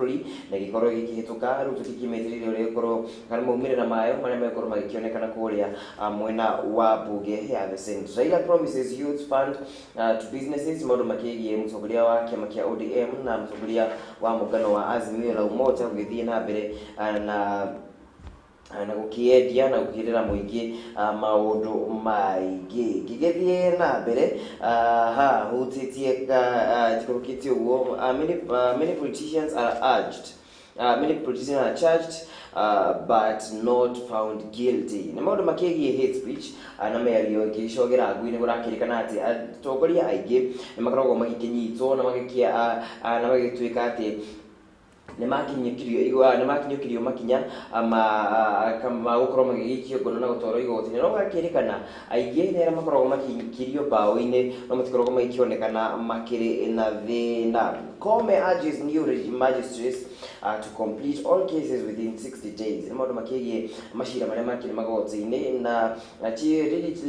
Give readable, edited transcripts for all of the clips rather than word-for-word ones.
bũrũri na ĩgĩkorwo ĩgĩkĩhĩtũka. Rĩu tũtikĩmetereire ũrĩa ĩgũkorwo kana maumĩrĩra mayo marĩa megũkorwo magĩkĩonekana kũrĩa mwena wa mbunge ya the Senate. Raila promises youth fund to businesses, maũndũ makĩgiĩ mũtongoria wa kĩama kĩa ODM na mũtongoria wa mũngano wa Azimio la Umoja gũgĩthiĩ na mbere na gũkĩendia na gũkĩrĩra mũingĩ maũndũ maingĩ. Ngĩgĩthiĩ na mbere ha hutĩtie njikũrũkĩtie ũguo, many politicians are urged, many politicians are charged but not found guilty. Nĩ maũndũ makĩgiĩ hate speech na mĩario ĩngĩcogera ngui. Nĩ kũrakĩrĩkana atĩ atongoria aingĩ nĩ makoragwo magĩkĩnyitwo na na magĩtuĩka atĩ nĩ makinyũkirio makinya ma gũkorwo magĩgĩikio ngono na gũtwarwo igoti-inĩ, no gũgakĩrĩkana aingĩ nĩ arĩa makoragwo makĩikirio mbaũ-inĩ no matikoragwo magĩkĩonekana makĩrĩ na thĩna. Koome urges new magistrates to complete all cases within 60 days. Nĩ maũndũ makĩgiĩ macira marĩa makĩrĩ magoti-inĩ na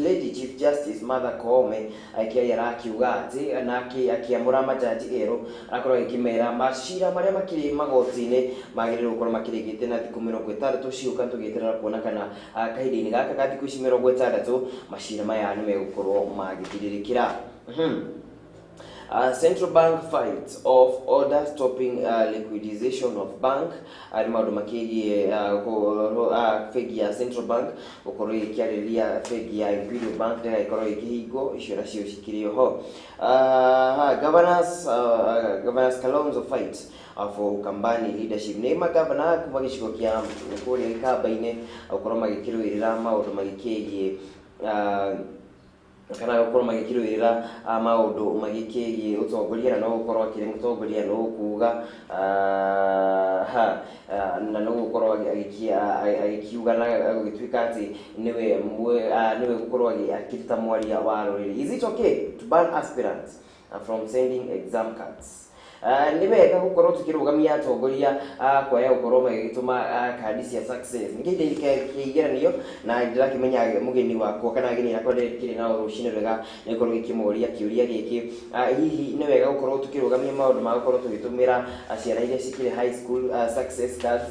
Lady Chief Justice Martha Koome akĩaria arakiuga atĩ na akĩamũra majaji erũ, arakorwo agĩkĩmera macira marĩa makĩrĩ magoti-inĩ magĩrĩirwo gũkorwo makĩrĩkĩte na thikũ 60 ciũka. Tũgĩeterera kuona kana kahinda-inĩ gaka ka thikũ ici 60 macira maya nĩ megũkorwo magĩthirĩrĩkĩra. Central Bank fights off order stopping liquidization of bank. Nĩ maũndũ makĩgiĩ bengi ya Central Bank gũkorwo ĩkĩarĩrĩria bengi ya Imperial Bank ndĩgagĩkorwo ĩkĩhingwo. Icio nacio cikĩrĩ oho. Governors Kalonzo fight for Ukambani leadership. Nĩ magavana kuma gĩcigo kĩa kũrĩa Gĩkamba-inĩ gũkorwo magĩkĩrũĩrĩra maũndũ magĩkĩgiĩ kana gũkorwo magĩkĩrũĩrĩra maũndũ magĩkĩgiĩ ũtongoria, na no gũkorwo akĩrĩ mũtongoria no kuga ha na no gũkorwo agĩkiuga na gũgĩtuĩka atĩ nĩwe gũkorwo akĩruta mwaria wa rũrĩrĩ. Is it okay to ban aspirants from sending exam cards? Nĩ wega gũkorwo tũkĩrũgamia atongoria kwaya gũkorwo magĩgĩtũma kandi cia success? Nĩ kĩhinda kĩa igeranio na ndĩrakĩmenya mũgeni wakwa kana ageni akwa ndĩkĩrĩ nao rũcinĩ rwega nĩ gũkorwo gĩkĩmũria kĩũria gĩkĩ, hihi nĩ wega gũkorwo tũkĩrũgamia maũndũ ma gũkorwo tũgĩtũmĩra ciana iria cikĩrĩ high school success cards?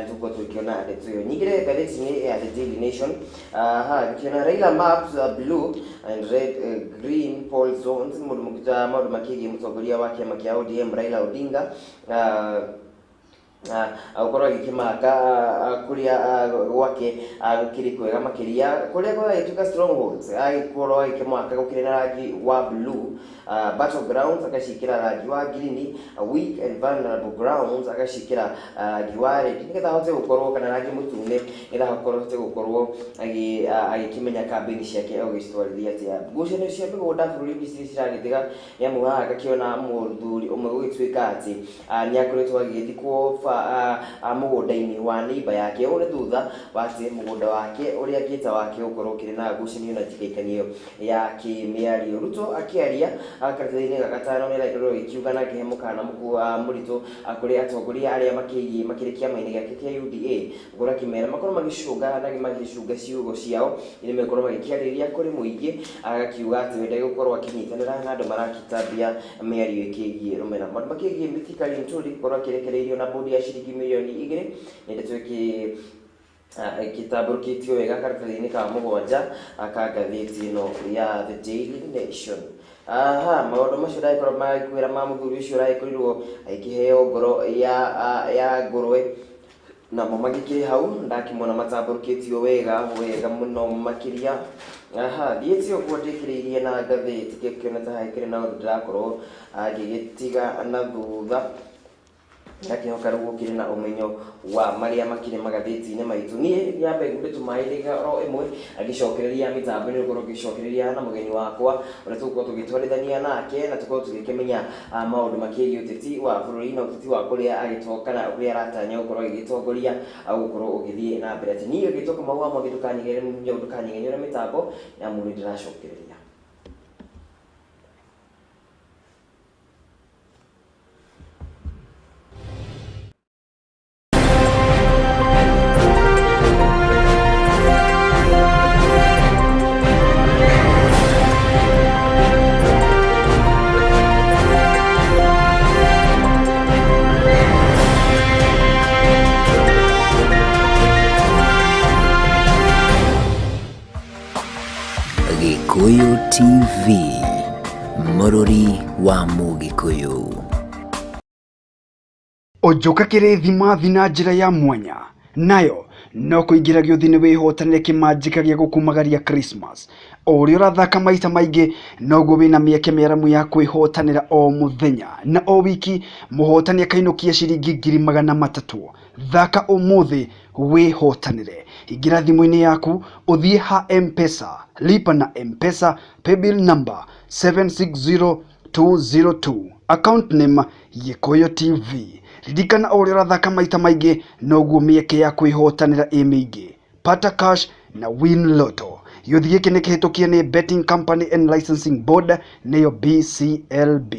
Tũkorwo tũkĩona ndeto ĩyo nyingĩre ngathĩti-inĩ ya The Daily Nation. Ha ngĩkĩona Raila maps blue and red, green poll zones. Mũndũ mũkita maũndũ makĩgiĩ mũtongoria wa kĩama kĩa ODM Raila Odinga gũkorwo agĩkĩmaka kũrĩa gwake gũkĩrĩ kwega makĩria, kũrĩa gũgagĩtuĩka strongholds agĩkorwo agĩkĩmaka gũkĩrĩ na rangi wa blue, battlegrounds agaciĩkĩra rangi wa green, weak and vulnerable grounds agaciĩkĩra rangi wa red, nĩgetha ahote gũkorwo kana rangi mũtune, nĩgetha ahote gũkorwo agĩkĩmenya kambĩini ciake agũgĩcitwarithia atĩa. Ngucanio cia mĩgũnda bũrũri-inĩ cirĩ ciragĩtiga nĩ amu haha ngakĩona mũthuri ũmwe gũgĩtuĩka atĩ nĩ akoretwo agĩgĩthikwo mũgũnda-inĩ wa neighbor yake. Ũũ nĩ thutha wa atĩ mũgũnda wake ũrĩa angĩta wake gũkorwo ũkĩrĩ na ngucanio na njikaikanio ya kĩmĩario. Ruto akĩaria karatathi-inĩ ga gatano nĩ arakorirwo agĩkiuga na akĩhe mũkana mũritũ kũrĩ atongoria arĩa makĩgiĩ makĩrĩ kĩama-inĩ gĩake kĩa UDA, gũkorwo akĩmera makorwo magĩcũnga na magĩcunga ciugo ciao iria megũkorwo magĩkĩarĩria kũrĩ mũingĩ. Agakiuga atĩ we ndegũkorwo akĩnyitanĩra na andũ marakĩtambia mĩario ĩkĩgiĩ rũmena. Maũndũ makĩgiĩ Mithika Linturi gũkorwo akĩrekereirio na bũndi ya ciringi mirioni 2 nĩ ndeto ĩkĩ ĩgĩtambũrũkĩtio wega karatathi-inĩ ka mũgwanja ka ngathĩti ĩno ya The Daily Nation. Aha, maũndũ macio ndagĩkorwo magĩkwĩra ma mũthuri ũcio ũragĩkorirwo agĩkĩheo ngoro ya ngũrwe namo magĩkĩrĩ hau, ndakĩmona matambũrũkĩtio wega wega mũno makĩria. Aha, thiĩte ũguo ndĩkĩrĩirie na ngathĩti ngĩkĩona ta hakĩrĩ na ũndũ ndĩrakorwo ngĩgĩtiga na thutha. Ndakĩhoka rĩu ũkĩrĩ na ũmenyo wa marĩa makĩrĩ magathĩti-inĩ maitũ. Niĩ nyambe ngure tũmaĩ ndagĩka oro ĩmwe, agĩcokereria mĩtambo nĩ gũkorwo ngĩcokereria na mũgeni wakwa ũrĩa tũgũkorwo tũgĩtwarithania nake na tũkorwo tũgĩkĩmenya maũndũ makĩgiĩ ũteti wa bũrũri na ũteti wa kũrĩa agĩtoka kũrĩa aratanya gũkorwo agĩgĩtongoria gũkorwo ũgĩthiĩ na mbere. Atĩ niĩ ngĩtwo Kamau wa Mwangi, ndũkanyegenyũre mĩtambo nĩamu nĩ ndĩracokereria. Gĩkũyũ TV, mũrũri wa Mũgĩkũyũ. Ũnjũka kĩrĩthimathi na njĩra ya mwanya nayo no kũingĩra gĩũthi-inĩ wĩhotanĩre kĩmanjĩka gĩa gũkumagaria Christmas. O ũrĩa ũrathaka maita maingĩ noguo wĩna mĩeke mĩaramu ya kwĩhotanĩra o mũthenya na o wiki mũhotani akainũkia ciringi 300,000. Thaka ũmũthĩ wĩhotanĩre. Ingĩra thimũ-inĩ yaku ũthiĩ ha M-Pesa, lipa na M-Pesa paybill number 760202, account name Gĩkũyũ TV. Ririkana o ũrĩa ũrathaka maita maingĩ noguo mĩeke ya kwĩhotanĩra ĩ mĩingĩ. Pata Cash na Win Lotto. Gĩũthi gĩkĩ nĩ kĩhĩtũkie nĩ Betting Company and Licensing Board nĩyo BCLB.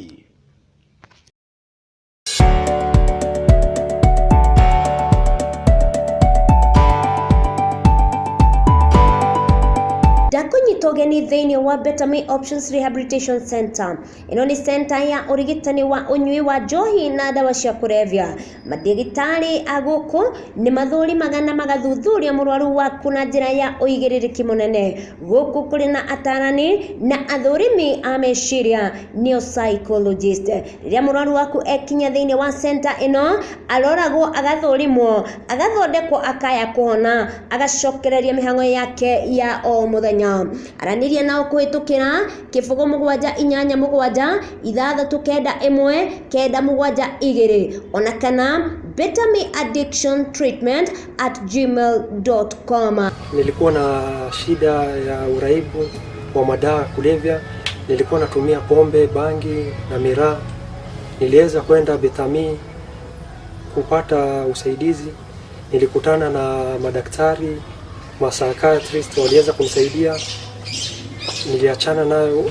Ndakunyita ũgeni thĩinĩ wa Better Me Options Rehabilitation Center. Ĩno nĩ center ya ũrigitani wa ũnyui wa njohi na ndawa cia kũrebia. Mandagĩtarĩ a gũkũ nĩ mathũrimaga na magathuthuria mũrwaru waku na njĩra ya ũigĩrĩrĩki mũnene. Gũkũ kũrĩ na atarani na athũrimi a meciria nĩo psychologist. Rĩrĩa mũrwaru waku ekinya thĩinĩ wa center ĩno, aroragwo, agathũrimwo, agathondekwo akaya kũhona, agacokereria mĩhang'o yake ya o mũthenya. Aranĩria nao kũhĩtũkĩra 0 7 8 7 6 9 1 9 7 2 ona kana bettermeaddictiontreatment@gmail.com. Nilikuwa na shida ya uraibu wa madawa ya kulevya, nilikuwa natumia pombe, bangi na miraa. Niliweza kwenda Bethamy kupata usaidizi. Nilikutana na madaktari, ma psychiatrist waliweza kunisaidia. Niliachana nayo,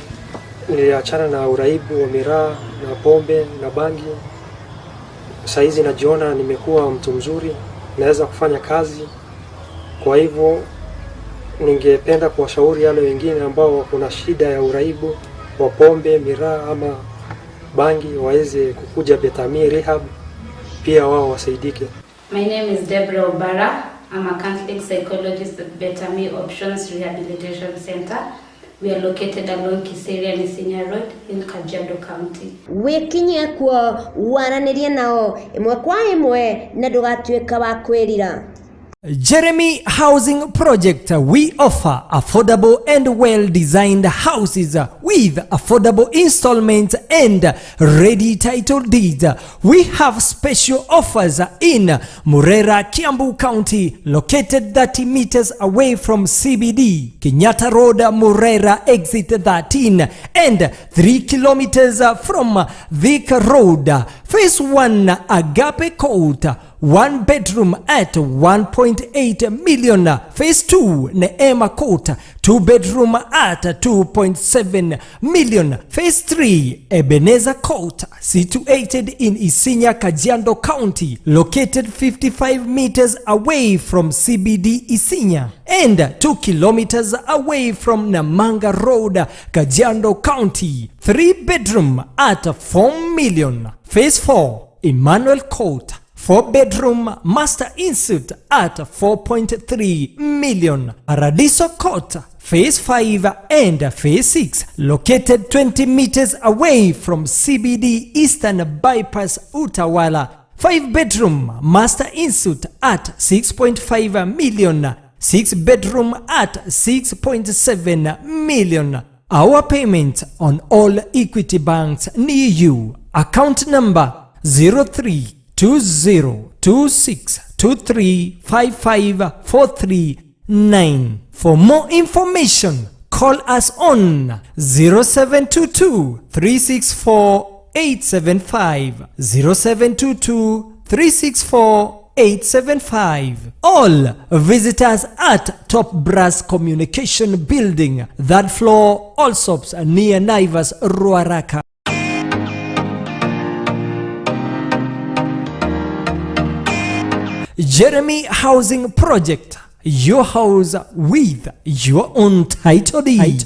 niliachana na uraibu wa miraa na pombe na bangi. Saizi najiona nimekuwa mtu mzuri, naweza kufanya kazi. Kwa hivyo ningependa kuwashauri wale wengine ambao wako na shida ya uraibu wa pombe, miraa ama bangi waweze kukuja Bethamy Rehab, pia wao wasaidike. My name is Deborah Obara. I'm a counseling psychologist at Better Me Options Rehabilitation Center. We are located along Kiserian Isinya Road in Kajiado County. Wĩkinyie kuo waranĩrie nao ĩmwe kwa ĩmwe na ndũgatuĩka wa kwĩrira. Jeremy Housing Project. We offer affordable and well designed houses with affordable installments and ready title deeds. We have special offers in Murera, Kiambu County, located 30 meters away from CBD, Kenyatta Road, Murera, exit 13, and 3 kilometers from Thika Road. Phase 1, Agape Court, one bedroom at 1.8 million. Phase 2, Neema Court, two bedroom at 2.7 million. Phase 3, Ebenezer Court, situated in Isinya, Kajiado County, located 55 meters away from CBD Isinya and 2 kilometers away from Namanga Road, Kajiado County. 3 bedroom at 4 million. Phase 4, Emmanuel Court, 4 bedroom master ensuite at 4.3 million. Paradiso Court, Phase 5 and Phase 6, located 20 meters away from CBD Eastern Bypass Utawala. 5 bedroom master ensuite at 6.5 million. 6 bedroom at 6.7 million. Our payment on all Equity banks near you. Account number 032026235543. For more information, call us on 0722 364 875, 0722 364 875. All visitors at Top Brass Communication Building, third floor, Allsops near Naivas, Ruaraka. Jeremy Housing Project, your house with your own title deed.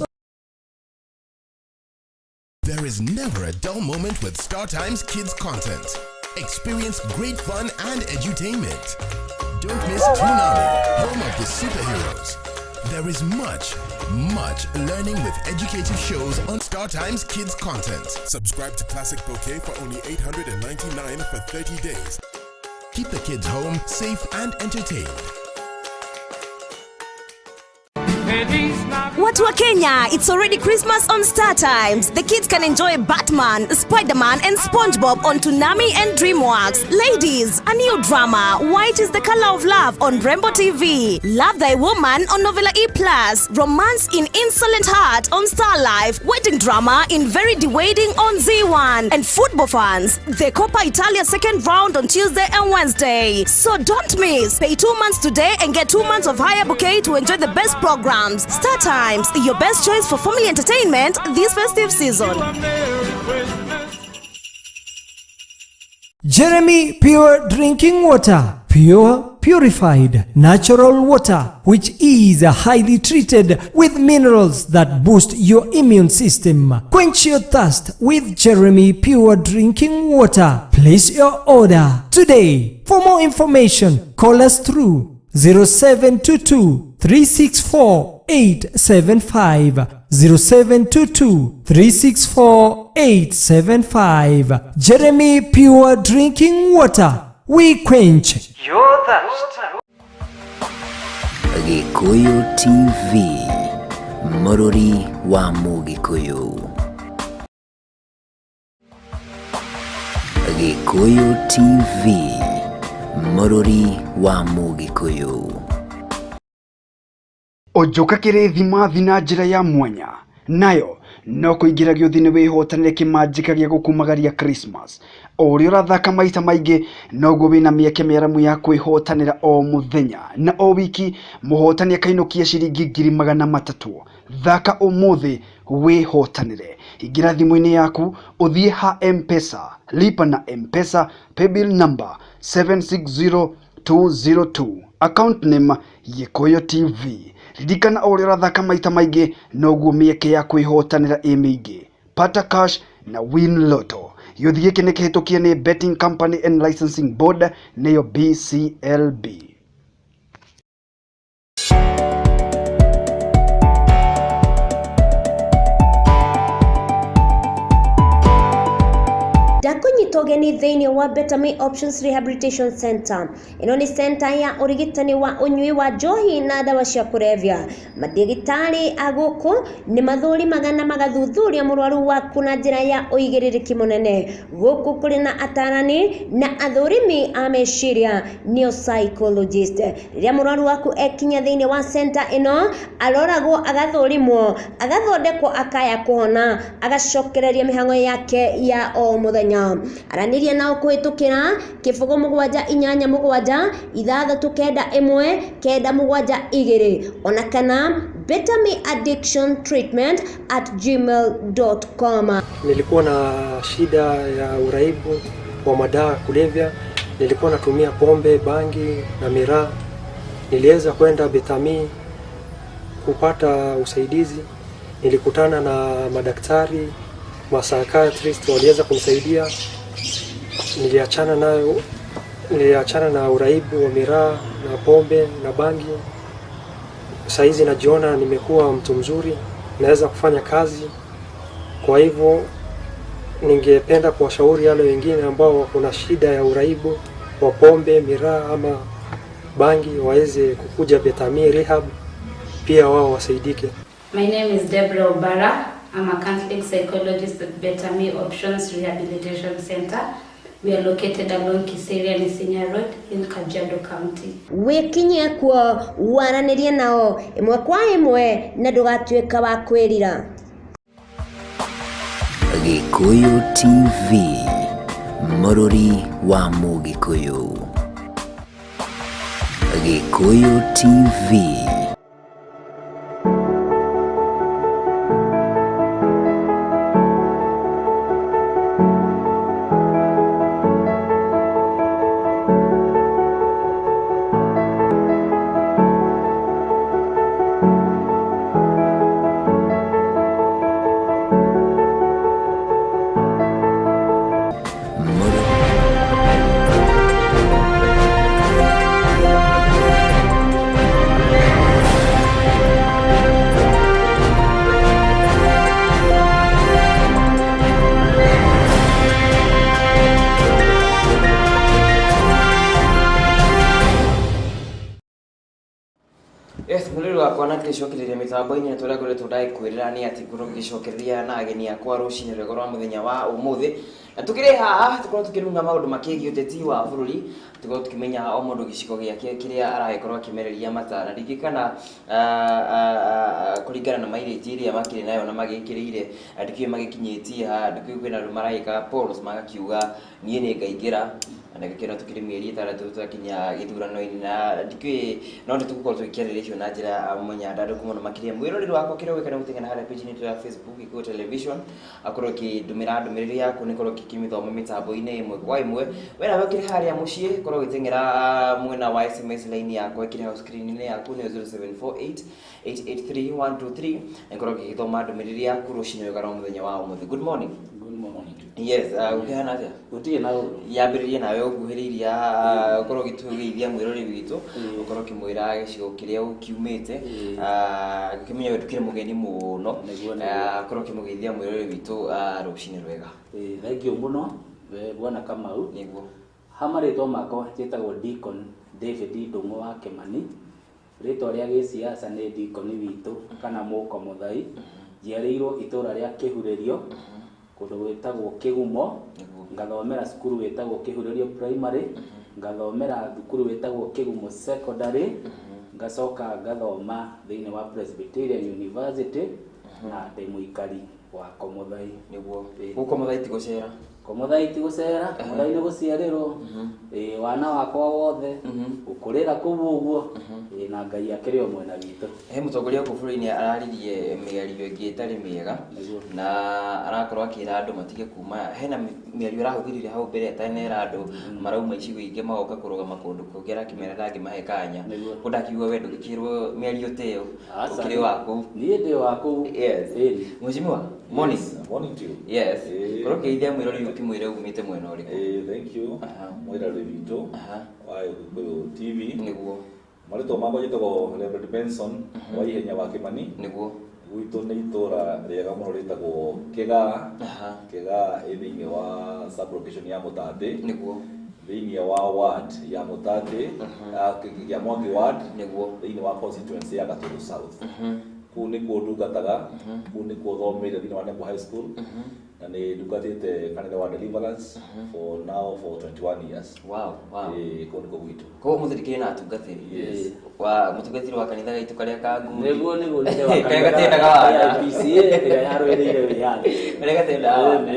There is never a dull moment with StarTimes Kids content. Experience great fun and edutainment. Don't miss Toonami, home of the superheroes. There is much, much learning with educative shows on Star Times Kids content. Subscribe to Classic Bouquet for only 899 for 30 days. Keep the kids home, safe and entertained. Watu wa Kenya, it's already Christmas on Star Times. The kids can enjoy Batman, Spider-Man and SpongeBob on Toonami and DreamWorks. Ladies, a new drama, White is the Color of Love on Rainbow TV. Love Thy Woman on Novella E+. Romance in Insolent Heart on Star Life. Wedding drama in Very Wedding on Z1. And football fans, the Coppa Italia second round on Tuesday and Wednesday. So don't miss. Pay 2 months today and get 2 months of higher bouquet to enjoy the best programs. Star Times, your best choice for family entertainment this festive season. Jeremy Pure Drinking Water. Pure, purified, natural water, which is highly treated with minerals that boost your immune system. Quench your thirst with Jeremy Pure Drinking Water. Place your order today. For more information, call us through 0722 364 875, 0722 364 875. Jeremy Pure Drinking Water. We quench your thirst. Gikuyu TV, Mũrũri wa Mũgĩkũyũ. Gikuyu TV, Mũrũri wa Mũgĩkũyũ. Ũnjũka kĩrĩthimathi na njĩra ya mwanya nayo no kũingĩra gĩũthi-inĩ wĩhotanĩre kĩmanjĩka gĩa gũkumagaria Christmas. O ũrĩa ũrathaka maita maingĩ, noguo wĩna mĩeke mĩaramu ya kwĩhotanĩra. O mũthenya na o wiki mũhotani akainũkia ciringi 300,000. Thaka ũmũthĩ wĩhotanĩre. Ingĩra thimũ-inĩ yaku, ũthiĩ ha M-Pesa, lipa na M-Pesa, paybill number 760202, account name Gĩkũyũ TV. Ririkana, o ũrĩa ũrathaka maita maingĩ, noguo mĩeke ya kwĩhotanĩra ĩ mĩingĩ. Pata Cash na Win Lotto. Gĩũthi gĩkĩ nĩ kĩhĩtũkie nĩ Betting Company and Licensing Board, nĩyo BCLB. Ndakũnyita ũgeni thĩinĩ wa Better Me Options Rehabilitation Center. Ĩno nĩ center ya ũrigitani wa ũnyui wa njohi na ndawa cia kũrebia. Mandagĩtarĩ a gũkũ nĩ mathũrimaga na magathuthuria mũrwaru waku na njĩra ya ũigĩrĩrĩki mũnene. Gũkũ kũrĩ na atarani na athũrimi a meciria, nĩo psychologist. Rĩrĩa mũrwaru waku ekinya thĩinĩ wa center ĩno, aroragwo, agathũrimwo, agathondekwo, akaya kũhona, agacokereria mĩhang'o yake ya o mũthenya. Aranĩria nao kũhĩtũkĩra 0787 691 972 ona kana bettermeaddictiontreatment@gmail.com. Nilikuwa na shida ya uraibu wa madawa kulevya, nilikuwa natumia pombe, bangi na miraa. Niliweza kwenda Bethany kupata usaidizi. Nilikutana na madaktari, ma psychiatrist waliweza kunisaidia. Niliachana nayo, niliachana na uraibu wa miraa na pombe na bangi. Saizi najiona nimekuwa mtu mzuri, naweza kufanya kazi. Kwa hivyo ningependa kuwashauri wale wengine ambao wako na shida ya uraibu wa pombe, miraa ama bangi waweze kukuja Bethany Rehab, pia wao wasaidike. My name is Deborah Obara. I'm a counseling psychologist at Better Me Options Rehabilitation Center. We are located along Kiserian Isinya Road in Kajiado County. Wĩkinyie kuo, waranĩrie nao ĩmwe kwa ĩmwe na ndũgatuĩka wa kwĩrira. Gikuyu TV, Mũrũri wa Mũgĩkũyũ. Gikuyu TV. Mũrũri. Yes, mwĩrĩ wakwa na ngĩcokereria mĩtambo-inĩ tũrĩa ngoretwo ndagĩkwĩrĩra nĩ atĩ ngorwo ngĩcokereria na ageni akwa rũcinĩ rwega rwa mũthenya wa ũmũthĩ. Na tukĩrĩ haha tũkorwo tũkĩrunga maũndũ makĩgiĩ ũteti wa bũrũri, tũkorwo tũkĩmenya o mũndũ gĩcigo gĩake kĩrĩa aragĩkorwo akĩmereria mata. Na ndingĩ kana kũringana na mileage ĩrĩa makĩrĩ nayo na magĩkĩrĩire, ndikĩũĩ magĩkinyĩtie ha, ndikĩũĩ kwĩna andũ maragĩka polls magakiuga niĩ nĩ ngaingĩra. Na gĩkĩro tukĩrĩ mĩeri 6 twakinya gĩthurano-inĩ na ndikĩũĩ no nĩ tũgũkorwo tũgĩkĩarĩrĩria icio na njĩra ya mũnyandandũku mũno makĩria. Mwĩroreri wakwa kĩrĩa ũgwĩka nĩ gũteng'era harĩa page-inĩ itũ ya Facebook Gĩkũyũ Television, akorwo ũkĩndũmĩra ndũmĩrĩri yaku nĩkorwo ngĩkĩmĩthoma mĩtambo-inĩ ĩmwe kwa ĩmwe. We nawe ũkĩrĩ harĩa mũciĩ korwo ũgĩteng'era mwena wa SMS line yakwa ĩkĩrĩ hau screen-inĩ yaku nĩyo 0748 883 123 nĩkorwo ngĩgĩthoma ndũmĩrĩri yaku rũcinĩ rwega rwa mũthenya wa ũmũthĩ. Good morning. Good morning. Yes, ũkĩhana atĩa? Gũtirĩ na ũru. Yambĩrĩrie nawe ũnguhĩrĩirie ũkorwo ũgĩtũgeithia mwĩrori witũ, ũkorwo ũkĩmwĩra gĩcigo kĩrĩa ũkiumĩte, ngĩkĩmenya we ndũkĩrĩ mũgeni mũno, ũkorwo ũkĩmũgeithia mwĩrori witũ rũcinĩ rwega. Thank you mũno we bwana Kamau. Nĩguo. Ha marĩtwa makwa njĩtagwo Deacon David Ndung'u wa Kĩmani. Rĩtwa rĩa gĩsiasa nĩ Deacon witũ kana Mũko Mũthai. Njiarĩirwo itũra rĩa Kĩhurĩrio kũndũ gwĩtagwo Kĩgumo, ngathomera cukuru wĩtagwo Kĩhurĩrio Primary, ngathomera thukuru wĩtagwo Kĩgumo Secondary, ngacoka ngathoma thĩinĩ wa Presbyterian University na ndĩ mũikari wa Komothai. Nĩguo. Gũkũ Mũthai ti gũcera? Komothai ti gũcera, Komothai nĩ gũciarĩrwo. Wana wakwa wothe gũkũrĩra kũu ũguo, na Ngai akĩrĩ o mwena witũ. He mũtongoria gũkũ bũrũri-inĩ araririe mĩario ĩngĩ ĩtarĩ mĩega na arakorwo akĩra andũ matige kuma. Hena mĩario arahũthĩrire hau mbere atanera andũ marauma icigo ingĩ magoka kũrũgama kũndũ kũngĩ arakĩmera ndangĩmahe kanya. Kũ ndakiuga we ndũgĩkĩrwo mĩario ta ĩyo ũkĩrĩ wa kũu. Niĩ ndĩ wa kũu. Yes. Mheshimiwa, morning. Morning to you. Yes. Korwo ũkĩgeithia mwĩrori ũkĩmwĩre umĩte mwena ũrĩkũ. Thank you. Mwĩrori witũ wa Gĩkũyũ TV. Nĩguo. Marĩtwa makwa njĩtagwo Reverend Benson wa Ihenya wa Kĩmani. Nĩguo. Gwitũ nĩ itũra rĩega mũno rĩtagwo Kĩgaa. Kĩgaa ĩ thĩinĩ wa sub location ya Mũtatĩ. Nĩguo. Thĩinĩ wa ward ya Mũtatĩ, ya Mwangi ward. Nĩguo. Thĩinĩ wa constituency ya Gatũndũ South. Kũu nĩkuo ndungataga, kũu nĩkuo thomeire thĩinĩ wa Nembo High School. Na nĩ ndungatĩte kanitha wa Deliverance for now for 21 years. Wow, wow. Kũu nĩkuo gwitũ. Koguo mũthĩ ndikĩrĩ na atungatĩri. Yes. Wa mũtungatĩri wa kanitha gaitũ karĩa ka ngundi. Nĩguo nĩguo nĩ wa Karĩa gatendaga wana. IPCA ĩrĩa yarũĩrĩire wĩyathi. Karĩa gatendaga wana.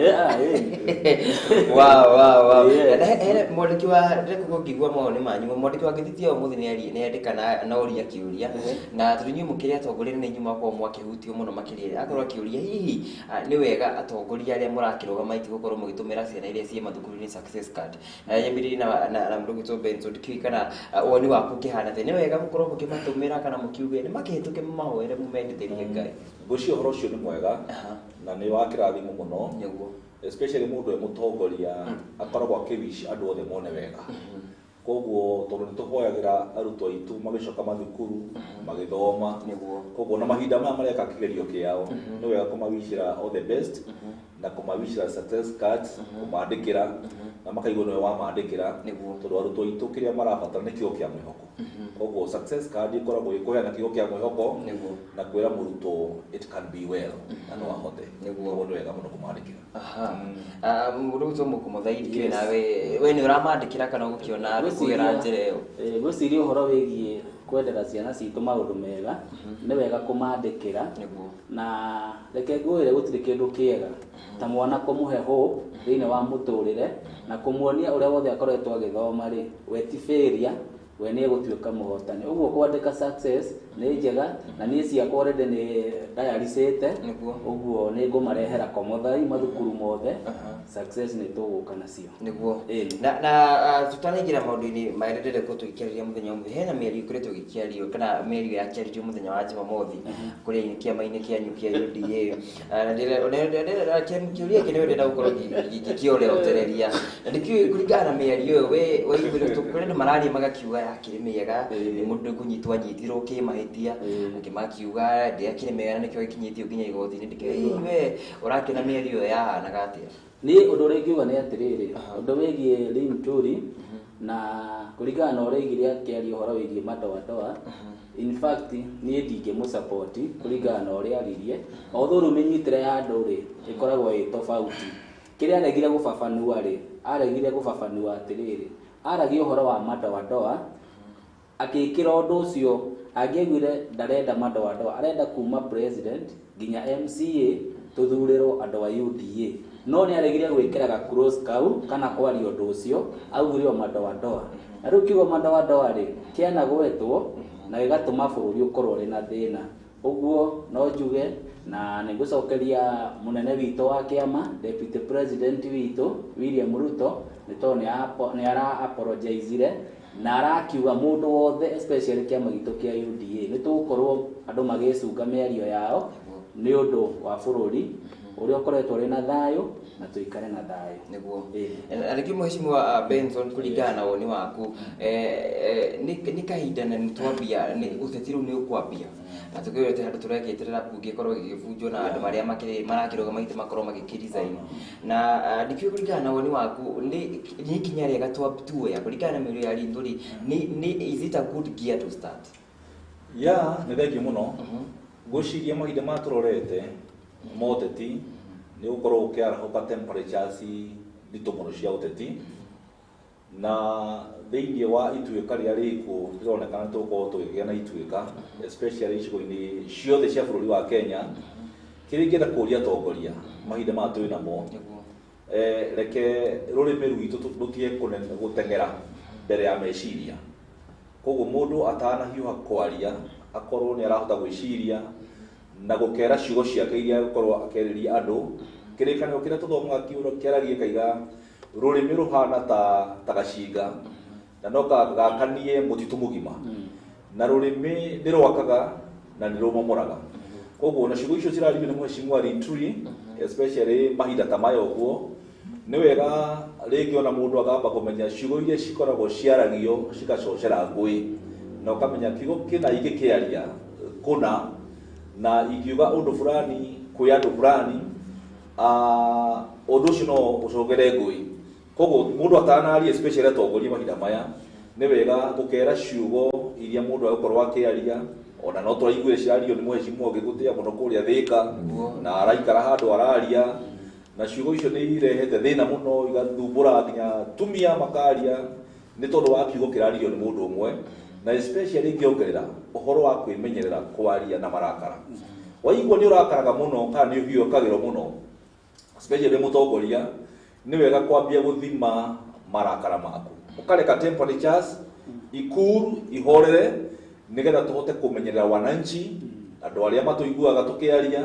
Wow, wow, wow. Na he mwandĩki wa ndĩreka ngĩigua mawoni manyu, mwandĩki wa ngathĩti ya ũmũthĩ nĩ andĩka na oria kĩũria. Na tondũ inyuĩ mũkĩrĩ atongoria nĩ inyuĩ mwakorwo mwakĩhutio mũno makĩria. Akorwo akĩũria hihi nĩ wega atongoria arĩa mũrakĩrũgama itigũkorwo mũgĩtũmĩra ciana iria ciĩ mathukuru-inĩ success card. Nyambĩrĩrie na mũndũ ũgwĩtwo Benson, ndikĩũĩ kana woni waku ũkĩhana atĩa. Nĩ wega mũkorwo mũkĩmatũmĩra kana mũkiuge nĩ makĩhĩtũke mũmahoere mũmendithĩrie Ngai. Ngwĩciria ũhoro ũcio nĩ mwega na nĩ wa kĩrathimo mũno. Nĩguo. Especially mũndũ e mũtongoria akoragwo akĩwish andũ othe mone wega. Koguo tondũ nĩ tũhoyagĩra arutwo aitũ magĩcoka mathukuru magĩthoma. Koguo na mahinda maya mareka kĩgerio kĩao nĩ wega kũmawishĩra all the best na kũmawishĩra success cards, kũmandĩkĩra na makaigua nĩwe wamandĩkĩra tondũ arutwo aitũ kĩrĩa marabatara nĩ kiugo kĩa mwĩhoko. Koguo success card ĩkoragwo ĩkũheana kiugo kĩa mwĩhoko na kwĩra mũrutwo it can be well na no ahote. Koguo nĩ wega mũno kũmandĩkĩra. Mũndũ ũgwĩtwo Mũkũmũthai, ndikĩũĩ nawe we nĩ ũramandĩkĩra kana ũgũkĩona andũ kũgera njĩra ĩyo? Ngwĩciria ũhoro wĩgiĩ kwendera ciana citũ maũndũ mega nĩ wega kũmandĩkĩra. Na reke ngwĩre gũtirĩ kĩndũ kĩega ta mwana kũmũhe hope thĩinĩ wa mũtũrĩre na kũmuonia ũrĩa wothe akoretwo agĩthoma rĩ, we ti failure, we nĩ egũtuĩka mũhotani. Ũguo kwandĩka success nĩ njega na niĩ ciakwa already nĩ ndayaricĩte, ũguo nĩ ngũmarehera Komothai mathukuru mothe. Success nĩ tũgũka nacio. Nĩguo. Na tutanaingĩra maũndũ-inĩ marĩa ndĩrenda gũkorwo tũgĩkĩarĩria mũthenya ũmũthĩ, hena mĩario ĩkoretwo ĩgĩkĩario kana mĩario yakĩaririo mũthenya wa Jumamothi kũrĩa kĩama-inĩ kĩanyu kĩa UDA. Na kĩũria gĩkĩ nĩwe ndĩrenda gũkorwo ngĩkĩoreotereria. Na ndikĩũĩ kũringana na mĩario ĩyo we waiguire kũrĩ andũ mararia magakiuga yakĩrĩ mĩega, nĩ mũndũ kũnyitwo anyitirwo kĩmahĩtia, angĩ makiuga ndĩakĩrĩ mĩega na nĩkĩo ĩkinyĩtio nginya igoti-inĩ. Ndikĩũĩ hihi we ũrakĩona mĩario ĩyo yahanaga atĩa? Niĩ ũndũ ũrĩa ingiuga nĩ atĩrĩrĩ, ũndũ wĩgiĩ Linturi Na kũringana na ũrĩa aigire akĩaria ũhoro wĩgiĩ madoadoa, in fact niĩ ndingĩmũsupport kũringana na ũrĩa aririe, although rĩu mĩnyitĩre ya andũ rĩ ĩkoragwo ĩ tofauti. Kĩrĩa aregire gũbabanua rĩ, aregire gũbabanua atĩrĩrĩ, aragia ũhoro wa madoadoa akĩkĩra ũndũ ũcio, angĩaiguire ndarenda madoadoa, arenda kuma president nginya MCA tũthurĩrwo andũ a UDA, no nĩ aregire gwĩkĩra ga cross kau kana kwaria ũndũ ũcio, augire o madoadoa. Na rĩu kiugo madoadoa rĩ kĩanagwetwo na gĩgatũma bũrũri ũkorwo ũrĩ na thĩna. Ũguo no njuge na nĩngũcokeria mũnene witũ wa kĩama, deputy president witũ William Ruto, nĩ tondũ nĩ ara apologizire na arakiuga mũndũ wothe, especially kĩama gitũ kĩa UDA, nĩ tũgũkorwo andũ magĩcunga mĩario yao nĩ ũndũ wa bũrũri ũrĩa ũkoretwo ũrĩ na thayũ, na tũikare na thayũ. Nĩguo. Na rĩngĩ Mheshimiwa Benson, kũringana na woni waku, nĩ kahinda na nĩ twambia nĩ ũteti rĩu nĩ ũkwambia, na tũkĩrĩte handũ tũregĩterera mbunge ĩkorwo ĩgĩbunjwo na andũ marĩa marakĩrũgama itĩ makorwo magĩkĩresign, na ndikĩũĩ kũringana na woni waku nĩ ikinya rĩega tuoya kũringana na mĩario ya Linturi, nĩ is it a good gear to start? Ya nĩ thengiũ mũno. Ngwĩciria mahinda maya tũrorete ma ũteti nĩ gũkorwo gũkĩarahũka temperatures nditũ mũno cia ũteti, na thĩinĩ wa ituĩka rĩrĩa rĩkuo rĩronekana tũgũkorwo tũgĩgĩa na ituĩka, especially icigo-inĩ ciothe cia bũrũri wa Kenya. Kĩrĩa ingĩenda kũria atongoria mahinda maya twĩ namo, reke rũrĩmĩ rwitũ rũtige gũteng'era mbere ya meciria. Koguo mũndũ atanahiũha kwaria akorwo nĩ arahota gwĩciria na gũkera ciugo ciake iria agũkorwo akĩarĩria andũ. Kĩrĩkanĩro kĩrĩa tũthomaga kĩaragia kaiga rũrĩmĩ rũhana ta gacinga na no gakanie mũtitũ mũgima, na rũrĩmĩ nĩ rwakaga na nĩ rũmomoraga. Koguo na ciugo icio ciraririo nĩ Mheshimiwa Linturi, especially mahinda ta maya ũguo, nĩ wega rĩngĩ ona mũndũ akamba kũmenya ciugo iria cikoragwo ciaragio cigacocera ngũĩ, na ũkamenya kiugo kĩna ingĩkĩaria kũna na ingiuga ũndũ fulani kwĩ andũ fulani, ũndũ ũcio no ũcogere ngũĩ. Koguo mũndũ atanaria, especially atongoria mahinda maya, nĩ wega gũkera ciugo iria mũndũ agũkorwo akĩaria. Ona no tũraiguire ciario nĩ Mheshimiwa ũngĩgũtĩa mũno kũrĩa Thĩka, na araikara handũ araria, na ciugo icio nĩ irehete thĩna mũno, igathumbũra nginya atumia makaria nĩ tondũ wa kiugo kĩraririo nĩ mũndũ ũmwe. Na especially ingĩongerera ũhoro wa kwĩmenyerera kwaria na marakara. Waigua nĩ ũrakaraga mũno kana nĩ ũhiũkagĩrwo mũno, especially mũtongoria, nĩ wega kwambia gũthima marakara maku, ũkareka temperatures ikuru ihorere, nĩgetha tũhote kũmenyerera wananchi, andũ arĩa matũiguaga tũkĩaria,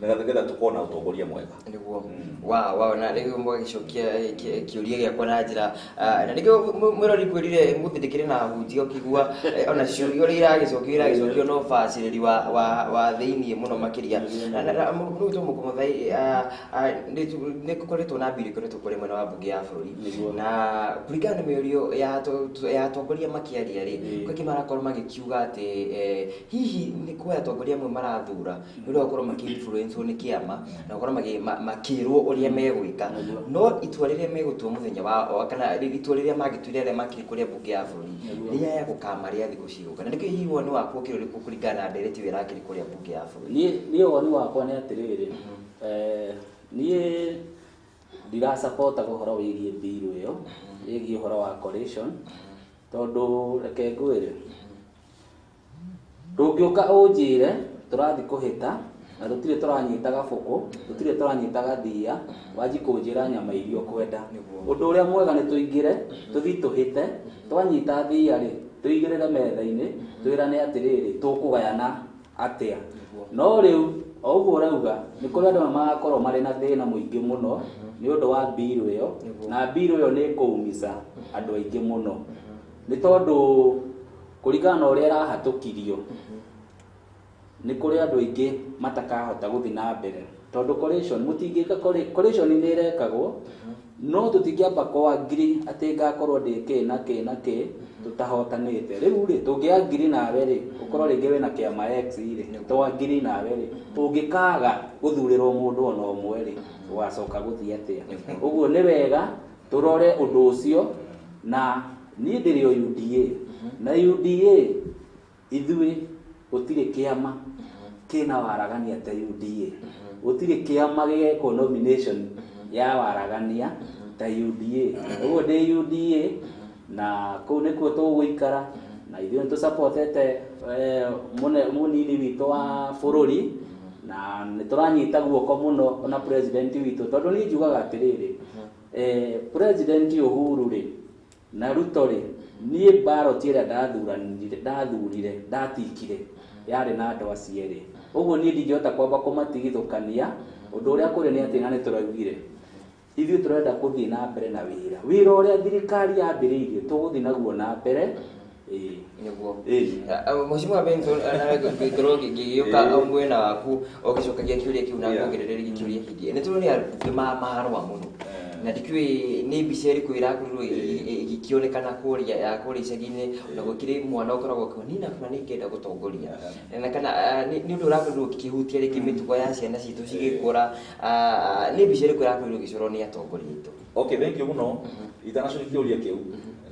nĩgetha tũkorwo na ũtongoria mwega. Nĩguo. Wa na rĩu mũgagĩcokia kĩũria gĩakwa na njĩra, na nĩkĩo mwĩrori ngwĩrire mũthĩ na hunjia ũkĩigua ona ciũria ũrĩa iragĩcokio no bacĩrĩri wa thĩiniĩ mũno makĩria. Rĩu tũmũkũmũthai, nĩ gũkoretwo na mbiri ĩkoretwo kũrĩ mwena wa mbunge ya bũrũri, na kũringana na mĩario ya atongoria makĩaria rĩ, kwĩ marakorwo magĩkiuga atĩ hihi nĩ kwĩ atongoria amwe marathura nĩ ũndũ wa gũkorwo makĩ-influence nĩ kĩama na gũkorwo makĩrwo ũrĩa megwĩka, no itua rĩrĩa megũtua mũthenya wa kana itua rĩrĩa mangĩtuire arĩa makĩrĩ kũrĩa mbunge ya bũrũri rĩaya gũkamarĩa thikũ cigũka. Na nĩkĩo hihi woni waku ũkĩrĩ ũrĩkũ kũringana na ndereti ĩyo ĩrakĩrĩ kũrĩa mbunge ya bũrũri? Niĩ woni wakwa nĩ atĩrĩrĩ, niĩ ndirasapota ũhoro wĩgiĩ bill ĩyo ĩgiĩ ũhoro wa coalition, tondũ reke ngwĩre, ndũngĩũka ũnjĩre tũrathiĩ kũhĩta na tũtirĩ tũranyita gabũkũ, tũtirĩ tũranyita gathia, wanji kũnjĩra nyama iria ũkwenda. Ũndũ ũrĩa mwega nĩ tũingĩre tũthiĩ tũhĩte, twanyita thia rĩ tũigĩrĩre metha-inĩ, twĩrane atĩrĩrĩ tũkũgayana atĩa. No rĩu o ũguo ũrauga nĩ kũrĩ andũ magakorwo marĩ na thĩna mũingĩ mũno nĩ ũndũ wa bill ĩyo, na bill ĩyo nĩ ĩkũumisa andũ aingĩ mũno, nĩ tondũ kũringana na ũrĩa ĩrahatũkirio nĩ kũrĩ andũ aingĩ matakahota gũthiĩ na mbere, tondũ coalition mũtingĩka, coalition nĩ ĩrekagwo, no tũtingĩamba kwa ngiri atĩ ngakorwo ndĩ kĩ na kĩ na kĩ tũtahotanĩte. Rĩu rĩ tũngĩa ngiri nawe rĩ ũkorwo rĩngĩ wĩna kĩama X rĩ twa ngiri nawe rĩ ũngĩkaga gũthurĩrwo mũndũ ona ũmwe rĩ ũgacoka gũthiĩ atĩa? Ũguo nĩ wega tũrore ũndũ ũcio, na Niĩ ndĩrĩ o UDA na UDA ithuĩ gũtirĩ kĩama kĩna waragania ta UDA. Gũtirĩ kĩama gĩgekwo nomination ya waragania ta UDA. Ũguo ndĩ UDA na kũu nĩkuo tũgũikara na ithuĩ nĩtũsupportete mũnini witũ wa bũrũri na nĩtũranyita guoko mũno ona president witũ tondũ niĩ njugaga atĩrĩrĩ President Uhuru rĩ na Ruto rĩ niĩ ballot ĩrĩa ndathurire ndatikire yarĩ na andũ acio erĩ. Ũguo niĩ ndingĩhota kwamba kũmatigithũkania. Ũndũ ũrĩa kũrĩ nĩ atĩ na nĩtũraugire ithuĩ tũrenda kũthiĩ na mbere na wĩra wĩra ũrĩa thirikari yambĩrĩirie tũgũthiĩ naguo na mbere. Nĩguo Mheshimiwa Benson nawe ngĩkorwo ngĩgĩũka mwena waku ũgĩcokagia kĩũria kĩu na kuongerereria kĩũria kĩngĩ nĩ tũrona ambunge marũa mũno na ndikĩũĩ nĩ mbica ĩrĩkũ ĩrakorirwo ĩgĩkĩonekana kũrĩa kũrĩa icagi-inĩ na gũkĩrĩ mwana ũkoragwo akiuga niĩ nakwa nĩ ingĩenda gũtongoria na kana nĩ ũndũ ũrakorirwo ũkĩhutia rĩngĩ mĩtugo ya ciana citũ cigĩkũra. Nĩ mbica ĩrĩkũ ĩrakorirwo ĩgĩcorwo nĩ atongoria aitũ? Okay, thank you mũno. Itanacokia kĩũria kĩu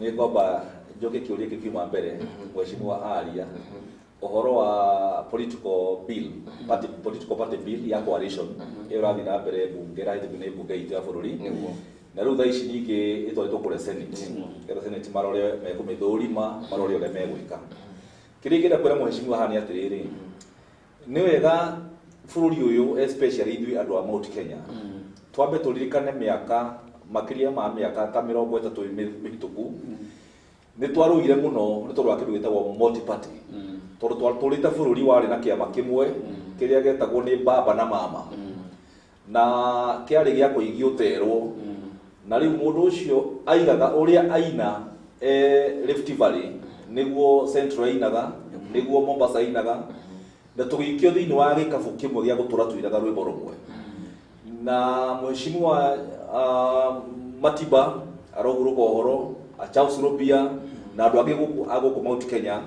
nĩ ngwamba njoke kĩũria kĩu kiuma mbere mheshimiwa aria ũhoro wa political bill, party, political party bill ya coalition ĩyo ĩrathiĩ na mbere bunge, ĩrahĩtũkio nĩ bunge itũ ya bũrũri na rĩu thaa ici ningĩ ĩtwarĩtwo kũrĩa Senate getha Senate marore mekũmĩthũrima marore ũrĩa megwĩka. Kĩrĩa ingĩenda kwĩra mheshimiwa haha nĩ atĩrĩrĩ, nĩ wega bũrũri ũyũ especially ithuĩ andũ a Mount Kenya twambe tũririkane mĩaka makĩria ma mĩaka ta 30 mĩhĩtũku nĩ twarũire mũno nĩ tondũ wa kĩndũ gĩtagwo multi party tondũ twatũrĩte bũrũri warĩ na kĩama kĩmwe kĩrĩa gĩetagwo nĩ baba na mama na kĩarĩ gĩa kũigio ũterwo na rĩu mũndũ ũcio aigaga ũrĩa aina Rift Valley nĩguo Central ainaga nĩguo Mombasa ainaga na tũgĩikio thĩinĩ wa gĩkabũ kĩmwe gĩa gũtũra tũinaga rwĩmbo rũmwe na mheshimiwa Matiba arohurũka ũhoro, Charles Rubia na andũ angĩ gũkũ a gũkũ Mount Kenya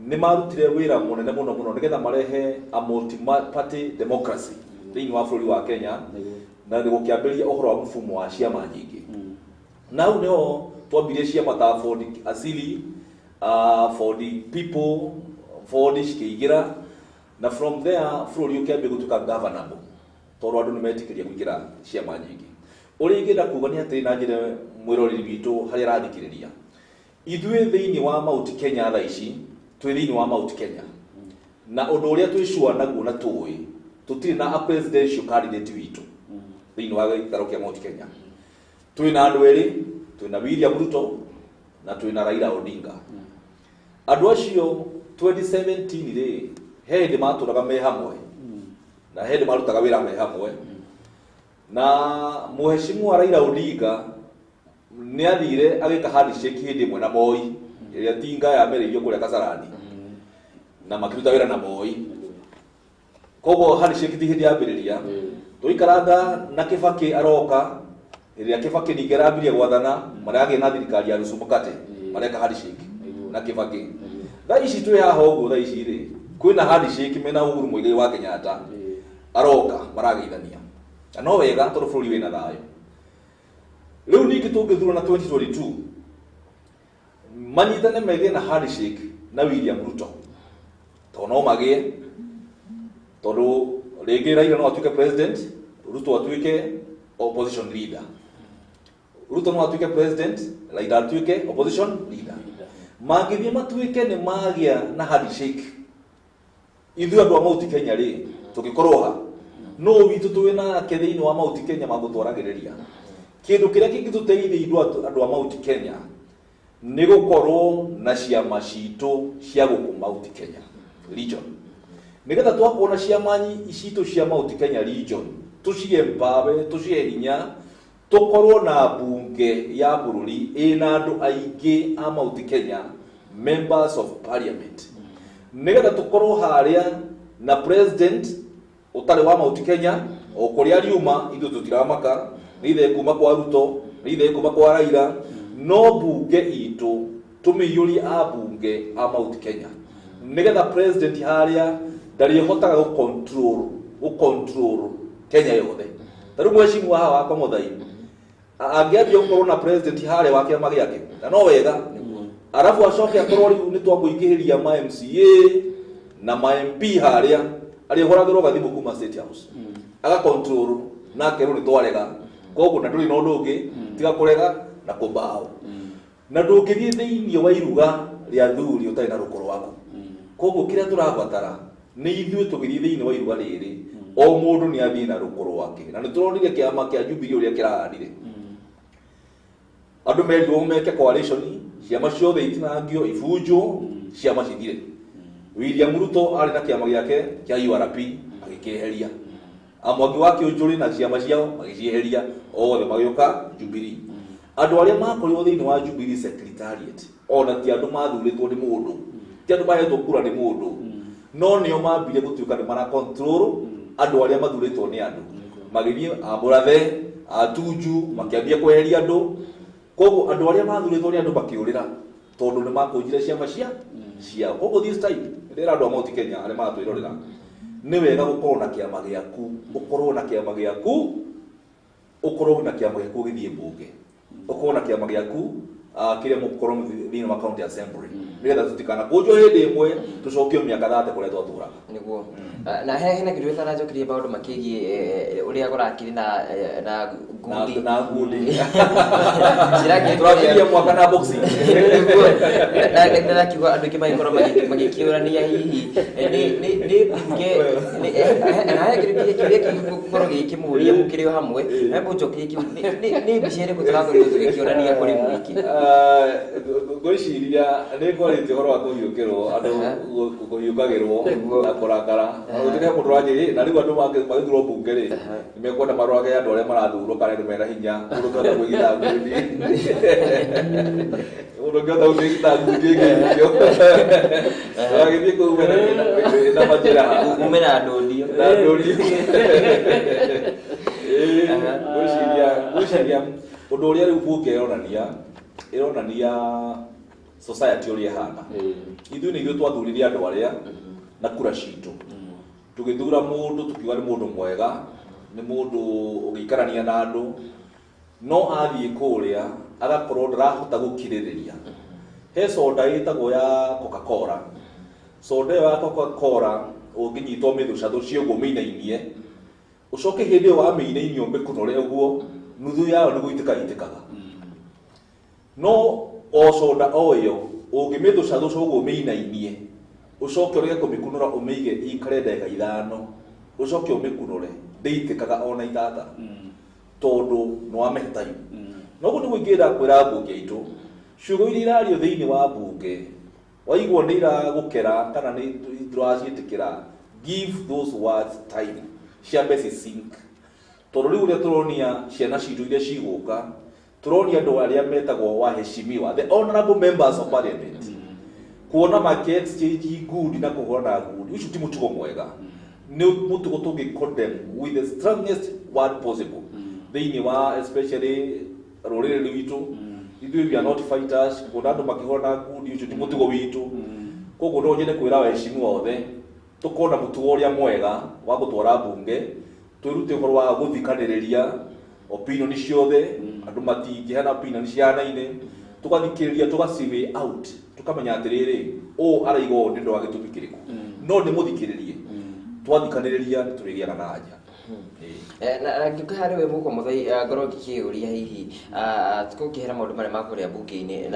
nĩ marutire wĩra mũnene mũno mũno nĩgetha marehe a multi party democracy thĩinĩ wa bũrũri wa Kenya na nĩ gũkĩambĩrĩria ũhoro wa mfumo wa ciama nyingĩ. Na hau nĩho twambirie ciama ta Ford Asili, Ford People, Ford cikĩingĩra na from there bũrũri ũkĩambia gũtuĩka governable tondũ andũ nĩ metĩkĩria kũingĩra ciama nyingĩ. Ũrĩa ingĩenda kuga nĩ atĩ na njĩra mwĩroreri witũ harĩa arathikĩrĩria ithuĩ thĩinĩ wa Mount Kenya thaa ici twĩ thĩinĩ wa Mount Kenya na ũndũ ũrĩa twĩ sure naguo na tũĩ tũtirĩ na a presidential candidate witũ thĩinĩ wa gĩikaro kĩa Mount Kenya. Twĩ na andũ erĩ, twĩ na William Ruto na twĩ na Raila Odinga. Andũ acio 2017 rĩ he hĩndĩ matũraga me hamwe na he hĩndĩ marutaga wĩra me hamwe na mheshimiwa Raila Odinga nĩ athire agĩka handshake hĩndĩ ĩmwe na Moi ĩrĩa tinga yamereirio kũrĩa Kasarani na makĩruta wĩra na Moi. Koguo handshake ti hĩndĩ yambĩrĩria tũikaranga na Kibaki aroka ĩrĩa Kibaki ningĩ arambirie gwathana maragĩa na thirikari ya nusu mkate mareka handshake na Kibaki. Thaa ici twĩ haha ũguo thaa ici rĩ kwĩna handshake mena Uhuru Muigai wa Kenyatta aroka marageithania na no wega tondũ bũrũri wĩna thayũ. Rĩu ningĩ tũngĩthurwo na 2022 manyitane megĩe na handshake na William Ruto tondũ no magĩe tondũ rĩngĩ Raila no atuĩke president, Ruto atuĩke opposition leader, Ruto no atuĩke president, Raila atuĩke opposition leader. Mangĩthiĩ matuĩke nĩ magĩa na handshake ithuĩ andũ a Mount Kenya rĩ tũngĩkorwo ha no witũ twĩ nake thĩinĩ wa Mount Kenya magũtwaragĩrĩria kĩndũ kĩrĩa kĩngĩtũteithia ithuĩ andũ a Mount Kenya nĩ gũkorwo na ciama citũ cia gũkũ Mount Kenya region nĩgetha twakorwo na ciama citũ cia Mount Kenya region tũcihe mbawe tũcihe hinya tũkorwo na bunge ya bũrũri ĩna andũ aingĩ a Mount Kenya members of parliament nĩgetha tũkorwo harĩa na president ũtarĩ wa Mount Kenya o kũrĩa ariuma ithuĩ tũtiramaka nĩ ithe kuma kwa Ruto nĩ ithe kuma kwa Raila no bunge itũ tũmĩiyũrie ambunge a Mount Kenya nĩgetha president harĩa ndarĩhotaga gũcontrol Kenya yothe. Ta rĩu mheshimiwa haha wakwa Mũthai angĩambia gũkorwo na president harĩa wa kĩama gĩake na no wega Arabu acoke akorwo rĩu nĩ twamũingĩhĩria ma MCA na ma MP harĩa arĩhũragĩrwo gathimũ kuma State House aga control na akerwo nĩ twarega, koguo na ndũrĩ na ũndũ ũngĩ tiga kũrega na kũmbaũ. Na ndũngĩthiĩ thĩinĩ wa iruga rĩa thuri ũtarĩ na rũkũ rwaku. Koguo kĩrĩa tũrabatara nĩ ithuĩ tũgĩthiĩ thĩinĩ wa iruga rĩrĩ, o mũndũ nĩ athiĩ na rũkũ rwake. Na nĩ tũronire kĩama kĩa Jubilee ũrĩa kĩrahandire, andũ merirwo meke coalition, ciama ciothe itinangio ibunjwo, ciama cithire. William Ruto arĩ na kĩama gĩake kĩa URP agĩkĩeheria, Mwangi wa Kĩũnjũrĩ na ciama ciao magĩcieheria, othe magĩũka Jubilee. Andũ arĩa makorirwo thĩinĩ wa Jubilee Secretariat ona ti andũ mathurĩtwo nĩ mũndũ, ti andũ mahetwo kura nĩ mũndũ, no nĩo mambire gũtuĩka nĩ mara control andũ arĩa mathurĩtwo nĩ andũ. Magĩthiĩ a Mũrathe, a Tuju, makĩambia kweheria andũ. Koguo andũ arĩa mathurĩtwo nĩ andũ makĩũrĩra tondũ nĩ makũnjire ciama ciao. Koguo this time ndĩra andũ a Mount Kenya arĩa maratwĩrorera, nĩ wega gũkorwo na kĩama gĩaku, ũkorwo na kĩama gĩaku, ũkorwo na kĩama gĩaku ũgĩthiĩ mbunge, ũkorwo na kĩama gĩaku kĩrĩa mũgũkorwo thĩinĩ wa county assembly, nĩgetha tũtikanakũnjwo hĩndĩ ĩmwe tũcokio mĩaka 30 kũrĩa twatũraga. Nĩguo. Na hena kĩndũ gĩtaranjokeria maũndũ makĩgiĩ ũrĩa kũrakĩrĩ na ngundi. Na ngundi. Njĩra. Tũrambirie mwaka na boxing. Na nakiuga andũ aingĩ magĩkorwo magĩkĩũrania hihi nĩ mbunge na he kĩndũ kĩrĩa kĩngĩkorwo gĩkĩmũria mũkĩrĩ o hamwe na mũnjokerie kĩu, nĩ mbica ĩrĩkũ tũrakorirwo tũgĩkĩonania kũrĩ mũingĩ? Ngwĩciria nĩ ngwarĩtie ũhoro wa kũhiũkĩrwo, andũ kũhiũkagĩrwo na kũrakara. Gũtirĩ mũndũ ũranjĩrĩ na rĩu andũ magĩthurwo mbunge rĩ, nĩ mekwenda marorage andũ arĩa marathurwo kana andũ mena hinya. Mũndũ ũngĩhota kwĩgita ngundi, mũndũ ũngĩhota kwĩgita ngundi ĩngĩhikio agĩthiĩ kũu wĩna majeraha. Ume na ndũndio. Na ndũndio. Ngwĩciria ũndũ ũrĩa rĩu mbunge ĩronania society ũrĩa ĩhana. Ithuĩ nĩ ithuĩ twathurire andũ arĩa na kura citũ, tũgĩthura mũndũ tukiuga nĩ mũndũ mwega, nĩ mũndũ ũgĩikarania na andũ, no athiĩ kũrĩa agakorwo ndarahota gũkirĩrĩria. He soda ĩtagwo ya Coca-Cola. Soda ĩyo ya Coca-Cola ũngĩnyitwo mĩthũcathũcie ũguo mĩinainie, ũcoke hĩndĩ ĩyo wamĩinainia ũmĩkunũre ũguo, nuthu yayo nĩ gũitĩka itĩkaga. No o soda o ĩyo ũngĩmĩthũcathũca ũguo ũmĩinainie, ũcoke ũrege kũmĩkunũra, ũmĩige ĩikare ndagĩka 5, ũcoke ũmĩkunũre, ndĩitĩkaga ona itata, tondũ nĩ wamĩhe time. Noguo nĩguo ingĩenda kwĩra mbunge aitũ, ciugo iria irario thĩinĩ wa mbunge waigua nĩ iragũkera kana nĩ ndũraciĩtĩkĩra, give those words time, ciambe ci sink. Tondũ rĩu ũrĩa tũronia ciana citũ iria cigũka, tũronia andũ arĩa metagwo waheshimiwa, the honorable members of parliament, kuona maki exchange ngundi na kũhũrana ngundi, ũcio ti mũtugo mwega. Nĩ mũtugo tũngĩ condemn with the strongest word possible thĩinĩ wa especially rũrĩrĩ rwitũ. Ithuĩ we are not fighters. Kuona andũ makĩhũrana ngundi, ũcio ti mũtugo witũ. Koguo no nyende kwĩra waheshimiwa othe tũkorwo na mũtugo ũrĩa mwega wa gũtwara mbunge, twĩrute ũhoro wa gũthikanĩrĩria opinion ciothe. Andũ matingĩheana opinion cihanaine, tũgathikĩrĩria, tũgaci out, tũkamenya atĩrĩrĩ, ũũ araiga ũũ nĩ ũndũ wa gĩtũmi kĩrĩkũ. No ndĩmũthikĩrĩrie, twathikanĩrĩria nĩ tũrĩgĩaga na anja. Na ngĩũka harĩ we mũko mũthai, ngorwo ngĩkĩũria hihi tũkũkĩhera maũndũ marĩa ma kũrĩa mbunge-inĩ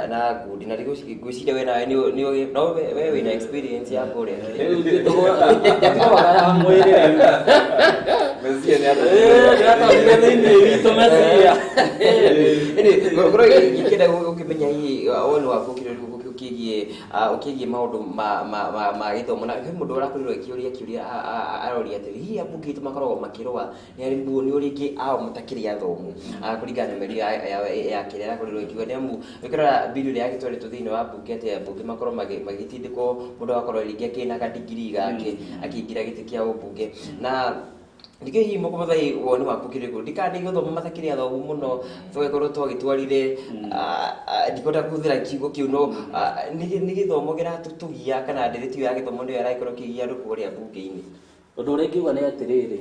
na ngundi na ngwĩciria we nawe nĩ no we wĩna experience ya kũrĩa. Tũgaya mwĩrĩ rĩu. Mesia nĩ Ndĩratonyire thĩinĩ witũ Mesia. Ĩndĩ ngorwo ngĩkĩenda gũkĩmenya hihi woni waku ũkĩgiĩ maũndũ ma gĩthomo, na he mũndũ ũrakorirwo akĩũria kĩũria, aroria atĩrĩ, hihi ambunge aitũ makoragwo makĩrũa nĩ arĩ nĩ ũrĩa ao matakĩrĩ athomu, kũringana na mĩario ya kĩrĩa arakorirwo ĩkiuga, nĩ amu ũkĩrora bill ĩrĩa yagĩtwarĩtwo thĩinĩ wa mbunge atĩ ambunge makorwo magĩtindĩkwo, mũndũ agakorwo rĩngĩ akĩrĩ na kadigiri gake akĩingĩra gĩtĩ kĩa ũmbunge. Na ndikĩ hihi mũkũmũthai woni waku kĩrĩkũ, ndikana nĩ gũthoma matakĩrĩ athomu mũno, tũgĩkorwo twagĩtwarire, ndikwenda kũhũthĩra kiugo kĩu, no nĩ gĩthomo kĩratũtũgia kana ndereti ĩyo ya gĩthomo nĩyo ĩragĩkorwo ĩkĩgia andũ kũrĩa mbunge-inĩ? Ũndũ ũrĩa ingiuga nĩ atĩrĩrĩ,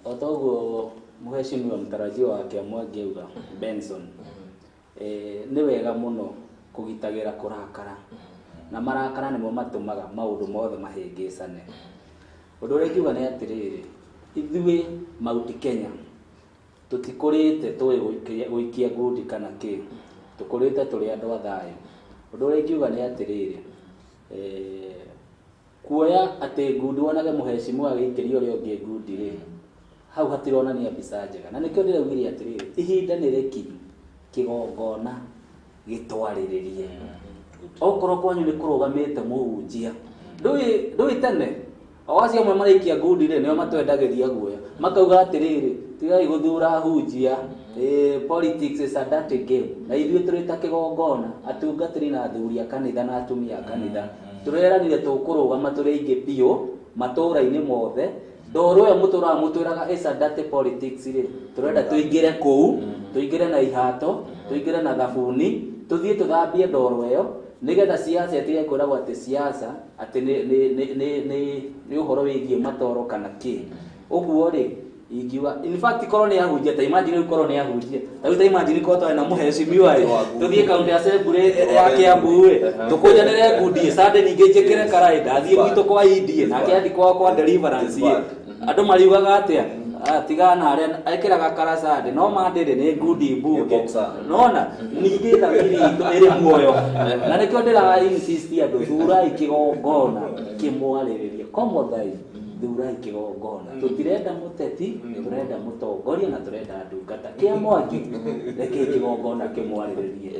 o ta ũguo mũheshimiwa mtarajiwa wa Kĩamwangi auga Benson, nĩ wega mũno Kũgitagĩra kũrakara na marakara nĩmo matũmaga maũndũ mothe mahĩngĩcane. Ũndũ ũrĩa ingiuga nĩ atĩrĩrĩ, ithuĩ Mount Kenya tũtikũrĩte tũĩ gũikia ngundi kana kĩ, tũkũrĩte tũrĩ andũ a thayũ. Ũndũ ũrĩa ingiuga nĩ atĩrĩrĩ, kuoya atĩ ngundi wonage mũhecimu agĩikĩria ũrĩa ũngĩ ngundi rĩ, hau hatironania mbica njega. Na nĩkĩo ndĩraugire atĩrĩrĩ, ihinda nĩ rĩkinyu kĩgongona gĩtwarĩrĩrie. Okorwo kwanyu nĩ kũrũgamĩte mũhunjia, ndũĩ tene o acio amwe maraikia ngundi rĩ, nĩo matwendagĩria guoya, makauga atĩrĩrĩ, tigai gũthura ahunjia, politics is a dirty game. Na ithuĩ tũrĩ ta kĩgongona, atungatĩri na athuri a kanitha na atumia a kanitha, tũreranire tũkũrũgama tũrĩ aingĩ biũ matũũra-inĩ mothe. Ndoro ĩyo mũtũraga mũtwĩraga is a dirty politics rĩ, tũrenda tũingĩre kũu, tũingĩre na ihato, tũingĩre na thabuni, tũthiĩ tũthambie ndoro ĩyo, nĩgetha siasa ĩtige kwĩragwo atĩ siasa atĩ nĩ ũhoro wĩgiĩ matoro kana kĩ. Ũguo rĩ, ingiuga in fact korwo nĩ ahunjia, ta imagine rĩu korwo nĩ ahunjia, ta rĩu ta imagine korwo twarĩ na mũhecimiwa ĩ, tũthiĩ county assembly ya Kiambu ĩ, tũkũnjanĩre ngundi ĩ, Sunday ningĩ njĩkĩre karaĩ, ndathiĩ gwitũ kwa Indie, nake athiĩ kwao kwa Deliverance ĩ, andũ mariugaga atĩa? Tigana arĩa ekĩraga kara Sunday, no mandĩrĩ nĩ ngundi mbunge. Nona ningĩ thamiri itũ ĩrĩ muoyo. Na nĩkĩo ndĩra insist andũ, thurai kĩgongona kĩmwarĩrĩrie. Komothai, thurai kĩgongona. Tũtirenda mũteti, tũrenda mũtongoria na tũrenda ndungata. Kĩa Mwangi, reke kĩgongona kĩmwarĩrĩrie.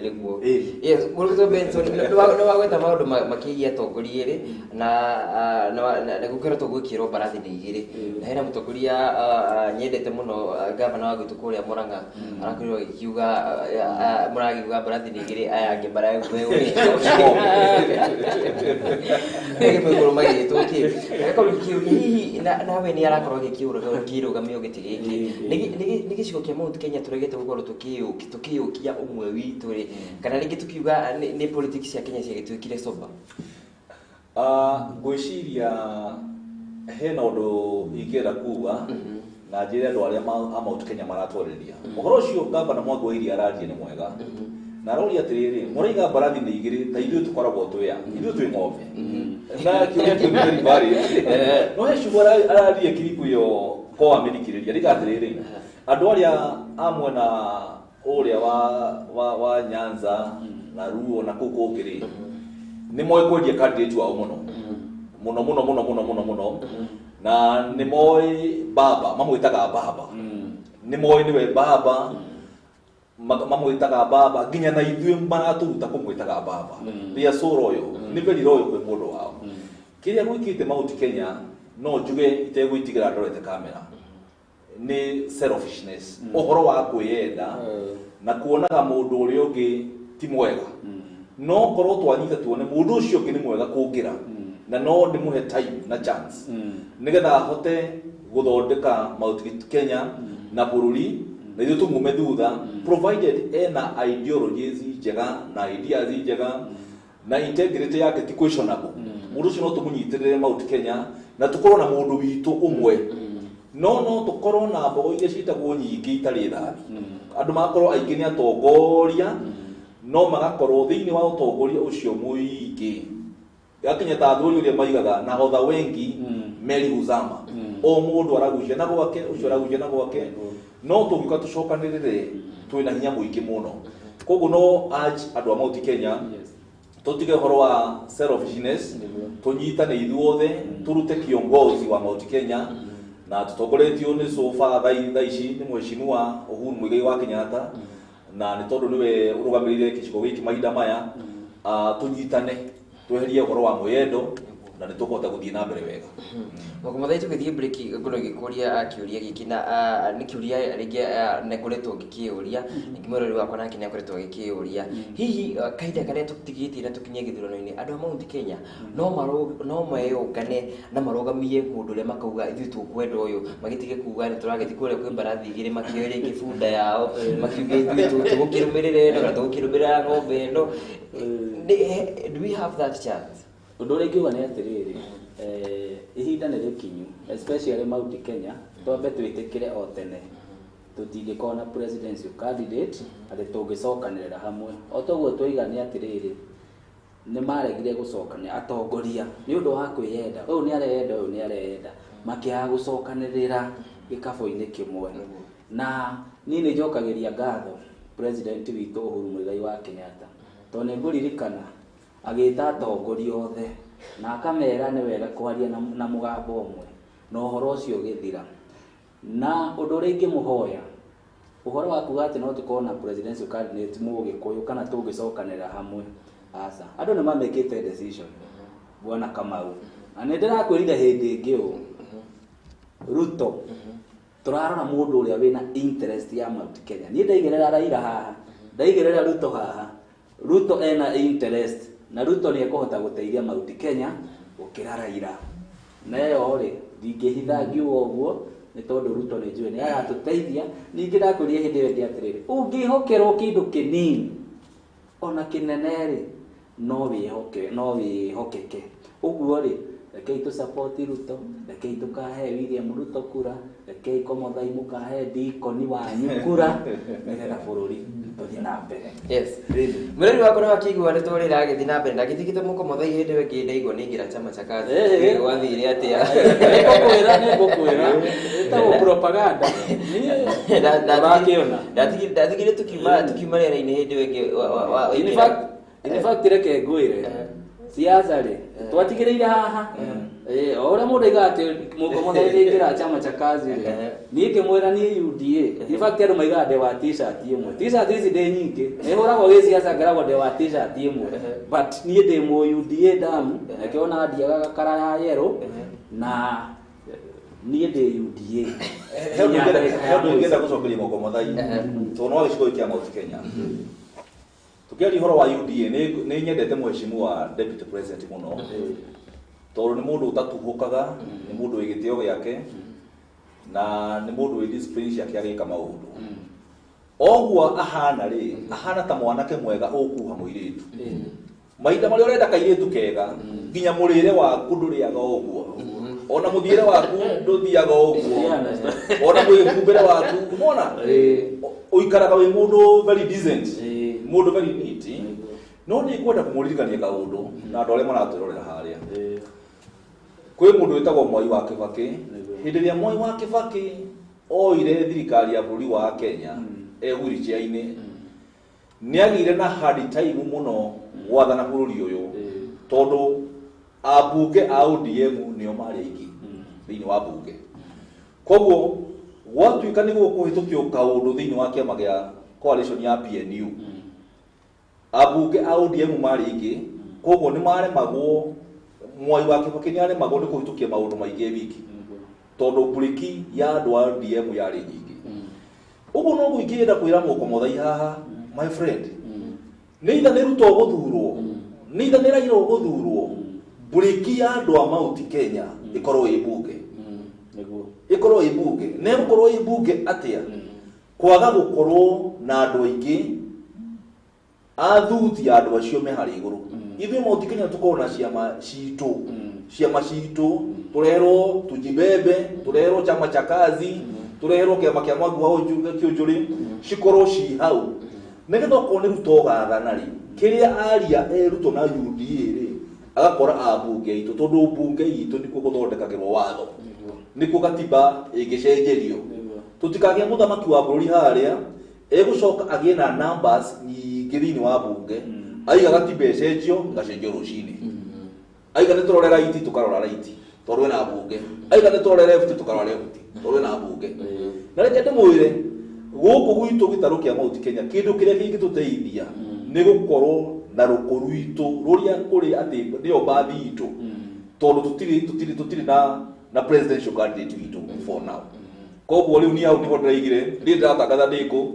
Yes, Mũrutwo Benson, nĩ wagweta maũndũ makĩgiĩ atongoria erĩ na gũkoretwo gwĩkĩrwo mbarathi nĩ igĩrĩ, na hena mũtongoria nyendete mũno, gavana wa gwitũ kũrĩa Murang'a, arakorirwo agĩkiuga mũragiuga mbarathi nĩ igĩrĩ, aya angĩ maragĩgũrũ magĩtwo kĩ, agakorwo gĩkĩũria hihi nawe nĩ arakorwo agĩkĩrũgamio gĩtĩ gĩkĩ. Nĩ gĩcigo kĩa Mount Kenya tũregete gũkorwo tũkĩyũkia ũmwe witũ rĩ, kana rĩngĩ tukiuga nĩ politics cia Kenya ciagĩtuĩkire sober? Ngwĩciria hena ũndũ ingĩenda kuga na njĩre andũ arĩa a Mount Kenya maratwarĩria ũhoro ũcio. Gavana Mwangi wa Iria araria nĩ mwega, na aroria atĩrĩrĩ, mũraiga mbarathi nĩ igĩrĩ, ta ithuĩ tũkoragwo twĩa ithuĩ twĩ ng'ombe, na kĩũria kĩu nĩ very valid. No he ciugo araria kiriku ĩyo ko amĩthikĩrĩria riga atĩrĩrĩ, andũ arĩa a mwena ũrĩa wa Nyanza na Ruo na kũu kũngĩ rĩ, nĩ moĩ kwendia candidate wao mũno mũno mũno mũno mũno mũno mũno, na nĩ moĩ baba, mamwĩtaga baba, nĩ moĩ nĩwe baba, mamwĩtaga baba, nginya na ithuĩ maratũruta kũmwĩtaga baba. They are so loyal, nĩ very loyal kwĩ mũndũ wao. Kĩrĩa gwĩkĩte Mount Kenya, no njuge itegwĩtigĩra ndorete kamera, nĩ selfishness, ũhoro wa kwĩyenda na kuonaga mũndũ ũrĩa ũngĩ ti mwega. No korwo twanyita tuone mũndũ ũcio ũngĩ nĩ mwega kũngĩra, na no ndĩmũhe time na chance nĩgetha ahote gũthondeka Mount Kenya na bũrũri, na ithuĩ tũmume thutha, provided ena ideologies njega na ideas njega na integrity yake ti questionable, mũndũ ũcio no tũmũnyitĩrĩre Mount Kenya na tũkorwo na mũndũ witũ ũmwe. No tũkorwo na mbogo iria ciĩtagwo nyingĩ itarĩ thambi, andũ magakorwo aingĩ nĩ atongoria, no magakorwo thĩinĩ wa ũtongoria ũcio mũingĩ gakinya ta athuri ũrĩa maigaga nahodha wengi meli huzama, o mũndũ aragucia na gwake, ũcio aragucia na gwake. No tũngĩũka tũcokanĩrĩre, twĩna hinya mũingĩ mũno. Koguo no urge andũ a Mount Kenya tũtige ũhoro wa selfishness, tũnyitane ithuothe, tũrute kiongozi wa Mount Kenya, na tũtongoretio nĩ sofa thaa ici nĩ Mheshimiwa Uhuru Muigai wa Kenyatta, na nĩ tondũ nĩwe ũrũgamĩrĩire gĩcigo gĩkĩ mahinda maya. Tũnyitane tweherie ũhoro wa mwĩyendo na nĩ tũkũhota gũthiĩ na mbere wega. Mũthai, tũgĩthiĩ break ngorwo ngĩkũria kĩũria gĩkĩ, na nĩ kĩũria rĩngĩ nĩ ngoretwo ngĩkĩũria, ningĩ mwĩrori wakwa nake nĩ akoretwo agĩkĩũria. Hihi kahinda karĩa tũtigĩtie na tũkinye gĩthurano-inĩ, andũ a Mount Kenya no meyũngane na marũgamie mũndũ ũrĩa makauga ithuĩ tũkwenda ũyũ, magĩtige kuga nĩ tũragĩthiĩ kũrĩa kwĩ mbarathi igĩrĩ, makĩoe rĩngĩ bunda yao, makiuge ithuĩ tũgũkĩrũmĩrĩra ĩno kana tũgũkĩrũmĩrĩra ng'ombe ĩno? Do we have that chance? Ũndũ ũrĩa ingiuga nĩ atĩrĩrĩ, ihinda nĩ rĩkinyu, especially Mount Kenya, twambe twĩtĩkĩre o tene. Tũtingĩkorwo na presidential candidate atĩ tũngĩcokanĩrĩra hamwe. O toguo twoiga nĩ atĩrĩrĩ, nĩ maregire gũcokania atongoria nĩ ũndũ wa kwĩyenda, ũyũ nĩ areyenda, ũyũ nĩ areyenda, makĩaga gũcokanĩrĩra gĩkabũ-inĩ kĩmwe. Na niĩ nĩ njokagĩria ngatho president witũ Uhuru Muigai wa Kenyatta, tondũ nĩ ngũririkana agĩta atongoria othe na akamera nĩ wega kwaria na mũgambo ũmwe, na ũhoro ũcio ũgĩthira. Na ũndũ ũrĩa ingĩmũhoya, ũhoro wa kuga atĩ no tũkorwo na presidential candidate Mũgĩkũyũ kana tũngĩcokanĩrĩra hamwe, aca, andũ nĩ mamĩkĩte decision, Bwana Kamau. Na nĩ ndĩrakwĩrire hĩndĩ ĩngĩ ũũ, Ruto tũrarora mũndũ ũrĩa wĩna interest ya Mount Kenya. Niĩ ndaigĩrĩra Raila haha, ndaigĩrĩra Ruto haha, Ruto ena interest na Ruto nĩ ekũhota gũteithia Mount Kenya gũkĩra Raila. Na ĩyo rĩ, ndingĩhitha ngiuga ũguo nĩ tondũ Ruto nĩ njũĩ nĩ aratũteithia. Ningĩ ndakwĩrire hĩndĩ ĩyo ĩngĩ atĩrĩrĩ, ũngĩhokerwo kĩndũ kĩnini ona kĩnene rĩ, no wĩhoke, no wĩhokeke. Ũguo rĩ, rekei tũ support Ruto, rekei tũkahe William Ruto kura, rekei Komothai mũkahe Deacon wanyu kura, nĩgetha bũrũri tũthiĩ na mbere. Yes. Mũreri wakwa nĩ wakĩigua nĩ tũrĩ ragĩthiĩ na mbere na gĩthigĩte Mũkomothai hĩndĩ ĩyo ĩngĩ ndaigua nĩ ingĩra chama cha kazi. Gwathire atĩa? Nĩngũkwĩra, ĩtagwo propaganda. Ũrakĩona. Ndatigire tukiuma rĩera-inĩ hĩndĩ ĩyo ĩngĩ In fact reke ngwĩre, siasa rĩ, twatigĩrĩire haha. O ũrĩa mũndũ aigaga atĩ Mũkomothai nĩaingĩra chama cha kazi rĩ, niĩ ngĩmwĩra niĩ UDA. In fact andũ maigaga ndĩ wa t-shirt ĩmwe. T-shirt ici ndĩ nyingĩ, nĩhũragwo gĩciaca ngeragwo ndĩ wa t-shirt ĩmwe. But niĩ ndĩ mũ UDA damu, nakĩo ona ndiagaga kara ya yellow, na niĩ ndĩ UDA. He ũndũ ingĩenda gũcokeria Mũkomothai, tondũ no gĩcigo gĩkĩ kĩa Mount Kenya. Tũkĩaria ũhoro wa UDA, nĩ nyendete mheshimiwa deputy president mũno, tondũ nĩ mũndũ ũtatuhũkaga, nĩ mũndũ wĩ gĩtĩo gĩake, na nĩ mũndũ wĩ discipline ciake agĩka maũndũ. Oguo ahana rĩ, ahana ta mwanake mwega ũkuha mũirĩtu. Mahinda marĩa ũrenda kairĩtu kega, nginya mũrĩre waku ndũrĩaga ũguo, ona mũthiĩre waku ndũthiaga ũguo, ona mwĩhumbĩre waku, ũmona ũikaraga wĩ mũndũ very decent, mũndũ very neat. No nĩ ngwenda kũmũririkania kaũndũ na andũ arĩa maratwĩrorera harĩa. Kwĩ mũndũ wĩtagwo Mwai wa Kĩbakĩ. Hĩndĩ ĩrĩa Mwai wa Kĩbakĩ oire thirikari ya bũrũri wa Kenya e wheelchair-inĩ, nĩ agĩire na hard time mũno gwathana bũrũri ũyũ, tondũ ambunge a ODM nĩo marĩ aingĩ thĩinĩ wa bunge. Koguo gwatuĩka nĩ gũkũhĩtũkio kaũndũ thĩinĩ wa kĩama gĩa coalition ya PNU, ambunge a ODM marĩ aingĩ, koguo nĩ maremagwo, Mwai wa Kĩbakĩ nĩ aremagwo nĩ kũhĩtũkia maũndũ maingĩ wiki, tondũ mburĩki ya andũ a ODM yarĩ nyingĩ. Ũguo noguo ingĩenda kwĩra Mũkomothai haha, my friend, nĩ itha nĩ Ruto gũthurwo, nĩ itha nĩ Raila gũthurwo, mburĩki ya andũ a Mount Kenya ĩkorwo ĩ bunge. Ĩkorwo ĩ bunge. Na ĩgũkorwo ĩ bunge atĩa? Kwaga gũkorwo na andũ aingĩ athuti ya andũ acio me harĩa igũrũ. Ithuĩ Mount Kenya tũkorwo na ciama citũ, ciama citũ tũrerwo tujibebe, tũrerwo chama cha kazi, tũrerwo kĩama kĩa Mwangi wa Kĩũnjũrĩ, cikorwo ci hau, nĩgetha okorwo nĩ Ruto ũgathana rĩ, kĩrĩa aria e Ruto na UDA rĩ, agakora ambunge aitũ, tondũ mbunge itũ nĩkuo gũthondekagĩrwo watho, nĩkuo gatiba ĩngĩcenjerio. Tũtikagĩa mũthamaki wa bũrũri harĩa egũcoka agĩe na numbers nyingĩ thĩinĩ wa bunge, aiga gatiba ĩcenjio, ĩgacenjio rũcinĩ. Aiga nĩ tũrore right, tũkarora right tondũ ena bunge. Aiga nĩ tũrore left, tũkarora left tondũ ena bunge. Na reke ndĩmwĩre, gũkũ gwitũ gĩtarũ kĩa Mount Kenya, kĩndũ kĩrĩa kĩngĩtũteithia nĩ gũkorwo na rũkũ rwitũ rũrĩa kũrĩ atĩ nĩyo mbathi itũ, tondũ tũtirĩ na presidential candidate witũ for now. Koguo rĩu niĩ hau nĩho ndĩraigire, niĩ ndĩratangatha ndĩkũ,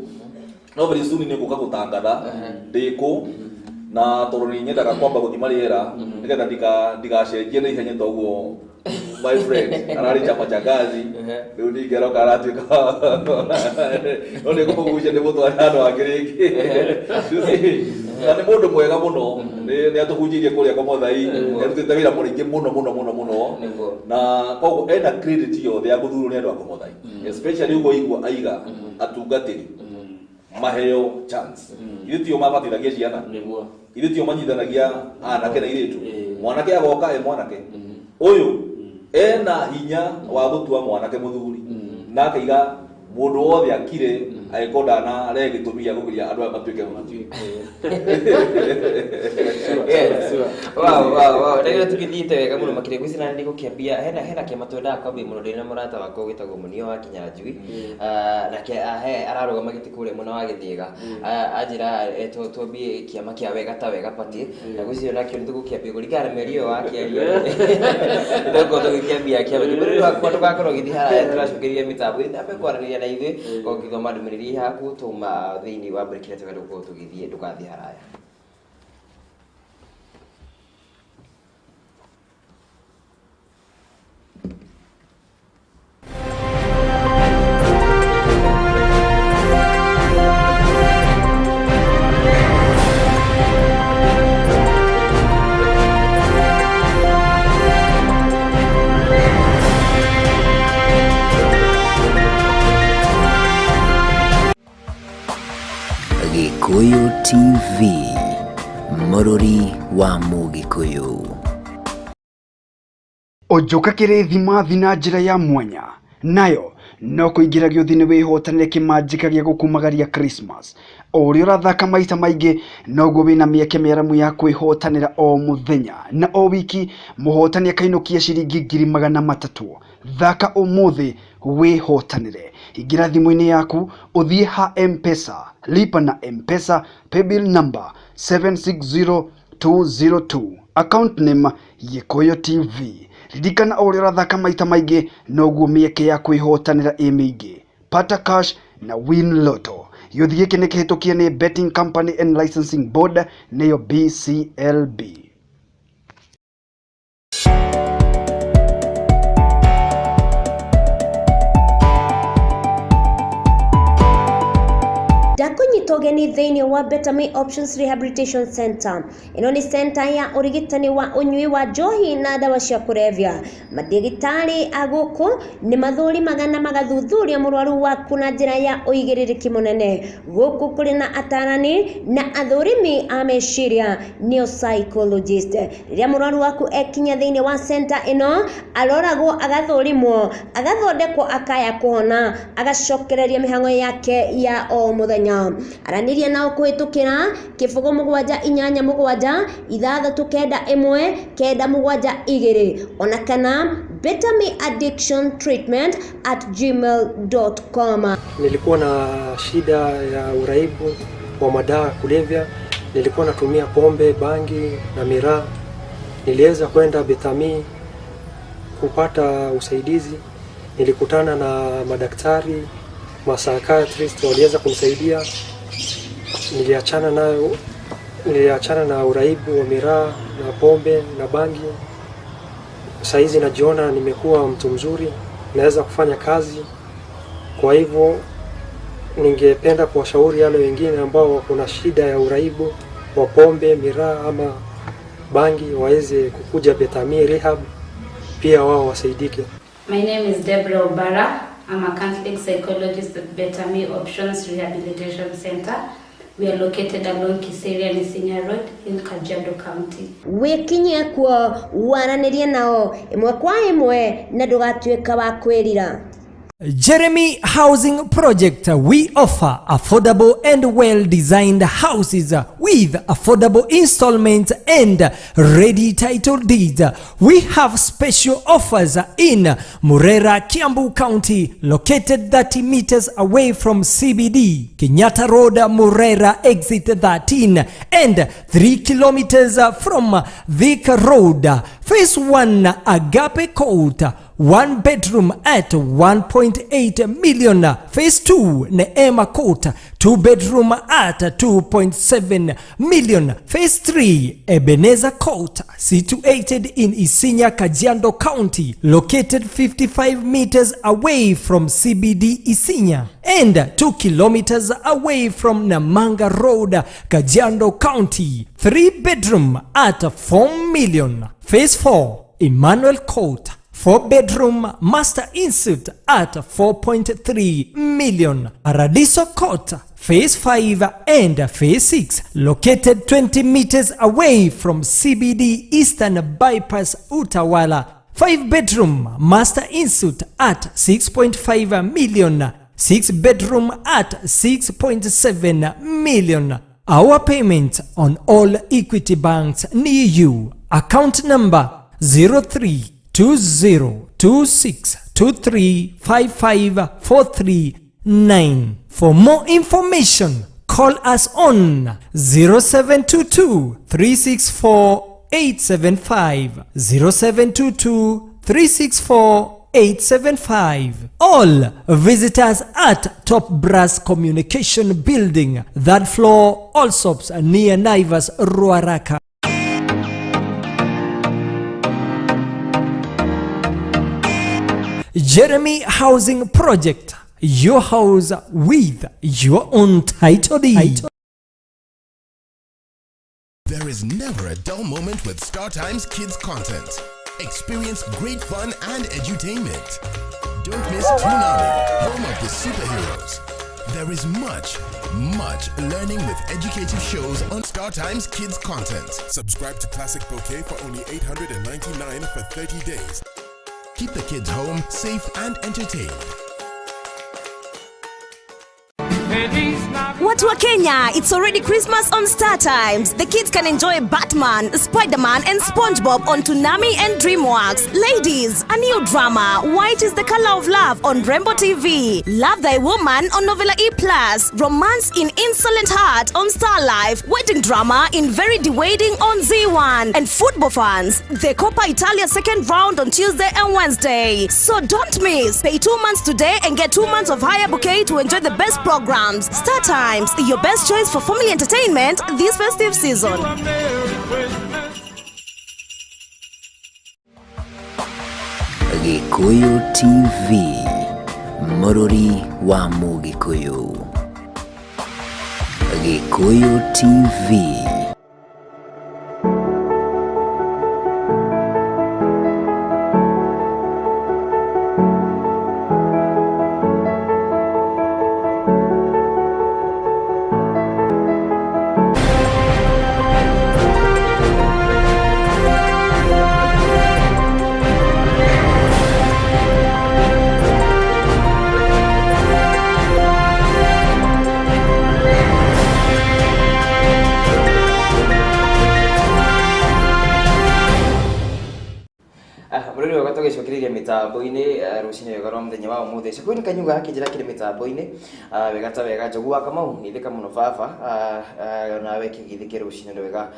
no very soon nĩ ngũka gũtangatha ndĩkũ, na tondũ nĩ nyendaga kwamba gũthima rĩera nĩgetha ndigacenjie na ihenya, toguo my friend ararĩ chama cha kazi, rĩu ningĩ aroka aratuĩka no nĩ ngũmũgucia ndĩmũtware handũ hangĩ rĩngĩ. Na nĩ mũndũ mwega mũno, nĩ atũhunjĩirie kũrĩa Komothai, nĩ arutĩte wĩra mũingĩ mũno mũno mũno mũno, na koguo ena credit yothe ya gũthurwo nĩ andũ a Komothai, especially ũguo igua aiga. Atungatĩri maheo chance. Ithuĩ tio mabatithagia ciana, ithuĩ tio manyitanagia anake na irĩtu. Mwanake agoka e mwanake ũyũ ena hinya wa gũtua mwanake mũthuri, na akaiga mũndũ wothe akire angĩkorwo ndanarehe gĩtũmi gĩa kũgiria andũ aya matuĩke mũthuri. Yes. Wow. Ndagĩra tũgĩthiĩte wega mũno makĩria gwĩciria na nĩ gũkĩambia hena kĩama twendaga kwambia mũno ndĩ na mũrata wakwa wĩtagwo Mũnio wa Kinyanjui. Nake he ararũgama gĩtĩ kũrĩa mwena wa Gĩthĩga. Anjĩra twambie kĩama kĩa Wega ta Wega Party, na gwĩciria nakĩo nĩ tũgũkĩambia kũringana na mĩario ĩyo wakĩaria, nĩtũgũkorwo tũgĩkĩambia kĩama kĩu. Mũrĩmi wakwa, ndũgakorwo ũgĩthiĩ haraya, tũracokeria mĩtambo ĩthiĩ na mbere kwaranĩria na ithuĩ ũngĩthoma ndũmĩrĩri yaku tuma thĩinĩ wa mbere kĩrĩa tũrenda gũkorwo tũgĩthiĩ, ndũgathiĩ haraya. Gikuyu TV, Mũrũri wa Mũgĩkũyũ. Ũnjũka kĩrĩthimathi na njĩra ya mwanya nayo no kũingĩra gĩũthi-inĩ wĩhotanĩre kĩmanjĩka gĩa gũkumagaria Christmas. O ũrĩa ũrathaka maita maingĩ noguo wĩna mĩeke mĩaramu ya kwĩhotanĩra o mũthenya na o wiki mũhotani akainũkia ciringi 300,000. Thaka ũmũthĩ wĩhotanĩre. Ingĩra thimũ-inĩ yaku ũthiĩ ha M-Pesa, lipa na M-Pesa paybill number 760202, account name Gĩkũyũ TV. Ririkana o ũrĩa ũrathaka maita maingĩ noguo mĩeke ya kwĩhotanĩra ĩ mĩingĩ. Pata Cash na Win Lotto. Gĩũthi gĩkĩ nĩ kĩhĩtũkie nĩ Betting Company and Licensing Board nĩyo BCLB. Ndakũnyita ũgeni thĩinĩ wa Better Me Options Rehabilitation Center. Ĩno nĩ center ya ũrigitani wa ũnyui wa njohi na ndawa cia kũrebia. Mandagĩtarĩ a gũkũ nĩ mathũrimaga na magathuthuria mũrwaru waku na njĩra ya ũigĩrĩrĩki mũnene. Gũkũ kũrĩ na atarani na athũrimi a meciria nĩo psychologist. Rĩrĩa mũrwaru waku ekinya thĩinĩ wa center ĩno, aroragwo, agathũrimwo, agathondekwo, akaya kũhona, agacokereria mĩhang'o yake ya o mũthenya. Aranĩria nao kũhĩtũkĩra 0 7 8 7 6 9 1 9 7 2 ona kana bettermeaddictiontreatment@gmail.com. Nilikuwa na shida ya uraibu wa madawa ya kulevya, nilikuwa natumia pombe, bangi na miraa. Niliweza kwenda Bethamy kupata usaidizi. Nilikutana na madaktari, ma psychiatrist waliweza kunisaidia. Niliachana nayo, niliachana na uraibu wa miraa na pombe na bangi. Saizi najiona nimekuwa mtu mzuri, naweza kufanya kazi. Kwa hivyo ningependa kuwashauri wale wengine ambao wako na shida ya uraibu wa pombe, miraa ama bangi waweze kukuja Bethamy Rehab, pia wao wasaidike. My name is Deborah Obara. I'm a counseling psychologist at Better Me Options Rehabilitation Center. We are located along Kiserian Isinya Road in Kajiado County. Wĩkinyie kuo waranĩrie nao ĩmwe kwa ĩmwe na ndũgatuĩka wa kwĩrira. Jeremy Housing Project. We offer affordable and well designed houses with affordable installments and ready title deeds. We have special offers in Murera, Kiambu County, located 30 meters away from CBD, Kenyatta Road, Murera, exit 13, and 3 kilometers from Thika Road. Phase 1, Agape Court, one bedroom at 1.8 million. Phase 2, Neema Court, two bedroom at 2.7 million. Phase 3, Ebenezer Court, situated in Isinya, Kajiado County, located 55 meters away from CBD Isinya and 2 kilometers away from Namanga Road, Kajiado County. 3 bedroom at 4 million. Phase 4, Emmanuel Court, 4 bedroom master ensuite at 4.3 million. Paradiso Court, Phase 5 and Phase 6, located 20 meters away from CBD Eastern Bypass Utawala. 5 bedroom master ensuite at 6.5 million. 6 bedroom at 6.7 million. Our payment on all Equity banks near you. Account number 032026235543 9. For more information, call us on 0722 364 875, 0722 364 875. All visitors at Top Brass Communication Building, third floor, Allsops, near Naivas, Ruaraka. Jeremy Housing Project, your house with your own title deed. There is never a dull moment with StarTimes Kids content. Experience great fun and edutainment. Don't miss Toonami, home of the superheroes. There is much, much learning with educative shows on StarTimes Kids content. Subscribe to Classic Bouquet for only 899 for 30 days. Keep the kids home, safe and entertained. Watu wa Kenya, it's already Christmas on Star Times. The kids can enjoy Batman, Spider-Man and SpongeBob on Toonami and DreamWorks. Ladies, a new drama, White is the Color of Love on Rainbow TV. Love Thy Woman on Novella E+. Romance in Insolent Heart on Star Life. Wedding drama in Very Wedding on Z1. And football fans, the Coppa Italia second round on Tuesday and Wednesday. So don't miss. Pay 2 months today and get 2 months of higher bouquet to enjoy the best programs. Star Times, your best choice for family entertainment this festive season. Gikuyu TV, Mũrũri wa Mũgĩkũyũ. Gikuyu TV. Mũrĩri wega, tũgĩcokereria mĩtambo-inĩ rũcinĩ wega rwa mũthenya wa ũmũthĩ. Cukuru Kanyuga akĩnjĩra kĩrĩ mĩtambo-inĩ. Wega ta wega. Njogu wa Kamau, gĩthĩka mũno baba. Nawe kĩgithĩke rũcinĩ rwega.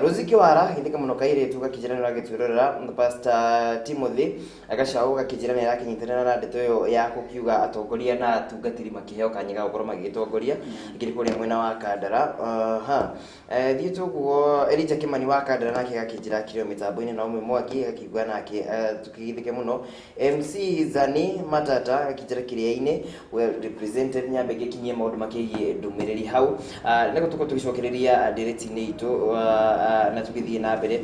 Rosie Kĩwara, gĩthĩka mũno kairĩtu, gakĩnjĩra nĩ ũragĩtwĩrorera. Pastor Timothy Gacau gakĩnjĩra nĩ arakĩnyitanĩra na ndeto ĩyo ya gũkiuga atongoria na atungatĩri makĩheo kanya ga gũkorwo magĩgĩtongoria ngiri kũrĩa mwena wa Kandara. Ha thiĩ tũguo. Elijah Kimani wa Kandara nake gakĩnjĩra akĩrĩ o mĩtambo-inĩ. Naomi Mwangi gakiuga nake tukĩgithĩke mũno. MC Zani Matata gakĩnjĩra kĩrĩa-inĩ well represented. Nyambe ngĩkinyie maũndũ makĩgiĩ ndũmĩrĩri hau. Nĩguo tũkorwo tũgĩcokereria ndereti-inĩ itũ na tũgĩthiĩ na mbere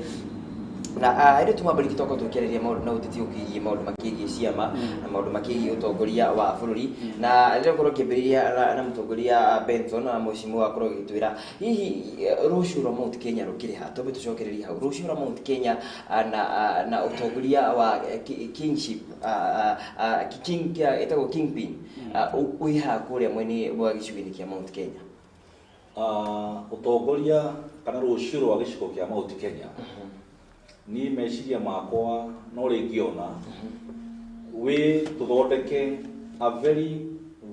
na ĩndĩ tumambĩrĩria tũkorwo tũkĩarĩria maũndũ na ũteti ũkĩgiĩ maũndũ makĩgiĩ ciama na maũndũ makĩgiĩ ũtongoria wa bũrũri, na rĩrĩa ũkorwo ũkĩambĩrĩria na mũtongoria Benson na mheshimiwa akorwo agĩtwĩra hihi rũciũ rwa Mount Kenya rũkĩrĩ ha. Twambe tũcokererie hau, rũciũ rwa Mount Kenya na ũtongoria wa kingship, king ĩtagwo kingpin, wĩ ha kũrĩa mwena wa gĩcigo-inĩ kĩa Mount Kenya? Ũtongoria kana rũciũ rwa gĩcigo kĩa Mount Kenya, niĩ meciria makwa no rĩngĩona wĩ tũthondeke a very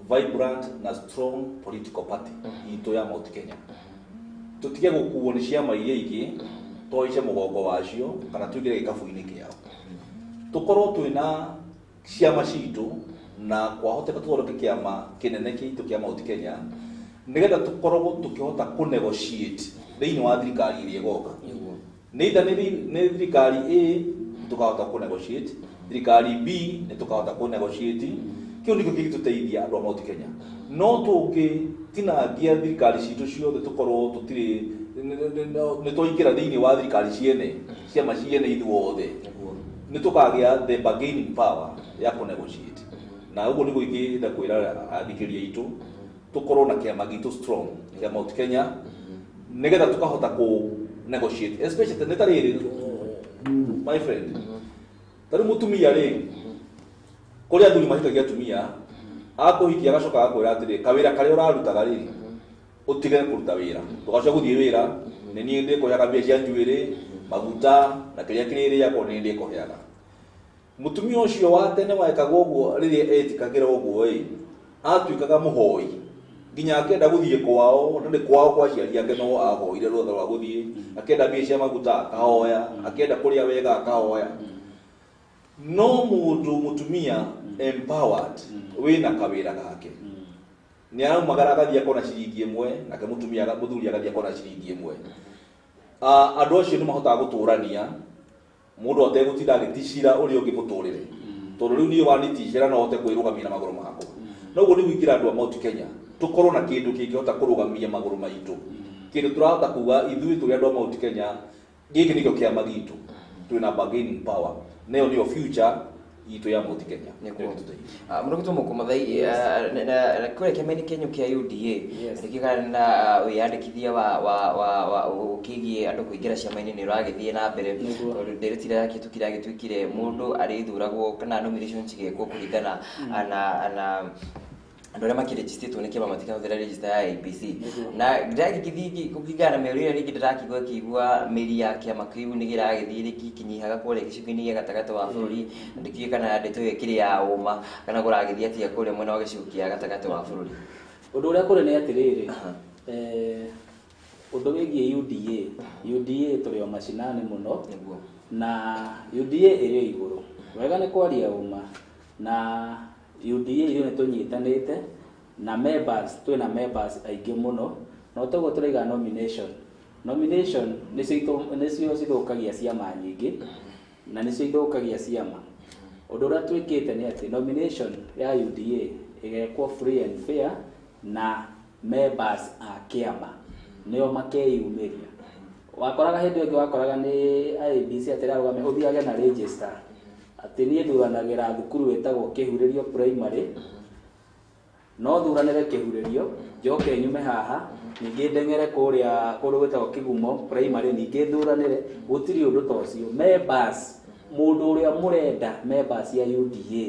vibrant na strong political party itũ ya Mount Kenya, tũtige gũkuo nĩ ciama iria ingĩ, tũhaice mũgongo wacio kana tũingĩre gĩkabũ-inĩ kĩao. Tũkorwo twĩna ciama citũ na kwahoteka tũthondeke kĩama kĩnene gitũ kĩa Mount Kenya, nĩgetha tũkorwo tũkĩhota kũ negotiate thĩinĩ wa thirikari ĩrĩa ĩgoka. Nĩ either nĩ thirikari A tũkahota kũ negotiate, thirikari B nĩ tũkahota kũ negotiate. Kĩu nĩkĩo kĩngĩtũteithia andũ a Mount Kenya. No tũngĩtinangia thirikari citũ ciothe, tũkorwo tũtirĩ nĩ twaingĩra thĩinĩ wa thirikari ciene, ciama ciene ithuothe. Nĩ tũkagĩa the bargaining power ya kũ negotiate. Na ũguo nĩguo ingĩenda kwĩra athikĩrĩria aitũ, tũkorwo na kĩama gitũ strong kĩa Mount Kenya, nĩgetha tũkahota kũ negotiate, especially nĩ ta rĩrĩ, my friend, ta rĩu mũtumia rĩ, kũrĩ athuri mahikagia atumia, akũhikia agacoka agakwĩra atĩrĩ, kawĩra karĩa ũrarutaga rĩ, ũtige kũruta wĩra, ndũgacoke gũthiĩ wĩra, nĩ niĩ ndĩkũheaga mbia cia njuĩrĩ, maguta na kĩrĩa kĩrĩrĩagwo nĩ ndĩkũheaga. Mũtumia ũcio wa tene wekaga ũguo, rĩrĩa etĩkagĩra ũguo ĩ, atuĩkaga mũhoi nginya akenda gũthiĩ kwao, na nĩ kwao kwa aciari ake no ahoire rũtha rwa gũthiĩ, akenda mbia cia maguta akahoya, akenda kũrĩa wega akahoya. No mũndũ mũtumia empowered wĩna kawĩra gake nĩ araumagara agathiĩ akona ciringi ĩmwe, nake mũtumia mũthuri agathiĩ akona ciringi ĩmwe. Andũ acio nĩ mahotaga gũtũrania mũndũ ategũtinda agĩticira ũrĩa ũngĩ mũtũrĩre, tondũ rĩu niĩ waniticĩra no hote kwĩrũgamia na magũrũ makwa. No ũguo nĩguo ingĩra andũ a Mount Kenya tũkorwo na kĩndũ kĩngĩhota kũrũgamia magũrũ maitũ, kĩndũ tũrahota kuga ithuĩ tũrĩ andũ a Mount Kenya, gĩkĩ nĩkĩo kĩama gitũ, twĩna bargaining power, na ĩyo nĩyo future itũ ya Mount Kenya. Mũrũgitwo Mũkũmathai, kũrĩa kĩama-inĩ kĩanyu kĩa UDA nĩkĩo na wĩyandĩkithia wa ũkĩgiĩ andũ kũingĩra ciama-inĩ nĩ ũragĩthiĩ na mbere, tondũ ndereti ĩrĩa yakĩhĩtũkire yagĩtuĩkire mũndũ arĩthuragwo kana nomination cigekwo kũringana na andũ arĩa makĩrĩgistĩtwo nĩ kĩama, matikahũthĩra register ya IEBC. Na ndĩragĩthiĩ kũringana na mĩario ĩrĩa rĩngĩ ndĩrakĩigua ĩkĩigua mĩri ya kĩama kĩu nĩ kĩragĩthiĩ rĩngĩ ĩkĩnyihaga kũrĩa gĩcigo-inĩ gĩa gatagatĩ wa bũrũri, na ndikĩũĩ kana ndeto ĩyo ĩkĩrĩ ya ũma kana kũragĩthiĩ atĩa kũrĩa mwena wa gĩcigo kĩa gatagatĩ wa bũrũri. Ũndũ ũrĩa kũrĩ nĩ atĩrĩrĩ, ũndũ wĩgiĩ UDA, UDA tũrĩ o macinani mũno, na UDA ĩrĩ o igũrũ wega nĩ kwaria ũma, na UDA ithuĩ nĩ tũnyitanĩte na members, twĩna members aingĩ mũno, no toguo tũraiga nomination nĩcio cithũkagia ciama nyingĩ, na nĩcio ithũkagia ciama. Ũndũ ũrĩa twĩkĩte nĩ atĩ nomination ya UDA ĩgekwo free and fair, na members a kĩama nĩo makeyumĩria. Wakoraga hĩndĩ ĩngĩ wakoraga nĩ IEBC atĩ ĩrarũgamia ũthiage na register, atĩ niĩ thuranagĩra thukuru ĩtagwo Kĩhurĩrio Primary, no thuranĩre Kĩhurĩrio, njoke nyume haha ningĩ ndeng'ere kũrĩa kũndũ gwĩtagwo Kĩgumo Primary, ningĩ thuranĩre. Gũtirĩ ũndũ ta ũcio. Members, mũndũ ũrĩa mũrenda, members ya UDA,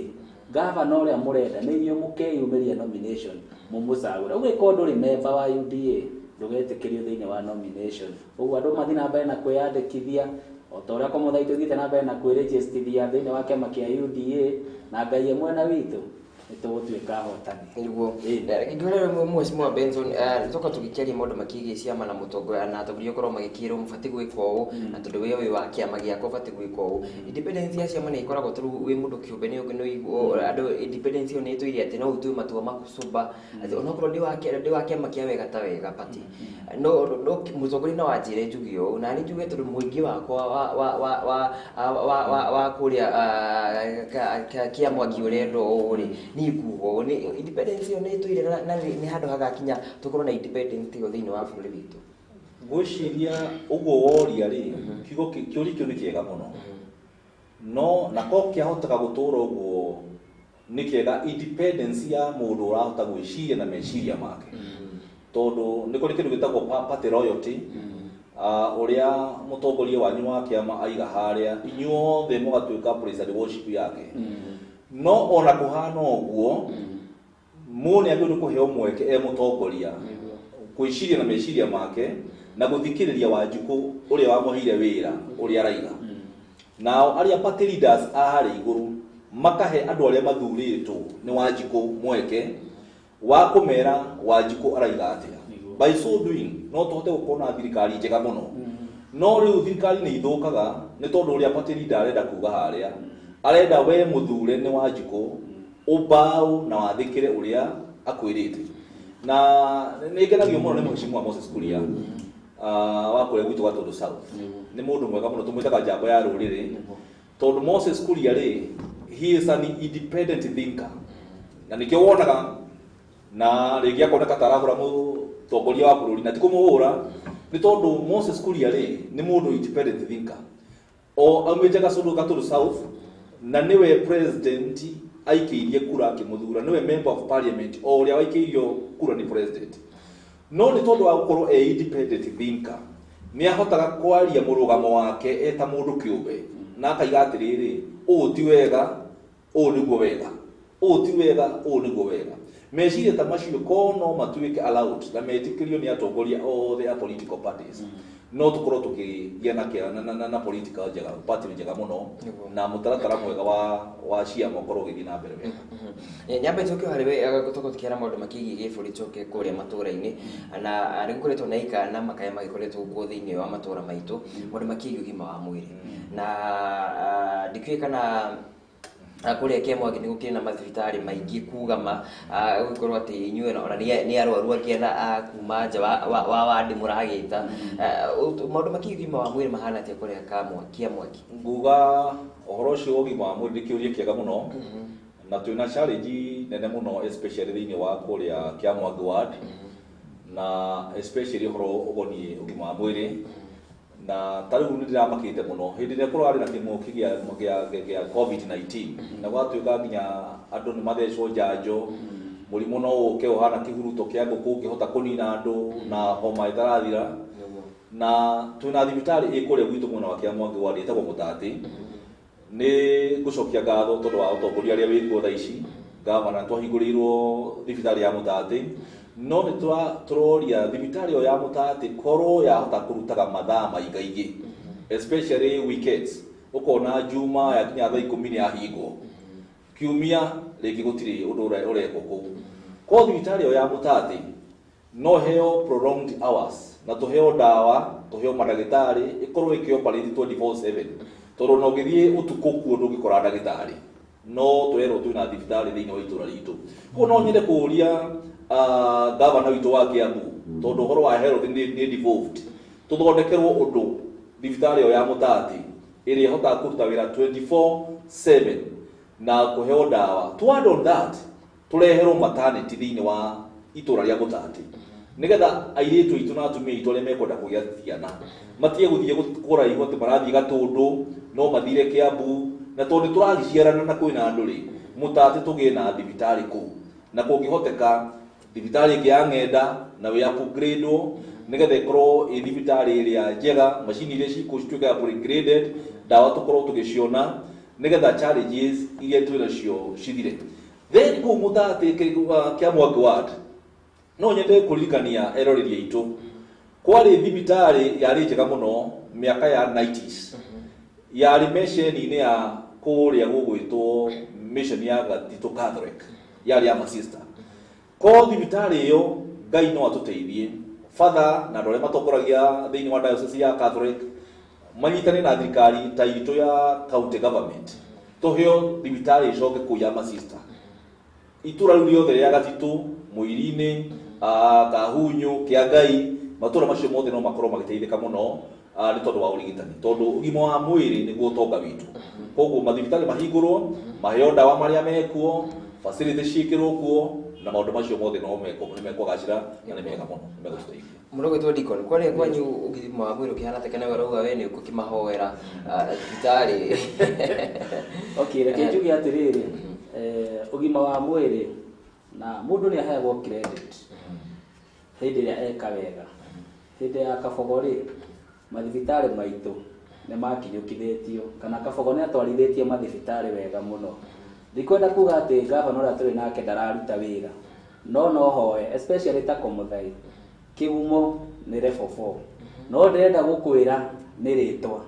gavana ũrĩa mũrenda, nĩ inyuĩ mũkeyumĩria nomination mũmũcagũre. Ũngĩkorwo ndũrĩ member wa UDA, ndũgetĩkĩrio thĩinĩ wa nomination. Ũguo andũ mathiĩ na mbere na kwĩyandĩkithia o ta ũrĩa Kamũthai tũthiĩte na mbere na kwĩrĩgĩstithia thĩinĩ wa kĩama kĩa UDA, na Ngai e mwena witũ nĩ tũgũtuĩka ahotani. Nĩguo ngĩũria Mheshimiwa Benson, toka tũgĩkĩaria maũndũ makĩgiĩ ciama na mũtongoria na atongoria gũkorwo magĩkĩrwo mũbatiĩ gwĩka ũũ, na tondũ we wĩ wa kĩama gĩakwa ũbatiĩ gwĩka ũũ. Independence ya ciama nĩ ĩkoragwo tondũ wĩ mũndũ kĩũmbe nĩ andũ independence ĩyo nĩ ĩtũire atĩ no ũtue matua maku sober, atĩ onokorwo ndĩ wa kĩama kĩa Wega ta Wega Party, no mũtongoria no anjĩre njuge ũũ na nĩ njuge tondũ mũingĩ wakwa wa kũrĩa kĩa Mwangi ũrenda ũũ rĩ, niĩ nguga ũũ. Nĩ independence ĩyo nĩ ĩtũire na nĩ handũ hagakinya tũkorwo na independence ĩyo thĩinĩ wa bũrũri witũ. Ngwĩciria ũguo woria rĩ, kiugo kĩũria kĩu nĩ kĩega mũno, no nako kĩahotaga gũtũra ũguo nĩ kĩega independence ya mũndũ ũrahota gwĩciria na meciria make, tondũ nĩ kũrĩ kĩndũ gĩtagwo party loyalty, ũrĩa mũtongoria wanyu wa kĩama aiga harĩa, inyuothe mũgatuĩka praise and worship yake. No ona kũhana ũguo, mũndũ nĩ agĩrĩirwo kũheo mweke e mũtongoria gwĩciria na meciria make na gũthikĩrĩria Wanjikũ ũrĩa wamũheire wĩra ũrĩa araiga. Nao arĩa party leaders a harĩa igũrũ makahe andũ arĩa mathurĩtwo nĩ Wanjikũ mweke wa kũmera Wanjikũ araiga atĩa. By so doing no tũhote gũkorwo na thirikari njega mũno. No rĩu thirikari nĩ ithũkaga nĩ tondũ ũrĩa party leader arenda kuga harĩa, arenda we mũthure nĩ Wanjikũ ũmbaũ na wathĩkĩre ũrĩa akwĩrĩte. Na nĩ ngenagio mũno nĩ Mheshimiwa Moses Kuria wa kũrĩa gwitũ Gatũndũ South. Nĩ mũndũ mwega mũno, tũmwĩtaga njamba ya rũrĩrĩ, tondũ Moses Kuria rĩ, he is an independent thinker, na nĩkĩo wonaga na rĩngĩ akoneka ta arahũra mũtongoria wa bũrũri, na ti kũmũhũra, nĩ tondũ Moses Kuria rĩ, nĩ mũndũ independent thinker. O aumĩte Gatundu South, na nĩwe president aikĩirie kura akĩmũthura, nĩwe member of parliament o ũrĩa waikĩirio kura nĩ president. No nĩ tondũ wa gũkorwo e independent thinker, nĩ ahotaga kwaria mũrũgamo wake eta mũndũ kĩũmbe, na akaiga atĩrĩrĩ, ũũ ti wega, ũũ nĩguo wega, ũũ ti wega, ũũ nĩguo wega. Meciria ta macio ko no matuĩke allowed na metĩkĩrio nĩ atongoria othe a political parties, no tũkorwo tũkĩgĩa na political njega, party njega mũno, na mũtaratara mwega wa ciama ũkorwo ũgĩthiĩ na mbere wega. Nyambe njoke harĩ we, tũkorwo tũkĩara maũndũ makĩgiĩ gĩbũrũri, njoke kũrĩa matũra-inĩ, na nĩ gũkoretwo na ika na makaya magĩkoretwo kuo thĩinĩ wa matũra maitũ, maũndũ makĩgiĩ ũgima wa mwĩrĩ, na ndikĩũĩ kana kũrĩa Kĩamwangi nĩ gũkĩrĩ na mathibitarĩ maingĩ kugama gũgĩkorwo atĩ inyuĩ ona nĩ arwaru angĩ na kuma nja wa wandi mũragĩta. Maũndũ makĩgiĩ ũgima wa mwĩrĩ mahana atĩa kũrĩa Kĩamwangi? Nguga ũhoro ũcio wa ũgima wa mwĩrĩ nĩ kĩũria kĩega mũno, na twĩna challenge nene mũno, especially thĩinĩ wa kũrĩa Kĩamwangi ward, na especially ũhoro ũgoniĩ ũgima wa mwĩrĩ. Na ta rĩu nĩ ndĩramakĩte mũno hĩndĩ ĩrĩa kũrarĩ na kĩng'ũki gĩa COVID-19, na gwatuĩka nginya andũ nĩ mathecwo njanjo, mũrimũ no ũke ũhana kĩhuruto kĩa ngũkũ ũngĩhota kũnina andũ na homa ĩtarathira. Na twĩna thibitarĩ ĩ kũrĩa gwitũ mwena wa Kĩamwangi ward ĩtagwo Mũtatĩ. Nĩ ngũcokia ngatho tondũ wa ũtongoria ũrĩa wĩkuo thaa ici, gavana, twahingũrĩirwo thibitarĩ ya Mũtatĩ, no nĩ tũroria thibitarĩ ĩyo ya Mũtatĩ korwo yahota kũrutaga mathaa maingaingĩ, especially weekends, ũkona Juma yakinya thaa 10 nĩ yahingwo, kiumia rĩngĩ gũtirĩ ũndũ ũrekwo kũu. Korwo thibitarĩ ĩyo ya Mũtatĩ no heo prolonged hours, na tũheo ndawa, tũheo mandagĩtarĩ, ĩkorwo ĩkĩoperate 24/7, tondũ no ũngĩthiĩ ũtukũ kuo ndũngĩkora ndagĩtarĩ, no twerwo twĩna thibitarĩ thĩinĩ wa itũra ritũ. Koguo no nyende kũũria gavana witũ wa Kiambu, tondũ ũhoro wa health nĩ devolved, tũthondekerwo ũndũ thibitarĩ ĩyo ya Mũtatĩ ĩrĩa ĩhotaga kũruta wĩra 24/7 na kũheo ndawa. To add on that, tũreherwo maternity thĩinĩ wa itũra rĩa Mũtatĩ, nĩgetha airĩtu aitũ na atumia aitũ arĩa mekwenda kũgĩa ciana matige gũthiĩ kũraihu atĩ marathiĩ Gatũndũ, no mathire Kiambu, na tondũ nĩtũragĩciarana na kwĩna andũ rĩ, Mũtatĩ tũgĩe na thibitarĩ kũu, na kũngĩhoteka thibitarĩ ĩngĩ ya Ng'enda na wĩ upgrade-wo, nĩgetha ĩkorwo ĩ thibitarĩ ĩrĩa njega, macini iria cikuo cituĩke upgraded, ndawa tũkorwo tũgĩciona, nĩgetha challenges iria twĩ nacio cithire. Then kũu Mũtatĩ Kĩamwangi ward, no nyende kũririkania eroreri aitũ kwarĩ thibitarĩ yarĩ njega mũno mĩaka ya 90s, yarĩ meceni-inĩ ya kũrĩa gũgwĩtwo mission ya Gatitũ Catholic, yarĩ ya masista. Ko thibitarĩ ĩyo Ngai no atũteithie, father na andũ arĩa matongoragia thĩinĩ wa diocese ya Catholic manyitane na thirikari ta itũ ya county government, tũheo thibitarĩ ĩcoke kũu ya masista. Itũra rĩu rĩothe rĩa Gatitũ, Mũirinĩ, Kahunyu, Kĩangai, matũra macio mothe no makorwo magĩteithĩka mũno nĩ tondũ wa ũrigitani, tondũ ũgima wa mwĩrĩ nĩguo ũtonga witũ. Koguo mathibitarĩ mahingũrwo, maheo ndawa marĩa mekuo, facility ciĩkĩrwo kuo, na maũndũ macio mothe no nĩ mekwagacĩra na nĩ mega mũno, nĩ megũtũteithia. Mũno gwĩtwo Deacon, kwarĩa kwanyu ũgima wa mwĩrĩ ũkĩhana atĩa, kana we ũrauga we nĩ ũkũkĩmahoera thibitarĩ? Okay, reke njuge atĩrĩrĩ, ũgima wa mwĩrĩ na mũndũ nĩ aheagwo credit hĩndĩ ĩrĩa eka wega. Hĩndĩ ya Kabogo rĩ, mathibitarĩ maitũ nĩ makinyũkithĩtio, kana Kabogo nĩ atwarithĩtie mathibitarĩ wega mũno. Ndikwenda kuga atĩ gavana ũrĩa tũrĩ nake ndararuta wĩra, no hoe especially ta Komuthai, kĩgumo nĩ level 4, no ndĩrenda gũkwĩra nĩ rĩtwa,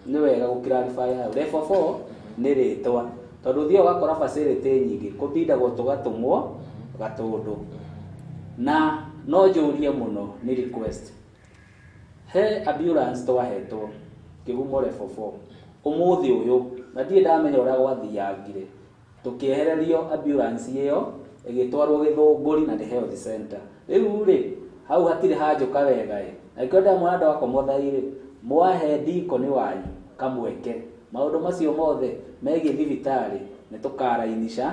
nĩ wega gũ clarify hau, level 4 nĩ rĩtwa, tondũ ũthiaga ũgakora facility nyingĩ kũbindagwo tũgatũmwo Gatũndũ. Na no njũrie mũno, nĩ request, he ambulance twahetwo kĩgumo level 4 ũmũthĩ ũyũ, na ndirĩ ndamenya ũrĩa gwathiangire, tũkĩehererio ambulance ĩyo ĩgĩtwarwo Gĩthũngũri na nĩ health center. Rĩu rĩ, hau hatirĩ hanjũka wega ĩ, na nĩkĩo ndamwĩra andũ a Komothai rĩ, mwahe deacon wanyu kamweke, maũndũ macio mothe megiĩ thibitarĩ nĩ tũkarainisha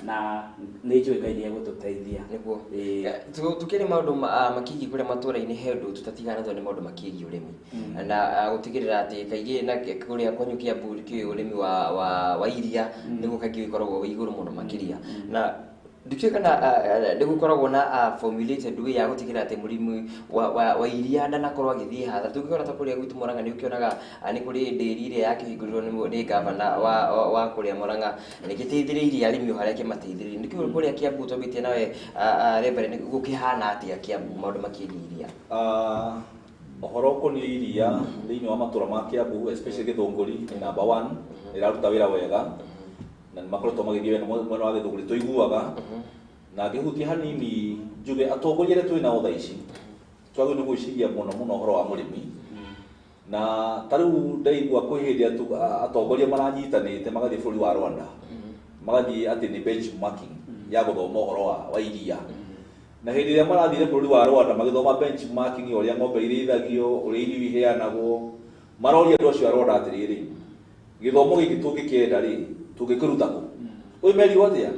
Na nĩ njũĩ Ngai nĩ egũtũteithia. Nĩguo. Ĩĩ. Tukĩrĩ maũndũ makĩgiĩ kũrĩa matũũra-inĩ, he ũndũ tũtatigana tondũ nĩ maũndũ makĩgiĩ ũrĩmi na gũtigĩrĩra atĩ kaingĩ na kũrĩa kwanyu Kiambu kĩ ũrĩmi wa iria nĩguo kaingĩ ũkoragwo wĩ igũrũ mũno makĩria, na ndikĩũĩ kana nĩ gũkoragwo na formulated way ya gũtigĩrĩra atĩ mũrĩmi wa iria ndanakorwo agĩthiĩ hathara. Tũngĩkora ta kũrĩa gwitũ Murang'a, nĩ ũkĩonaga nĩ kũrĩ ndĩri ĩrĩa yakĩhingũrirwo nĩ gavana wa kũrĩa Murang'a, na nĩgĩteithĩrĩirie arĩmi o harĩa kĩmateithĩrĩirie. Nĩkĩo kũrĩa Kiambu twambĩtie nawe, Reverend, gũkĩhana atĩa Kiambu maũndũ makĩgiĩ iria? Ũhoro ũkoniĩ iria thĩinĩ wa matũra ma Kiambu, especially Gĩthũngũri, nĩ number one, ĩraruta wĩra wega na nĩ makoretwo magĩthiĩ wega mwena wa Gĩthũngũri tũiguaga. Na ngĩhutia hanini njuge atongoria arĩa twĩ nao thaa ici, twagĩrĩirwo nĩ gwĩciria mũno mũno ũhoro wa mũrĩmi. Na ta rĩu ndaigua kwĩ hĩndĩ atongoria maranyitanĩte magathiĩ bũrũri wa Rwanda, magathiĩ atĩ nĩ benchmarking ya gũthoma ũhoro wa iria. Na hĩndĩ ĩrĩa marathire bũrũri wa Rwanda magĩthoma benchmarking ya ũrĩa ng'ombe irĩithagio, ũrĩa irio iheanagwo, maroria andũ acio a Rwanda atĩrĩrĩ, gĩthomo gĩkĩ tũngĩkĩenda rĩ, tũngĩkĩruta kũ? Ũyũ merirwo atĩa?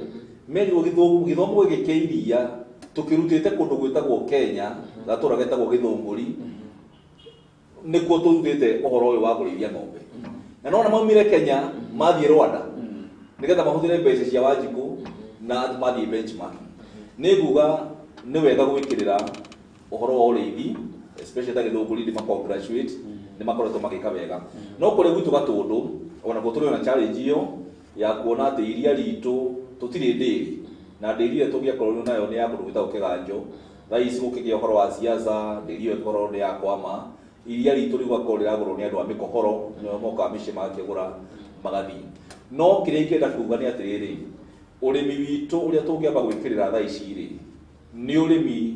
Merirwo gĩthomo gĩkĩ kĩa iria tũkĩrutĩte kũndũ gwĩtagwo Kenya, gatũra getagwo Gĩthũngũri, nĩkuo tũrutĩte ũhoro ũyũ wa kũrĩithia ng'ombe. Na nona maumire Kenya mathiĩ Rwanda nĩgetha mahũthĩre mbeca cia Wanjikũ na mathiĩ benchmarking. Nĩ nguga nĩ wega gwĩkĩrĩra ũhoro wa ũrĩithi, especially ta Gĩthũngũri, nĩ congratulate, nĩ makoretwo magĩka wega. No kũrĩa gwitũ Gatũndũ onakuo tũrĩ ona challenge ĩyo ya kuona atĩ iria ritũ tũtirĩ ndĩri, na ndĩri ĩrĩa tũngĩakorirwo nayo nĩ ya kũndũ gwĩtagwo Kĩganjo. Thaa ici gũkĩgĩa ũhoro wa siasa, ndĩri ĩyo ĩkorwo nĩ ya kwama. Iria ritũ rĩu gakorwo rĩragũrwo nĩ andũ a mĩkohoro, nĩo mokaga mĩciĩ magakĩgũra magathiĩ. No kĩrĩa ingĩenda kuga nĩ atĩrĩrĩ, ũrĩmi witũ ũrĩa tũngĩamba gwĩkĩrĩra thaa ici rĩ, nĩ ũrĩmi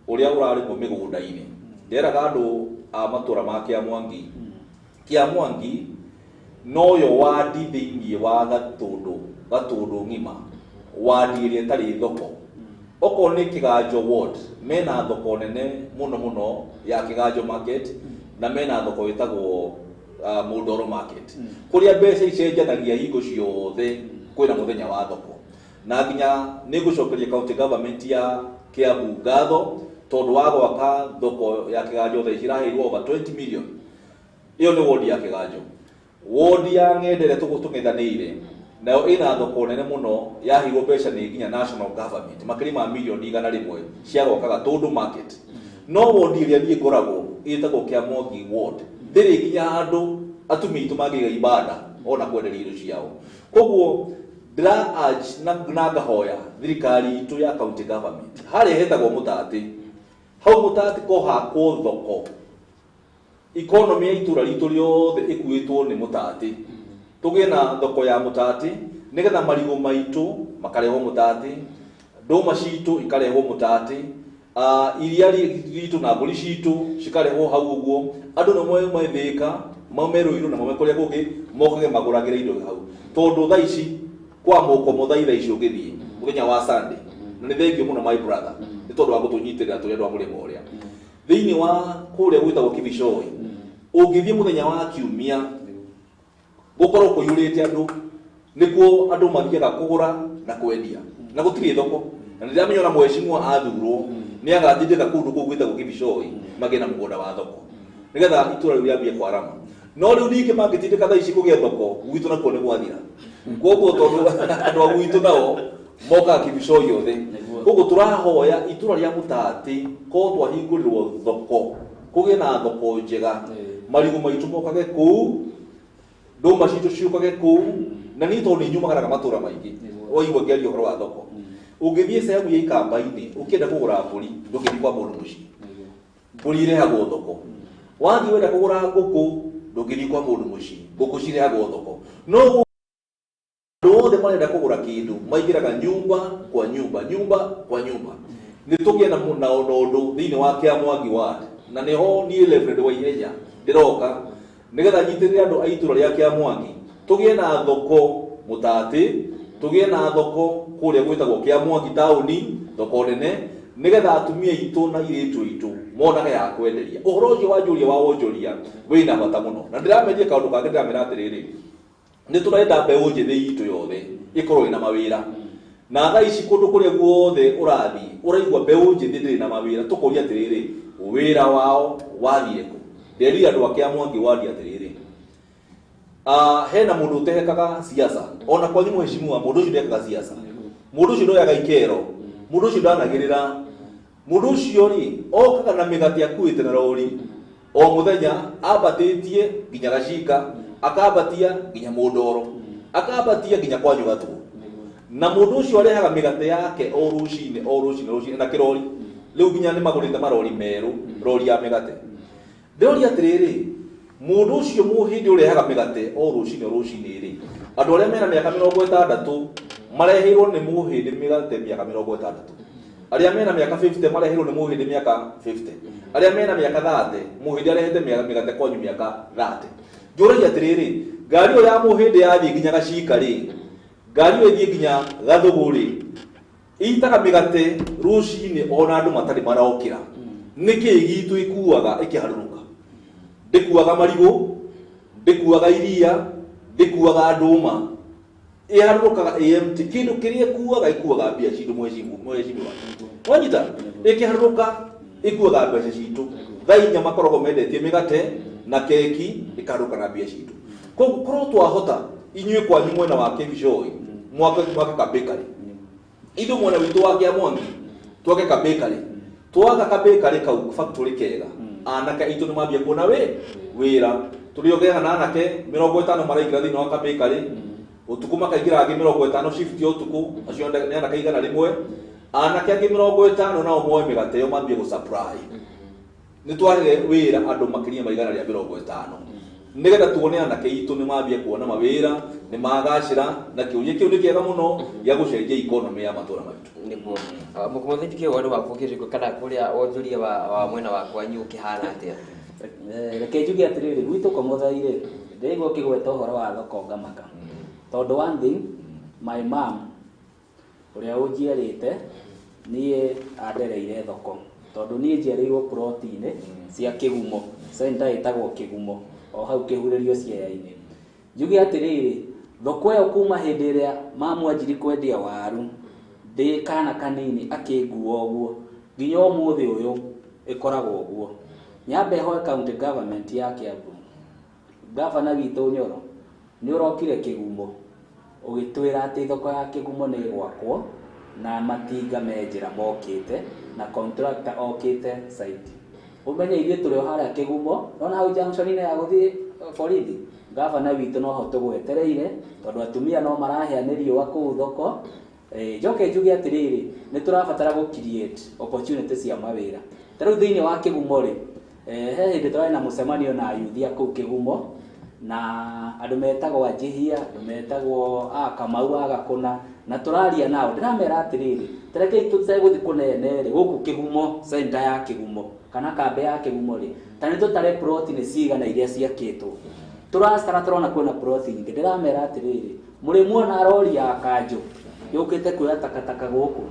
ũrĩa ũrarĩmwo mĩgũnda-inĩ. Nderaga andũ a matũra ma Kĩamwangi, Kĩamwangi noyo wadi thĩinĩ wa Gatũndũ ng'ima, wadi ĩrĩa ĩtarĩ thoko. Okorwo nĩ Kĩganjo ward, mena thoko nene mũno mũno ya Kĩganjo market, na mena thoko ĩtagwo Mũndoro market, kũrĩa mbeca icenjanagia hingo ciothe kwĩna mũthenya wa thoko. Na nginya nĩ ngũcokeria county government ya Kiambu ngatho tondũ wa gwaka thoko ya Kĩganjo, thaa ici ĩraheirwo over 20 million. Ĩyo nĩ wodi ya Kĩganjo. Wodi ya Ng'endere tũng'ethanĩire nayo ĩna thoko nene mũno yaheirwo mbeca nĩ nginya national government, makĩria ma mirioni 100 cia gwaka Gatũndũ market. No wodi ĩrĩa niĩ ngoragwo ĩtagwo Kĩamwangi ward, ndĩrĩ nginya handũ atumia aitũ mangĩiga ibanda ona kwenderia indo ciao. Koguo ndĩra urge na ngahoya thirikari itũ ya county government, harĩa hetagwo Mũtatĩ, hau Mũtatĩ kohakwo thoko. Economy ya itũra ritũ rĩothe ĩkuĩtwo nĩ Mũtatĩ. Tũgĩe na thoko ya Mũtatĩ nĩgetha marigũ maitũ makarehwo Mũtatĩ, ndũma citũ ikarehwo Mũtatĩ, iria ritũ na mbũri citũ cikarehwo hau ũguo. Andũ nĩ maume Thĩka, maume Rũirũ na maume kũrĩa kũngĩ, mokage magũragĩre indo hau. Tondũ thaa ici kwa mũkomo thaa ici ũngĩthiĩ mũthenya wa Sunday, na nĩ thengiũ mũno my brother nĩ tondũ wa gũtũnyitĩrĩra tũrĩ andũ a mũrĩmo ũrĩa thĩinĩ wa kũrĩa gwĩtagwo Kibicoi, ũngĩthiĩ mũthenya wa Kiumia gũkorwo kũiyũrĩte andũ, nĩkuo andũ mathiaga kũgũra na kwendia na gũtirĩ thoko. Na nĩndĩramenya ona mheshimiwa athurwo nĩ agatindĩka kũndũ kũu gwĩtagwo Kibicoi magĩe na mũgũnda wa thoko nĩgetha itũra rĩu rĩambie kwarama. No rĩu ningĩ mangĩtindĩka thaa ici kũgĩa thoko gwitũ nakuo nĩ gwathira. Koguo tondũ andũ a gwitũ nao mokaga Kibicoi othe, koguo tũrahoya itũra rĩa Mũtatĩ korwo twahingũrĩrwo thoko, kũgĩe na thoko njega, marigũ maitũ mokage kũu, ndũma citũ ciũkage kũu. Na niĩ tondũ nĩ nyumagaraga matũra maingĩ, waigua ngĩaria ũhoro wa thoko, ũngĩthiĩ sehemu ya Ikamba-inĩ ũkĩenda kũgũra mbũri, ndũngĩthiĩ kwa mũndũ mũciĩ, mbũri irehagwo thoko. Wathiĩ wenda kũgũra ngũkũ, ndũngĩthiĩ kwa mũndũ mũciĩ, ngũkũ cirehagwo thoko. No andũ othe marenda kũgũra kĩndũ maingĩraga nyumba kwa nyumba, nyumba kwa nyumba. Nĩ tũgĩe na ũndũ thĩinĩ wa Kĩamwangi ward, na nĩho niĩ Reverend Waihenya ndĩroka nĩgetha nyitĩrĩre andũ a itũra rĩa Kĩamwangi, tũgĩe na thoko Mũtatĩ, tũgĩe na thoko kũrĩa gwĩtagwo Kĩamwangi taũni, thoko nene, nĩgetha atumia aitũ na airĩtu aitũ monage ya kwenderia. Ũhoro ũcio wa njũria wa wonjoria wĩna bata mũno. Na ndĩrameria kaũndũ kangĩ, ndĩramera atĩrĩrĩ, nĩ tũrenda mbeũ njĩthĩ itũ yothe ĩkorwo ĩna mawĩra. Na thaa ici kũndũ kũrĩa guothe ũrathiĩ ũraigua mbeũ njĩthĩ ndĩrĩ na mawĩra, tũkoria atĩrĩrĩ, wĩra wao wathire kũ? Nderire andũ ake a Mwangi wandi atĩrĩrĩ, hena mũndũ ũtehekaga siasa ona kwanyu mheshimiwa, mũndũ ũcio ndekaga siasa, mũndũ ũcio ndoyaga ikero, mũndũ ũcio ndanagĩrĩra, mũndũ ũcio rĩ okaga na mĩgate akuĩte na rori o mũthenya, ambatĩtie nginya Gacika, akambatia nginya Mũndoro, akambatia nginya kwanyu Gatũ. Na mũndũ ũcio arehaga mĩgate yake o rũcinĩ o rũcinĩ rũcinĩ na kĩrori. Rĩu nginya nĩ magũrĩte marori merũ, rori ya mĩgate. Ndĩroria atĩrĩrĩ, mũndũ ũcio mũhĩndĩ ũrehaga mĩgate o rũcinĩ o rũcinĩ rĩ, andũ arĩa mena mĩaka 60 mareheirwo nĩ mũhĩndĩ mĩgate mĩaka 60, arĩa mena mĩaka 50 mareheirwo nĩ mũhĩndĩ mĩaka 50, arĩa mena mĩaka 30 mũhĩndĩ arehete mĩgate kwanyu mĩaka 30. Njũragia atĩrĩrĩ, ngari ĩyo ya mũhĩndĩ yathiĩ nginya Gacika rĩ, ngari ĩyo ĩthiĩ nginya Gathũgũ rĩ, itaga mĩgate rũcinĩ ona andũ matarĩ marokĩra. Nĩkĩĩ gitũ ikuaga ĩkĩharũrũka? Ndĩkuaga marigũ, ndĩkuaga iria, ndĩkuaga ndũma, ĩharũrũkaga AMT. Kĩndũ kĩrĩa ĩkuaga ĩkuaga mbia citũ mheshimiwa. Wanyita? Ĩkĩharũrũka ĩkuaga mbeca citũ. Thaa inya makoragwo mendetie mĩgate na keki, ĩkaharũrũka na mbia citũ. Koguo korwo twahota inyuĩ kwanyu mwena wa Kibishoi mwake ka bakery, ithuĩ mwena witũ wa Kĩamwangi twake ka bakery, twaka ka bakery kau factory kega, anake aitũ nĩ mambia kuona wĩra. Tũrĩongeaga na anake 50 maraingĩra thĩinĩ wa ka bakery, ũtukũ makaingĩra angĩ 50 shift ya ũtukũ, acio nĩ anake 100. Anake angĩ 50 nao moe mĩgate ĩyo mambie gũ supply. Nĩ twahe wĩra andũ makĩria ma 150, nĩgetha tuone anake itũ nĩ mambia kuona mawĩra, nĩ magacĩra, na kĩũria kĩu nĩ kĩega mũno gĩa gũcenjia economy ya matũra maitũ. Nĩguo mũkũmũthĩ ndikĩũĩ woni waku ũkĩrĩkũ, kana kũrĩa wonjoria wa mwena wa kwanyu ũkĩhana atĩa? Reke njuge atĩrĩrĩ, gwitũ Komothai rĩ, ndĩraigua ũkĩgweta ũhoro wa thoko ngamaka, tondũ one thing, my mom ũrĩa ũnjiarĩte niĩ andereire thoko, tondũ niĩ njiarĩirwo ploti-inĩ cia Kĩgumo, center ĩtagwo Kĩgumo, o hau kĩhurĩrio Siaya-inĩ. Njuge atĩrĩrĩ, thoko ĩyo kuma hĩndĩ ĩrĩa mamu anjirie kwendia waru ndĩ kana kanini akĩngua ũguo nginya ũmũthĩ ũyũ ĩkoragwo ũguo. Nyambe hoe county government ya Kiambu, gavana witũ Nyoro nĩ ũrokire Kĩgumo ũgĩtwĩra atĩ thoko ya Kĩgumo nĩ ĩgwakwo na matinga me njĩra mokĩte na contractor okĩte site. Ũmenye ithuĩ tũrĩ o harĩa Kĩgumo, nona hau junction-inĩ ya gũthiĩ borithi, gavana witũ noho tũgwetereire, tondũ atumia no marahĩa nĩ riũa kũu thoko. Njoke njuge atĩrĩrĩ, nĩ tũrabatara gũ create opportunity cia mawĩra. Ta rĩu thĩinĩ wa Kĩgumo rĩ, he hĩndĩ tũrarĩ na mũcemanio na yuthi a kũu Kĩgumo, na andũ metagwo Anjihia, andũ metagwo a Kamau a Gakũna, na tũraria nao, ndĩramera atĩrĩrĩ, tarekei tũtegũthiĩ kũnene rĩ, gũkũ Kĩgumo, center ya Kĩgumo, kana kambĩ ya Kĩgumo rĩ, ta nĩ tũtare ploti nĩ cigana iria ciakĩtwo. Tũracitara tũrona kwĩna ploti nyingĩ, ndĩramera atĩrĩrĩ, mũrĩ muona rori ya kanjũ yũkĩte kuoya takataka gũkũ,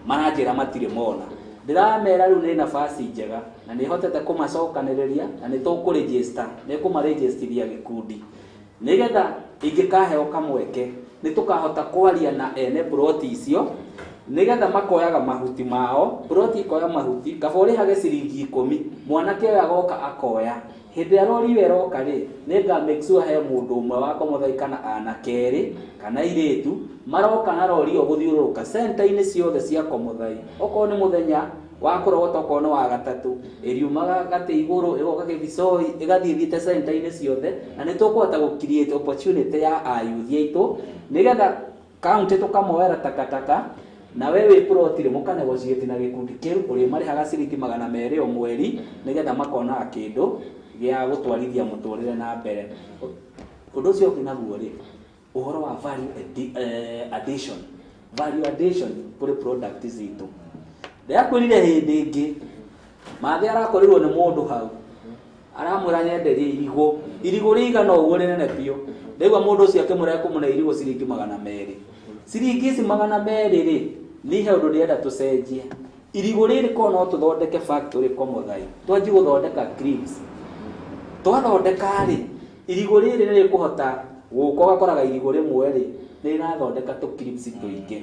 maranjĩra matirĩ mona. Ndĩramera rĩu nĩ nafasi njega na nĩ hotete kũmacokanĩrĩria na nĩ tũkũregister, nĩ kũmarejistithia gĩkundi, nĩgetha ingĩkaheo kamweke nĩ tũkahota kwaria na ene ploti icio, nĩgetha makoyaga mahuti mao, ploti ikoya mahuti, kaba ũrĩhage ciringi 10, mwanake ũyũ agoka akoya. Hĩndĩ ĩrĩa rori ĩyo ĩroka rĩ, nĩ nga make sure he mũndũ ũmwe wa Komothai kana anake erĩ kana airĩtu maroka na rori ĩyo gũthiũrũrũka center-inĩ ciothe cia Komothai. Okorwo nĩ mũthenya wa kũrogota, okorwo nĩ wa gatatũ, ĩriumaga gatĩ igũrũ ĩgoka Kĩbicoi, ĩgathiĩ ĩthiĩte center-inĩ ciothe, na nĩ tũkũhota gũ create opportunity ya ayuthi aitũ, nĩgetha county tũkamoera takataka, na we wĩ ploti rĩ, mũka negotiate na gĩkundi kĩu, ũrĩmarĩhaga ciringi 200 o mweri, nĩgetha makonaga kĩndũ gĩa gũtwarithia mũtũrĩre na mbere. Ũndũ ũcio ũngĩ naguo rĩ, ũhoro wa value addition, value addition kũrĩ product citũ. Ndĩrakwĩrire hĩndĩ ĩngĩ, Mathĩ arakorirwo nĩ mũndũ hau, aramwĩra nyenderie irigũ, irigũ rĩigana ũguo rĩnene biũ. Ndaigua mũndũ ũcio akĩmwĩra ekũmũne irigũ ciringi 200. Ciringi ici 200 rĩ, niĩ he ũndũ ndĩrenda tũcenjie. Irigũ rĩrĩ korwo no tũthondeke factory Komothai, twanjie gũthondeka crisps. Twathondeka rĩ, irigũ rĩrĩ nĩ rĩkũhota gũka, ũgakoraga irigũ rĩmwe rĩ, nĩ rĩrathondeka tũ crisps tũingĩ.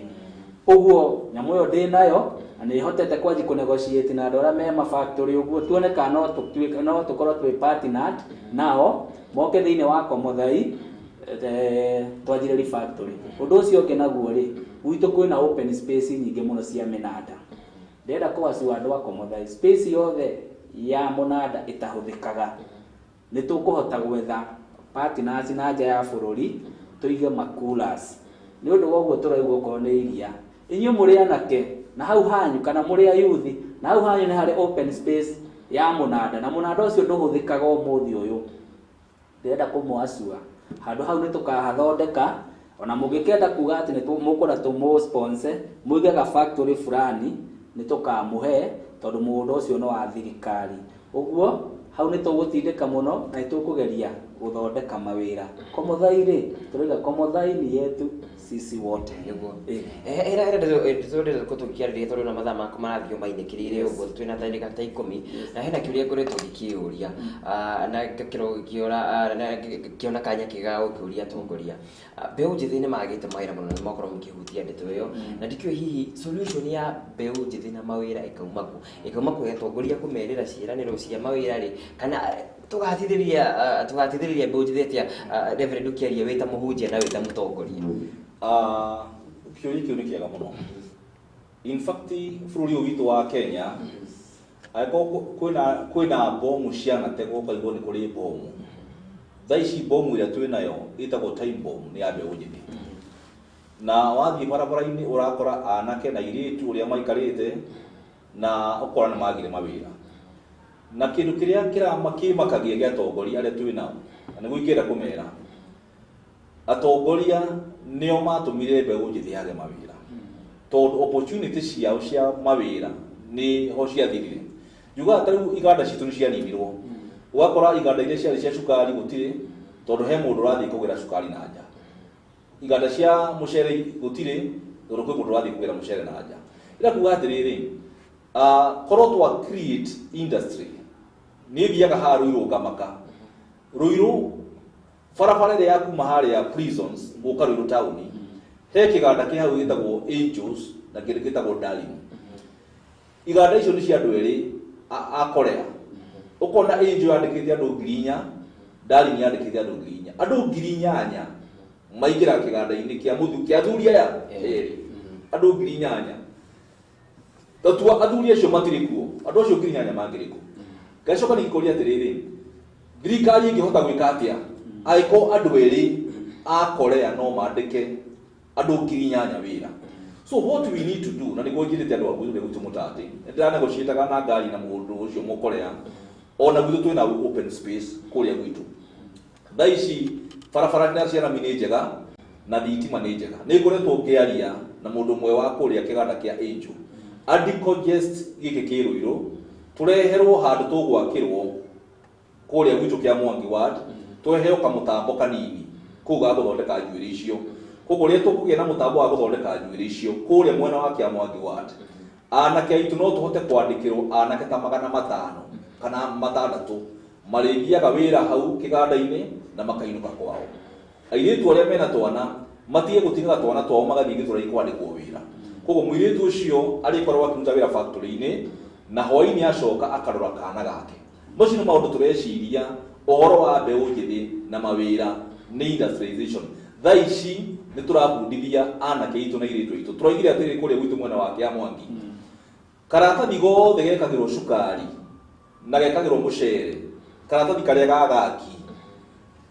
Ũguo nyamũ ĩyo ndĩ nayo na nĩ hotete kwanji kũ negotiate na andũ arĩa me ma factory ũguo tuone kana no tũtuĩke no tũkorwo twĩ partnered nao moke thĩinĩ wa Komothai, twanjĩrĩrie factory. Ũndũ ũcio ũngĩ naguo rĩ, gwitũ kwĩna open space nyingĩ mũno cia mĩnanda. Ndĩrenda kũacua andũ a Komothai, space yothe ya mũnanda ĩtahũthĩkaga nĩ tũkũhota gwetha partners na nja ya bũrũri tũige macoolers. Nĩ ũndũ wa ũguo tũraigua okorwo nĩ iria, inyuĩ mũrĩ anake na hau hanyu kana mũrĩ a youth na hau hanyu nĩ harĩ open space ya mũnanda na mũnanda ũcio ndũhũthĩkaga ũmũthĩ ũyũ, ndĩrenda kũmwacua handũ hau nĩ tũkahathondeka. Ona mũngĩkenda kuga atĩ nĩ mũkwenda tũmũ sponsor mũige ga factory fulani, nĩ tũkamũhe tondũ mũgũnda ũcio nĩ wa thirikari. Ũguo hau nĩ tũgũtindĩka mũno na nĩ tũkũgeria gũthondeka mawĩra. Komothai rĩ, tũrauga Komothai ni yetu sisi wote. Nĩguo. Ĩra ĩra ndeto ko tũngĩkĩarĩria tondũ na mathaa maku marathiĩ mainĩkĩrĩire ũguo, twĩna ta ndagĩka ta 10 na hena kĩũria ngoretwo ngĩkĩũria na ngakĩrwo ngĩora na ngĩona kanya kega ga gũkĩũria atongoria. Mbeũ njĩthĩ nĩ magĩte mawĩra mũno na makorwo mũkĩhutia ndeto ĩyo, na ndikĩũĩ hihi solution ya mbeũ njĩthĩ na mawĩra ĩkauma kũ, ĩkauma kwĩ atongoria kũmerĩra ciĩranĩro cia mawĩra rĩ, kana tũgatithĩrĩria mbeũ njĩthĩ atĩa? Reverend, ũkĩaria wĩ ta mũhunjia na wĩ ta mũtongoria. Kĩũria kĩu nĩ kĩega mũno. In fact, bũrũri ũyũ witũ wa Kenya, angĩkorwo kwĩna bomu cianategwo ũkaigua nĩ kũrĩ bomu, thaa ici bomu ĩrĩa twĩnayo ĩtagwo time bomb nĩ ya mbeũ njĩthĩ. Na wathiĩ barabara-inĩ ũrakora anake na airĩtu ũrĩa maikarĩte na ũkora nĩ magire mawĩra. Na kĩndũ kĩrĩa kĩmakagia gĩa atongoria arĩa twĩ nao, na nĩguo ingĩenda kũmera, atongoria nĩo matũmire mbeũ njĩthĩ yage mawĩra, tondũ opportunity ciao cia mawĩra nĩ ho ciathirire. Njugaga ta rĩu iganda citũ nĩ cianinirwo, ũgakora iganda iria ciarĩ cia cukari gũtirĩ, tondũ he mũndũ ũrathiĩ kũgĩra cukari na nja. Iganda cia mũcere gũtirĩ, tondũ kwĩ mũndũ ũrathiĩ kũgĩra mũcere na nja. Ĩra kuga atĩrĩrĩ, korwo twa create industry, niĩ thiaga haha Ruiru ngamaka. Ruiru barabara ĩrĩa ya kuma harĩa prisons gũka Ruiru taũni, he kĩganda kĩ hau gĩtagwo Angels na kĩndũ gĩtagwo Darling. Iganda icio nĩ cia andũ erĩ a Korea. Ũkona Angel yandĩkĩte andũ 4,000, Darling yandĩkĩte andũ 4,000. Andũ 8,000 maingĩraga kĩganda-inĩ kĩa mũthu kĩa athuri aya erĩ, andũ 8,000. Tatua athuri acio matirĩ kuo, andũ acio 8,000 mangĩrĩ kũ? Ngacoka ningĩkũria atĩrĩrĩ, thirikari ĩngĩhota gwĩka atĩa angĩkorwo andũ erĩ a Korea no mandĩke andũ 8,000 wĩra? So what we need to do, na nĩguo njĩrĩte andũ a gwitũ gwitũ mũtatĩ, nĩndĩranegotiataga na ngari na mũndũ ũcio mũkorea, ona gwitũ twĩna open space kũrĩa gwitũ. Thaa ici barabara na cia rami nĩ njega na thitima nĩ njega. Nĩ ngoretwo ngĩaria na mũndũ ũmwe wa kũrĩa kĩganda kĩa Angel adicogest gĩkĩ kĩ Ruiru, tũreherwo handũ tũgwakĩrwo kũrĩa gwitũ kĩa Mwangi ward, tweheo kamũtambo kanini kũu ga gũthondeka njuĩrĩ icio. Koguo rĩrĩa tũkũgĩa na mũtambo wa gũthondeka njuĩrĩ icio kũrĩa mwena wa kĩa Mwangi ward, anake aitũ no tũhote kwandĩkĩrwo anake ta 500 kana 600 marĩthiaga wĩra hau kĩganda-inĩ na makainũka kwao. Airĩtu arĩa mena twana matige gũtigaga twana twao magathiĩ Gĩthũrai kwandĩkwo wĩra. Koguo mũirĩtu ũcio arĩkoragwo akĩruta wĩra factory-inĩ na hwaĩ-inĩ acoka akarora kana gake. Macio nĩ maũndũ tũreciria ũhoro wa mbeũ njĩthĩ na mawĩra nĩ industrialization. Thaa ici nĩ tũrabundithia anake aitũ na airĩtu aitũ. Tũroigire atĩrĩrĩ kũrĩa gwitũ mwena wa Kĩa Mwangi, karatathi gothe gekagĩrwo cukari na gekagĩrwo mũcere, karatathi karĩa ga gaki,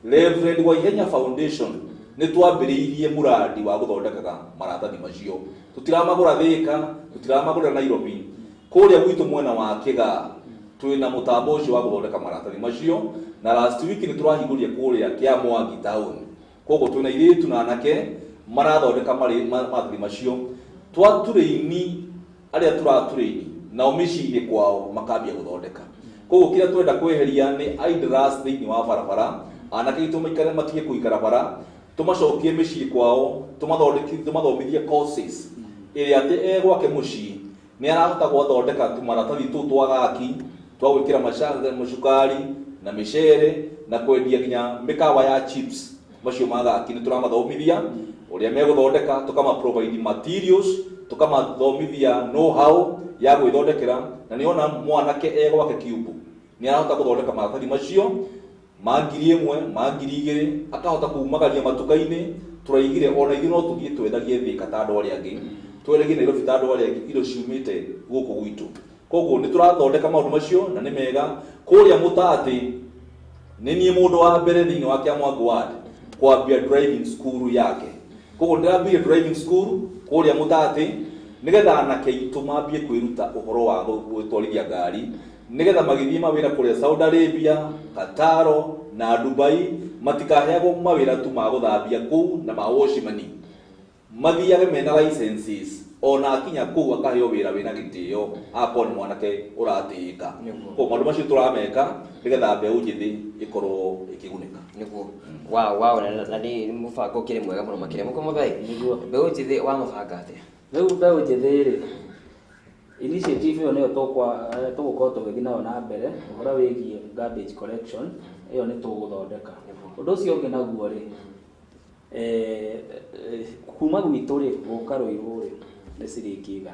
Reverend Waihenya Foundation nĩ twambĩrĩirie mũrandi wa gũthondekaga maratathi macio. Tũtiramagũra Thĩka, tũtiramagũrĩra Nairobi. Kũrĩa gwitũ mwena wa Kĩgaa twĩna mũtambo ũcio wa gũthondeka maratathi macio, na last week nĩ tũrahingũrire kũrĩa Kĩa Mwangi town. Koguo twĩna airĩtu na anake marathondeka maratathi macio. Twatũrĩini arĩa tũratũrĩini nao mĩciĩ-inĩ kwao makambia gũthondeka. Koguo kĩrĩa twenda kweheria nĩ idlers thĩinĩ wa barabara, anake aitũ maikare matige kũikara bara, tũmacokie mĩciĩ kwao, tũmathomithie courses ĩrĩa atĩ e gwake mũciĩ nĩ arahota gwathondeka tũmaratathi tũu twa gaki twa gwĩkĩra macukari na mĩcere na kwendia nginya mĩkawa ya chips. Macio ma gaki nĩ tũramathomithia ũrĩa megũthondeka, tũkama provide materials Tũkamathomithia know how ya gwĩthondekera, na nĩona mwanake e gwake kiumbu nĩ arahota gũthondeka maratathi macio ma 1000, ma 2000, akahota kumagaria matuka-inĩ. Tũraigire ona ithuĩ no tũthiĩ twendagie Thika ta andũ arĩa angĩ, twendagie Nairobi ta andũ arĩa angĩ, indo ciumĩte gũkũ gwitũ. Koguo nĩ tũrathondeka maũndũ macio na nĩ mega. Kũrĩa Mũtatĩ nĩ niĩ mũndũ wa mbere thĩinĩ wa Kĩamwangu ward kwambia driving school yake. Koguo ndĩrambirie driving school kũrĩa Mũtatĩ nĩgetha anake aitũ mambie kwĩruta ũhoro wa gwĩtwarithia ngari, nĩgetha magĩthiĩ mawĩra kũrĩa Saudi Arabia, Qatar na Dubai, matikaheagwo mawĩra tu ma gũthambia kũu na ma washimani, mathiage mena licenses, ona akinya kũu akaheo wĩra wĩna gĩtĩo, akorwo nĩ mwanake ũratĩĩka. Koguo maũndũ macio tũrameka nĩgetha mbeũ njĩthĩ ĩkorwo ĩkĩgunĩka. Nĩguo. Wow, wow, na nĩ mũbango ũkĩrĩ mwega mũno makĩria. Mũkũ Mũthai, mbeũ njĩthĩ wamabanga atĩa? Rĩu mbeũ njĩthĩ rĩ, initiative ĩyo nĩyo tũgũkorwo tũgĩthiĩ nayo na mbere, ũhoro wĩgiĩ garbage collection ĩyo nĩ tũgũthondeka. Ũndũ ũcio ũngĩ naguo rĩ, kuma gwitũ rĩ gũka Rũirũ rĩ nĩ ciringi 100.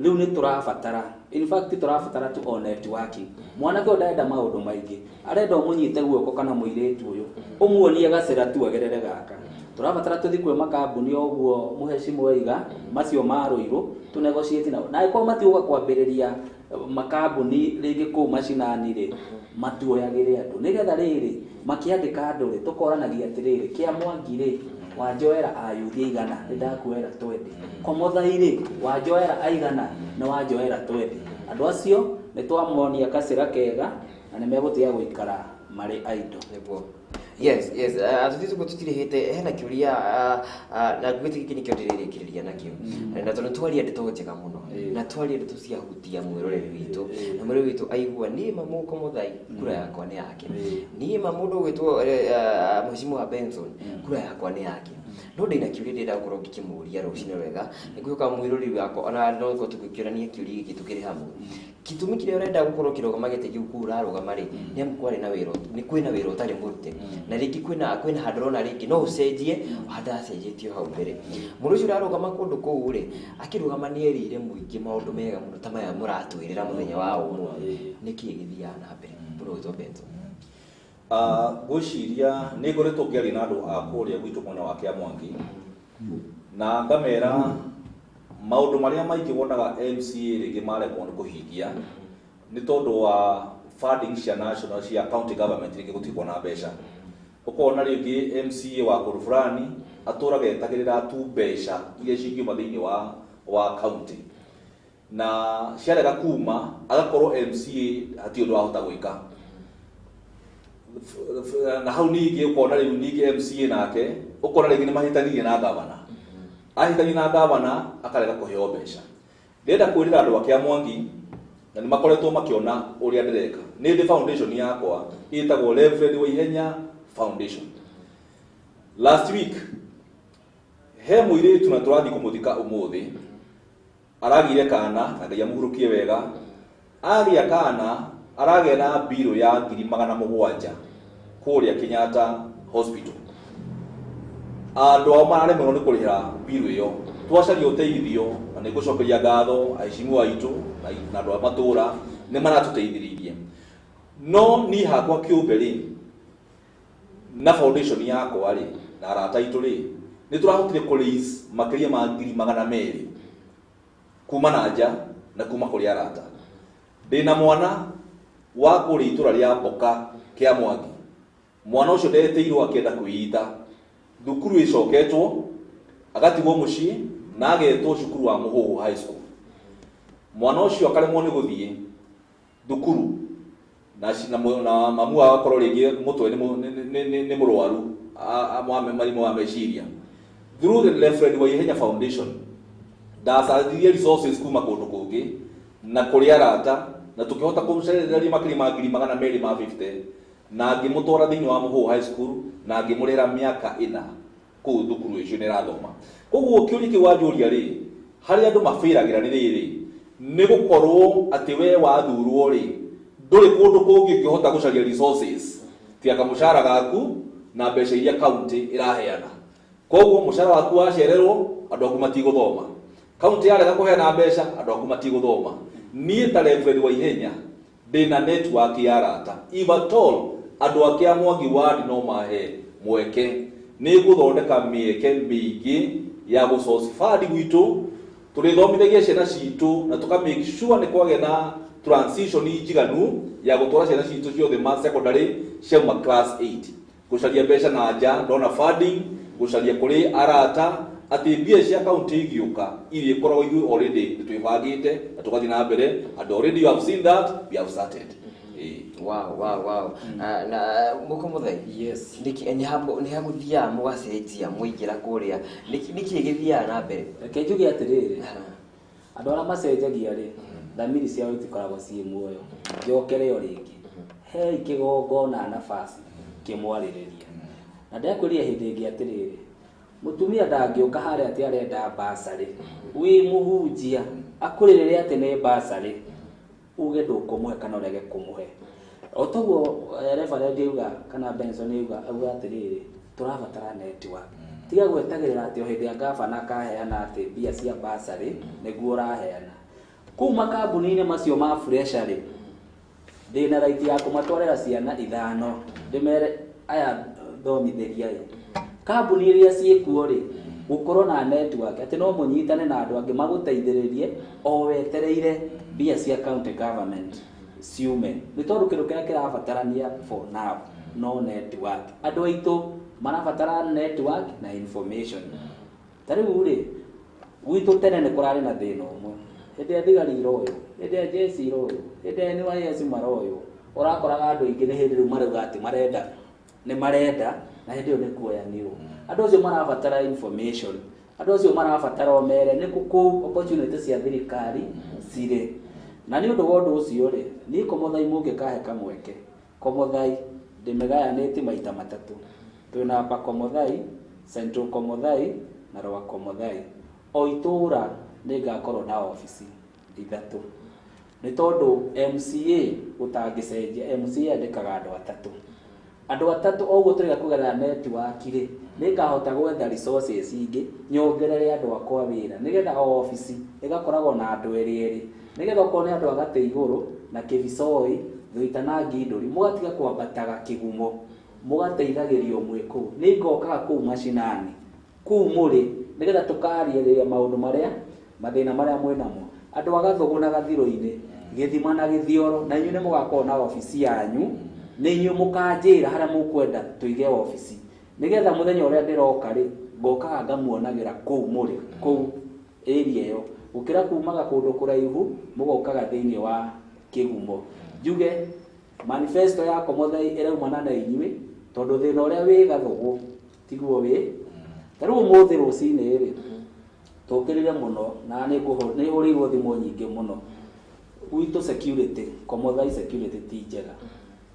Rĩu nĩ tũrabatara, in fact tũrabatara tu o networking. Mwanake ũyũ ndarenda maũndũ maingĩ, arenda ũmũnyite guoko kana mũirĩtu ũyũ ũmuonie gacĩra tu agerere gaka. Tũrabatara tũthiĩ kwĩ makambuni o ũguo mũhecimu aiga macio ma Rũirũ tũ negotiate nao, na angĩkorwo matigũka kwambĩrĩria makambuni rĩngĩ kũu macinani rĩ, matuoyagĩre andũ nĩgetha rĩrĩ makĩandĩka andũ rĩ, tũkoranagia atĩrĩrĩ, Kĩamwangi rĩ wanjoera ayuthi aigana, nĩ ndakuoera 20, Komothai rĩ wanjoera aigana, nĩ wanjoera 20. Andũ acio nĩ twamonia gacĩra kega na nĩ megũtiga gũikara marĩ idle. Nĩguo. Yes, yes, atũthiĩ tũguo tũtirĩhĩte, hena kĩũria na ngwĩte gĩkĩ nĩkĩo ndĩrĩrĩkĩrĩria nakĩo, na tondũ twaria ndeto njega mũno na twaria ndeto ciahutia mwĩroreri witũ, na mwĩroreri witũ aigua niĩ ma Mũko Mũthai kura yakwa nĩ yake, niĩ ma mũndũ ũgwĩtwo Mheshimiwa Benson kura yakwa nĩ yake. No ndĩna kĩũria ndĩrenda gũkorwo ngĩkĩmũria rũcinĩ rwega, nĩngwĩhoka mwĩroreri wakwa ona no gũkorwo tũgĩkĩũrania kĩũria gĩkĩ tũkĩrĩ hamwe. Gĩtũmi kĩrĩa ũrenda gũkorwo ũkĩrũgama gĩtĩ kĩu kũu ũrarũgama rĩ, nĩ amu kwarĩ na wĩra, nĩ kwĩna wĩra ũtarĩ mũrute, na rĩngĩ kwĩna handũ ũrona rĩngĩ no ũcenjie hatacenjetio hau mbere. Mũndũ ũcio ũrarũgama kũndũ kũu rĩ, akĩrũgama nĩ erĩire mũingĩ maũndũ mega mũno ta maya mũratwĩrĩra mũthenya wa ũmũthĩ. Nĩkĩ gĩthiaga na mbere? Mũndũ ũgwĩtwo Benson. Ngwĩciria nĩ ngoretwo ngĩaria na andũ a kũrĩa gwitũ mwena wa Kĩamwangi, na ngamera maũndũ marĩa maingĩ wonaga MCA rĩngĩ maremwo nĩ kũhingia nĩ tondũ wa funding cia national cia county government rĩngĩ gũtigwo na mbeca. Ũkona rĩngĩ MCA wa kũndũ fulani atũraga etagĩrĩra tu mbeca iria cingiuma thĩinĩ wa county, na ciarega kuma agakorwo MCA hatirĩ ũndũ ahota gwĩka. Na hau ningĩ ũkona rĩu ningĩ MCA nake ũkona rĩngĩ nĩ mahĩtanirie na gavana, ahĩtania na gavana akarega kũheo mbeca. Ndĩrenda kwĩrĩra andũ a Kĩamwangi na nĩ makoretwo makĩona ũrĩa ndĩreka. Nĩ ndĩ foundation yakwa ĩtagwo Reverend Waihenya Foundation. Last week he mũirĩtu na tũrathiĩ kũmũthika ũmũthĩ, aragire kana na Ngai amũhurũkie wega, agĩa kana aragĩa na mbirũ ya 700,000 kũrĩa Kenyatta Hospital. Andũ ao mararemerwo nĩ kũrĩhĩra mbirũ ĩyo. Twacaria ũteithio na nĩ ngũcokeria ngatho aheshimiwa aitũ na andũ a matũra nĩ maratũteithĩrĩirie. No niĩ hakwa kĩũmbe rĩ, na foundation yakwa rĩ, na arata aitũ rĩ, nĩ tũrahotire kũ raise makĩria ma 200,000 kuma na nja na kuma kũrĩ arata. Ndĩna mwana wa kũrĩa itũra rĩa Mboka Kĩamwangi. Mwana ũcio ndetĩirwo akĩenda kwĩita, thukuru ĩcoketwo agatigwo mũciĩ na agetwo cukuru wa Mũhũhũ High School. Mwana ũcio akaremwo nĩ gũthiĩ thukuru na mamu wao akorwo rĩngĩ mũtwe nĩ mũrwaru marimũ wa meciria. Through the Reverend Waihenya Foundation ndacaririe resources kuma kũndũ kũngĩ na kũrĩ arata, na tũkĩhota kũmũcereria makĩria ma 250,000 na ngĩmũtwara thĩinĩ wa Mũhũhũ High School na ngĩmũrĩhĩra mĩaka 4 kũu thukuru icio nĩ ĩrathoma. Koguo kĩũria kĩu wanjũria rĩ, harĩa andũ mabĩragĩra nĩ rĩrĩ, nĩ gũkorwo atĩ we wathurwo rĩ, ndũrĩ kũndũ kũngĩ ũngĩhota gũcaria resources tiga kamũcara gaku na mbeca iria county ĩraheana. Koguo mũcara waku wacererwo, andũ aku matigũthoma. Kaunti yarega kũheana mbeca andũ aku matigũthoma. Niĩ ta Reverend Waihenya ndĩna network ya arata, if at all andũ ake a Mwangi Ward no mahe mweke, nĩ ngũthondeka mĩeke mĩingĩ ya gũsource fund gwitũ, tũrĩthomithagia ciana citũ na tũka make sure nĩ kwagĩa na transition njiganu ya gũtwara ciana citũ ciothe ma secondary ciauma class 8. Gũcaria mbeca na nja ndona funding, gũcaria kũrĩ arata atĩ mbia cia kaunti igĩũka iria ikoragwo ithuĩ already nĩtwĩbangĩte na tũgathiĩ na mbere, and already you have seen that we have started. Wow. Na mũko mũthei, yes, nĩkĩ nĩ hagũthiaga mũgacenjia mũingĩra kũrĩa, nĩkĩ gĩthiaga na mbere? Reke njuge atĩrĩrĩ, andũ arĩa macenjagia rĩ, thamiri ciao itikoragwo ciĩ muoyo. Njokere o rĩngĩ, hei kĩgongona nafasi kĩmwarĩrĩria. Na ndakwĩrire hĩndĩ ĩngĩ atĩrĩrĩ, mũtumia ndangĩũka harĩa atĩ arenda basarĩ, wĩ mũhunjia akũrĩrĩre atĩ nĩ basarĩ, uge ndũkũmũhe kana ũrege kũmũhe. O toguo Reverend auga kana Benson auga atĩrĩrĩ, tũrabatara network. Tiga gwetagĩrĩra atĩ o hĩndĩ ya gavana akaheana atĩ mbia cia basarĩ nĩguo ũraheana. Kũu makambuni-inĩ macio ma fresher rĩ, ndĩna right ya kũmatwarĩra ciana 5 ndĩmere aya thomithĩria ĩ. Kambuni iria ciĩkuo rĩ, gũkorwo na network atĩ no mũnyitane na andũ angĩ magũteithĩrĩrie o wetereire mbia cia county government ciume. Nĩ tondũ kĩndũ kĩrĩa kĩrabatarania for now no network. Andũ aitũ marabatara network na information. Ta rĩu rĩ, gwitũ tene nĩ kũrarĩ na thĩna ũmwe. Hĩndĩ ya thigari iroywo, hĩndĩ ya jeshi iroywo, hĩndĩ ya NYS maroywo, ũrakoraga andũ aingĩ nĩ hĩndĩ rĩu marauga atĩ marenda, nĩ marenda, na hĩndĩ ĩyo nĩ kuoyanirwo. Andũ acio marabatara information, andũ acio marabatara o mere nĩ kũu opportunity cia thirikari cirĩ. Na nĩ ũndũ wa ũndũ ũcio rĩ, niĩ Komothai mũngĩkahe kamweke, Komothai ndĩmĩgayanĩtie maita matatũ. Twĩna Upper Komothai, Central Komothai na Lower Komothai. O itũũra nĩ ngakorwo na obici 3. Nĩ tondũ MCA gũtangĩcenjia, MCA andĩkaga andũ 3. Andũ 3 o ũguo tũrĩga kũgerera network rĩ, nĩ ngahota gwetha resources ingĩ nyongerere andũ akwa wĩra, nĩgetha o obici ĩgakoragwo na andũ erĩ, nĩgetha okorwo nĩ andũ a gatĩ igũrũ na Kĩbicoi, Thũita na Ngindũri, mũgatiga kwambataga kĩgumo, mũgateithagĩrio mwĩ kũu. Nĩ ngokaga kũu macinani, kũu mũrĩ, nĩgetha tũkarĩrĩria maũndũ marĩa, mathĩna marĩa mwĩnamo. Andũ a Gathũgũ na Gathirũ-inĩ, Gĩthima na Gĩthioro, na inyuĩ nĩ mũgakorwo na obici yanyu, nĩ inyuĩ mũkanjĩra harĩa mũkwenda tũige obici, nĩgetha mũthenya ũrĩa ndĩroka rĩ, ngokaga ngamuonagĩra kũu mũrĩ, kũu area ĩyo, gũkĩra kumaga kũndũ kũraihu mũgokaga thĩinĩ wa kĩgumo. Njuge manifesto ya Komothai ĩraumana na inyuĩ, tondũ thĩna ũrĩa wĩ Gathũgũ tiguo wĩ. Ta rĩu ũmũthĩ rũcinĩ rĩ, tũkĩrire mũno na nĩ hũrĩirwo thimũ nyingĩ mũno. Gwitũ security, Komothai security ti njega.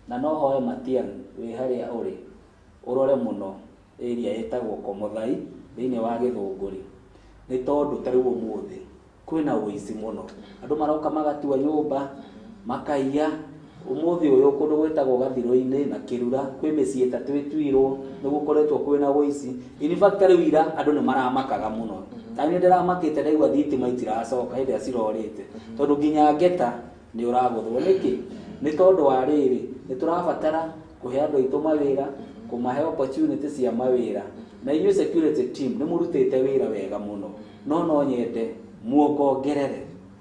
Na no hoe Matiang'i wĩ harĩa ũrĩ, ũrore mũno area ĩtagwo Komothai thĩinĩ wa Gĩthũngũri. Nĩ tondũ ta rĩu ũmũthĩ kwĩna ũici mũno. Andũ maroka magatua nyũmba, makaiya. Ũmũthĩ ũyũ kũndũ gwĩtagwo Gathirũ-inĩ na Kĩrura kwĩ mĩciĩ 3 ĩtuirwo, nĩ gũkoretwo kwĩna ũici. In fact rĩu ira andũ nĩ maramakaga mũno. Ta niĩ ndĩramakĩte ndaigua thitima itiracoka hĩndĩ ĩrĩa cirorĩte, tondũ nginya ngeta nĩ ũragũthwo. Nĩkĩ? Nĩ tondũ wa rĩrĩ, nĩ tũrabatara kũhe andũ aitũ mawĩra, kũmahe opportunity cia mawĩra. Na inyuĩ security team nĩ mũrutĩte wĩra wega mũno, no nyende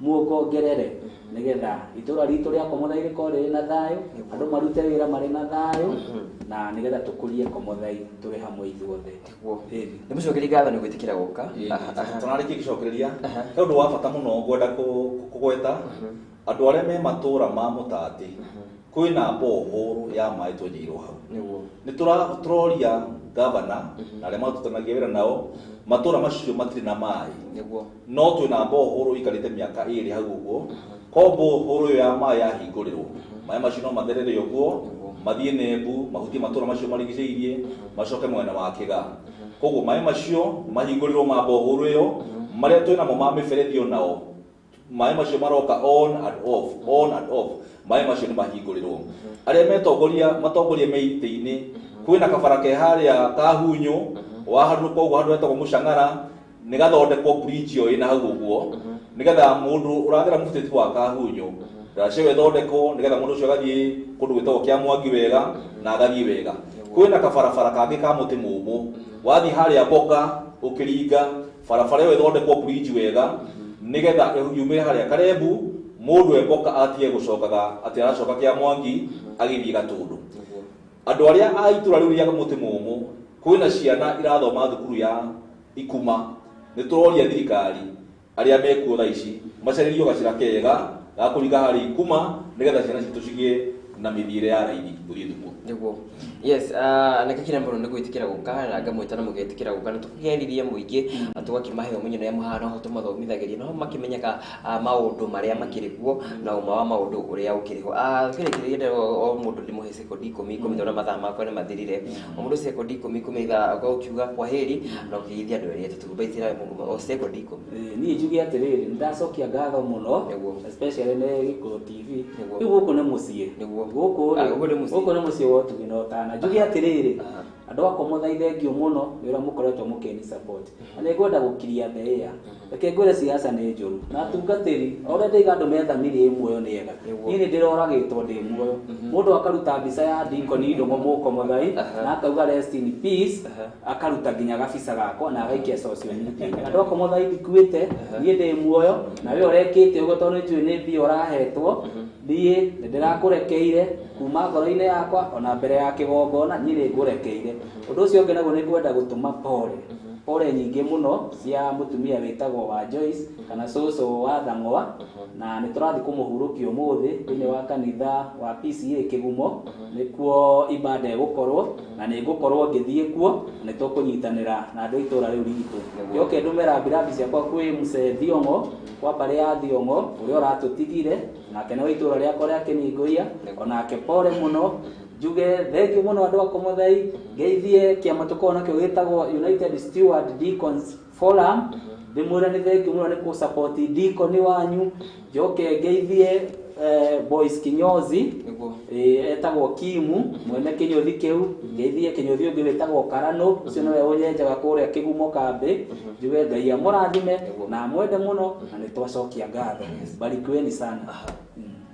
muongongerere nĩgetha itũra ritũ rĩa Komothai rĩkorwo rĩrĩ na thayũ, andũ marute wĩra marĩ na thayũ, na nĩgetha tũkũrie Komothai tũrĩ hamwe ithuothe. Nĩ mũcokerie ngatho nĩ gwĩtĩkĩra gũka. Tũnarĩkia gĩcokereria, he ũndũ wa bata mũno ngwenda kũgweta, andũ arĩa me matũra ma Mũtatĩ, kwĩna borehole ya maĩ twenjeirwo hau. Nĩ tũroria gavana na arĩa marutithanagia wĩra nao, matũra macio matirĩ na maĩ. No twĩna borehole ĩikarĩte mĩaka 2 hau ũguo, ko borehole ĩyo ya maĩ yahingũrĩrwo, maĩ macio no matherere ũguo, mathiĩ Nembu, mahutie matũra macio marigicĩirie, macoke mwena wa Kĩgaa. Koguo maĩ macio mahingũrĩrwo ma borehole ĩyo, marĩa twĩnamo ma mĩberethi onao, maĩ macio maroka on and off, on and off, maĩ macio nĩ mahingũrĩrwo. Arĩa metongoria matongoria me itĩ-inĩ, kwĩna kabara ke harĩa Kahunyũ, waharũrũka ũguo handũ hetagwo Mũcang'ara, Nĩ gathondekwo bridge ĩyo ĩna hau ũguo, nĩgetha mũndũ ũragera mũbutĩti wa Kahunyũ, ndaraca ĩyo ĩthondekwo nĩgetha mũndũ ũcio agathiĩ kũndũ gwĩtagwo kĩa Mwangi wega na agathiĩ wega. Kwĩna kabarabara kangĩ ka mũtĩ mũmũ, wathiĩ harĩa Mboka ũkĩringa barabara ĩyo ĩthondekwo bridge wega, nĩgetha yumĩre harĩa Karembu, mũndũ e Mboka atige gũcokaga atĩ aracoka kĩa Mwangi agĩthiĩ Gatũndũ. Andũ arĩa a itũra rĩu rĩa mũtĩ mũmũ, kwĩna ciana irathoma thukuru ya Ikuma, nĩ tũroria thirikari arĩa mekuo thaa ici macarĩrio gacĩra kega ga kũringa harĩ Ikuma, nĩgetha ciana citũ cigĩe na mĩthiĩre ya raithi gũthiĩ thukuru. Nĩguo, yes. Na gĩkĩra mũno nĩ gwĩtĩkĩra gũka na ngamwĩta na mũgetĩkĩra gũka na tũkĩarĩria mũingĩ na tũgakĩmahe ũmenyo na mũhana ho tũmathomithagĩria no makĩmenyaga maũndũ marĩa makĩrĩ kuo na ũma wa maũndũ ũrĩa ũkĩrĩ ho. Kĩrĩkĩrĩria, o mũndũ ndĩmũhe sekondi ikũmi ikũmi, tondũ mathaa makwa nĩ mathirire. O mũndũ sekondi ikũmi ikũmi, thaa ũkiuga kwa heri na ũkĩgeithia andũ erĩ atatũ mbaitĩra o sekondi 10. Niĩ njuge atĩrĩrĩ, nĩ ndacokia ngatho mũno, especially nĩ Gĩkũyũ TV. Rĩu gũkũ nĩ mũciĩ. Gũkũ Ah, gũkũ nĩ mũciĩ. Gũkũ nĩ mũciĩ wa ũtugi na ũtana. Njuge atĩrĩrĩ, andũ akwa, mũthaithe mũno nĩ ũrĩa mũkoretwo mũkĩni support, na nĩ ngwenda gũkiria the air. Reke ngwĩre, siasa nĩ njũru na atungatĩri o ũrĩa ndĩiga andũ methamiri ĩ muoyo nĩ ega. Niĩ nĩ ndĩroragĩtwo ndĩ muoyo, mũndũ akaruta mbica ya Deacon Ndũng'ũ Mũko Mũthai na akauga rest in peace, akaruta nginya gabica gakwa na agaikia social media. Andũ akwa Mũthai, ndikuĩte, niĩ ndĩ muoyo. Na we ũrekĩte ũguo, tondũ nĩ njũĩ nĩ mbia ũrahetwo, niĩ nĩ ndĩrakũrekeire kuma ngoro-inĩ yakwa, ona mbere ya kĩgongona niĩ nĩ ngũrekeire. Ũndũ ũcio ũngĩ naguo, nĩ ngwenda gũtũma pole pole nyingĩ mũno cia mũtumia wĩtagwo wa Joyce kana cũcũ wa Thang'wa, na nĩ tũrathiĩ kũmũhurũkia ũmũthĩ thĩinĩ wa kanitha wa PCA Kĩgumo, nĩkuo ibada ĩgũkorwo, na nĩ ngũkorwo ngĩthiĩ kuo, na nĩ tũkũnyitanĩra na andũ a itũũra rĩu ritũ. Njoke ndũme rambirambi ciakwa kwĩ Mzee Thiong'o kwa mbarĩ ya Thiong'o ũrĩa ũratũtigire, nake nĩ wa itũũra rĩakwa rĩa Kĩningũia, onake pole mũno. Njuge thengiũ mũno andũ akwa Mũthai, ngeithie kĩama tũkoragwo nakĩo gĩtagwo United Steward Deacons Forum, ndĩmwĩre nĩ thengiũ mũno nĩ kũ support deacon wanyu. Njoke ngeithie Boys Kinyozi, etagwo Kimu mwene kĩnyũthi kĩu. Ngeithie kĩnyũthi ũngĩ wĩtagwo Karano, ũcio nĩwe ũnyenjaga kũrĩa Kĩgumo kambĩ. Njuge Ngai amũrathime na amwende mũno, na nĩ twacokia ngatho. Barikiweni sana.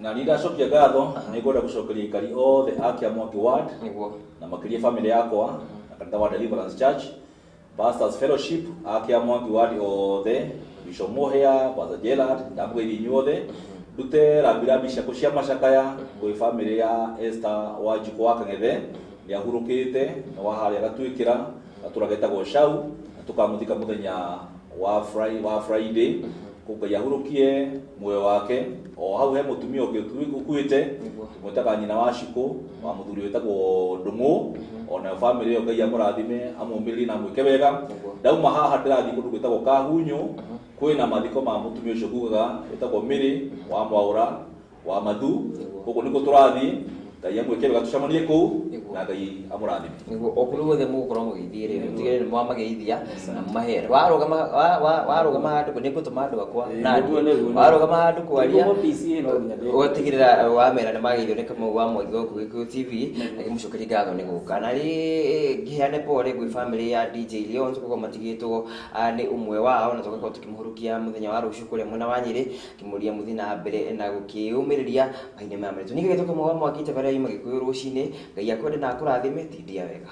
Na niĩ ndacokia ngatho, nĩ ngwenda gũcokeria aikari othe a Kĩamwangi ward, na makĩria family yakwa na kanitha wa Deliverance Church, Pastors Fellowship a Kĩamwangi ward othe, Bishop Mũhĩa, Pastor Gerard, ndamũgeithia inyuothe. Ndute rambirambi ciakwa cia macakaya gwĩ family ya Esther Wanjikũ wa Kang'ethe, nĩ ahurũkĩte, nĩ wa harĩa Gatuĩkĩra, gatũra getagwo Cau, na tũkamũthika mũthenya wa Friday. Kũu Ngai ahurũkie muoyo wake. O hau he mũtumia ũngĩ ũkuĩte, tũmwĩtaga nyina wa Cikũ wa mũthuri wĩtagwo Ndũng'ũ, onayo family ĩyo Ngai amũrathime, amũmĩrĩrie na amwĩke wega. Ndauma haha ndĩrathiĩ kũndũ gwĩtagwo Kahunyũ, kwĩna mathiko ma mũtumia ũcio ngugaga wĩtagwo Mĩrĩ wa Mwaũra wa Mathu, koguo nĩkuo tũrathiĩ. Ngai amwĩke wega, tũcemanie kũu na Ngai amũrathime. Nĩguo, o kũrĩa guothe mũgũkorwo mũgĩthiĩ rĩ, mũtigĩrĩre nĩ mwamageithia na mũmahe. Warũgama warũgama handũ, nĩ ngũtũma andũ akwa na Nĩguo. Warũgama handũ kwaria, Kĩgumo PCA no nginya ũgatigĩrĩra wamera nĩ mageithio nĩ Kamau wa Mwangi gũkũ Gĩkũyũ TV, na ngĩmũcokeria ngatho nĩ gũka. Na rĩ ngĩheane pole gwĩ family ya DJ Leons gũkorwo matigĩtwo nĩ ũmwe wao, na tũgakorwo tũkĩmũhurũkia mũthenya wa rũciũ kũrĩa mwena wa Nyĩrĩ, ngĩmũria mũthiĩ na mbere na gũkĩũmĩrĩria mahinda maya maritũ. Ningĩ gĩtwo Kamau wa Mwangi, tabarĩra yuma Gĩkũyũ rũcinĩ. Ngai akwende na akũrathime, tindia wega.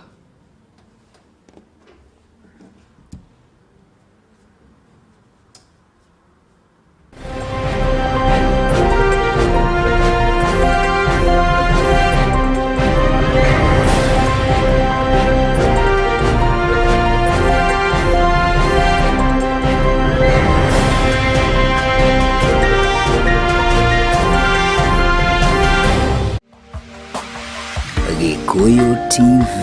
Gikuyu TV.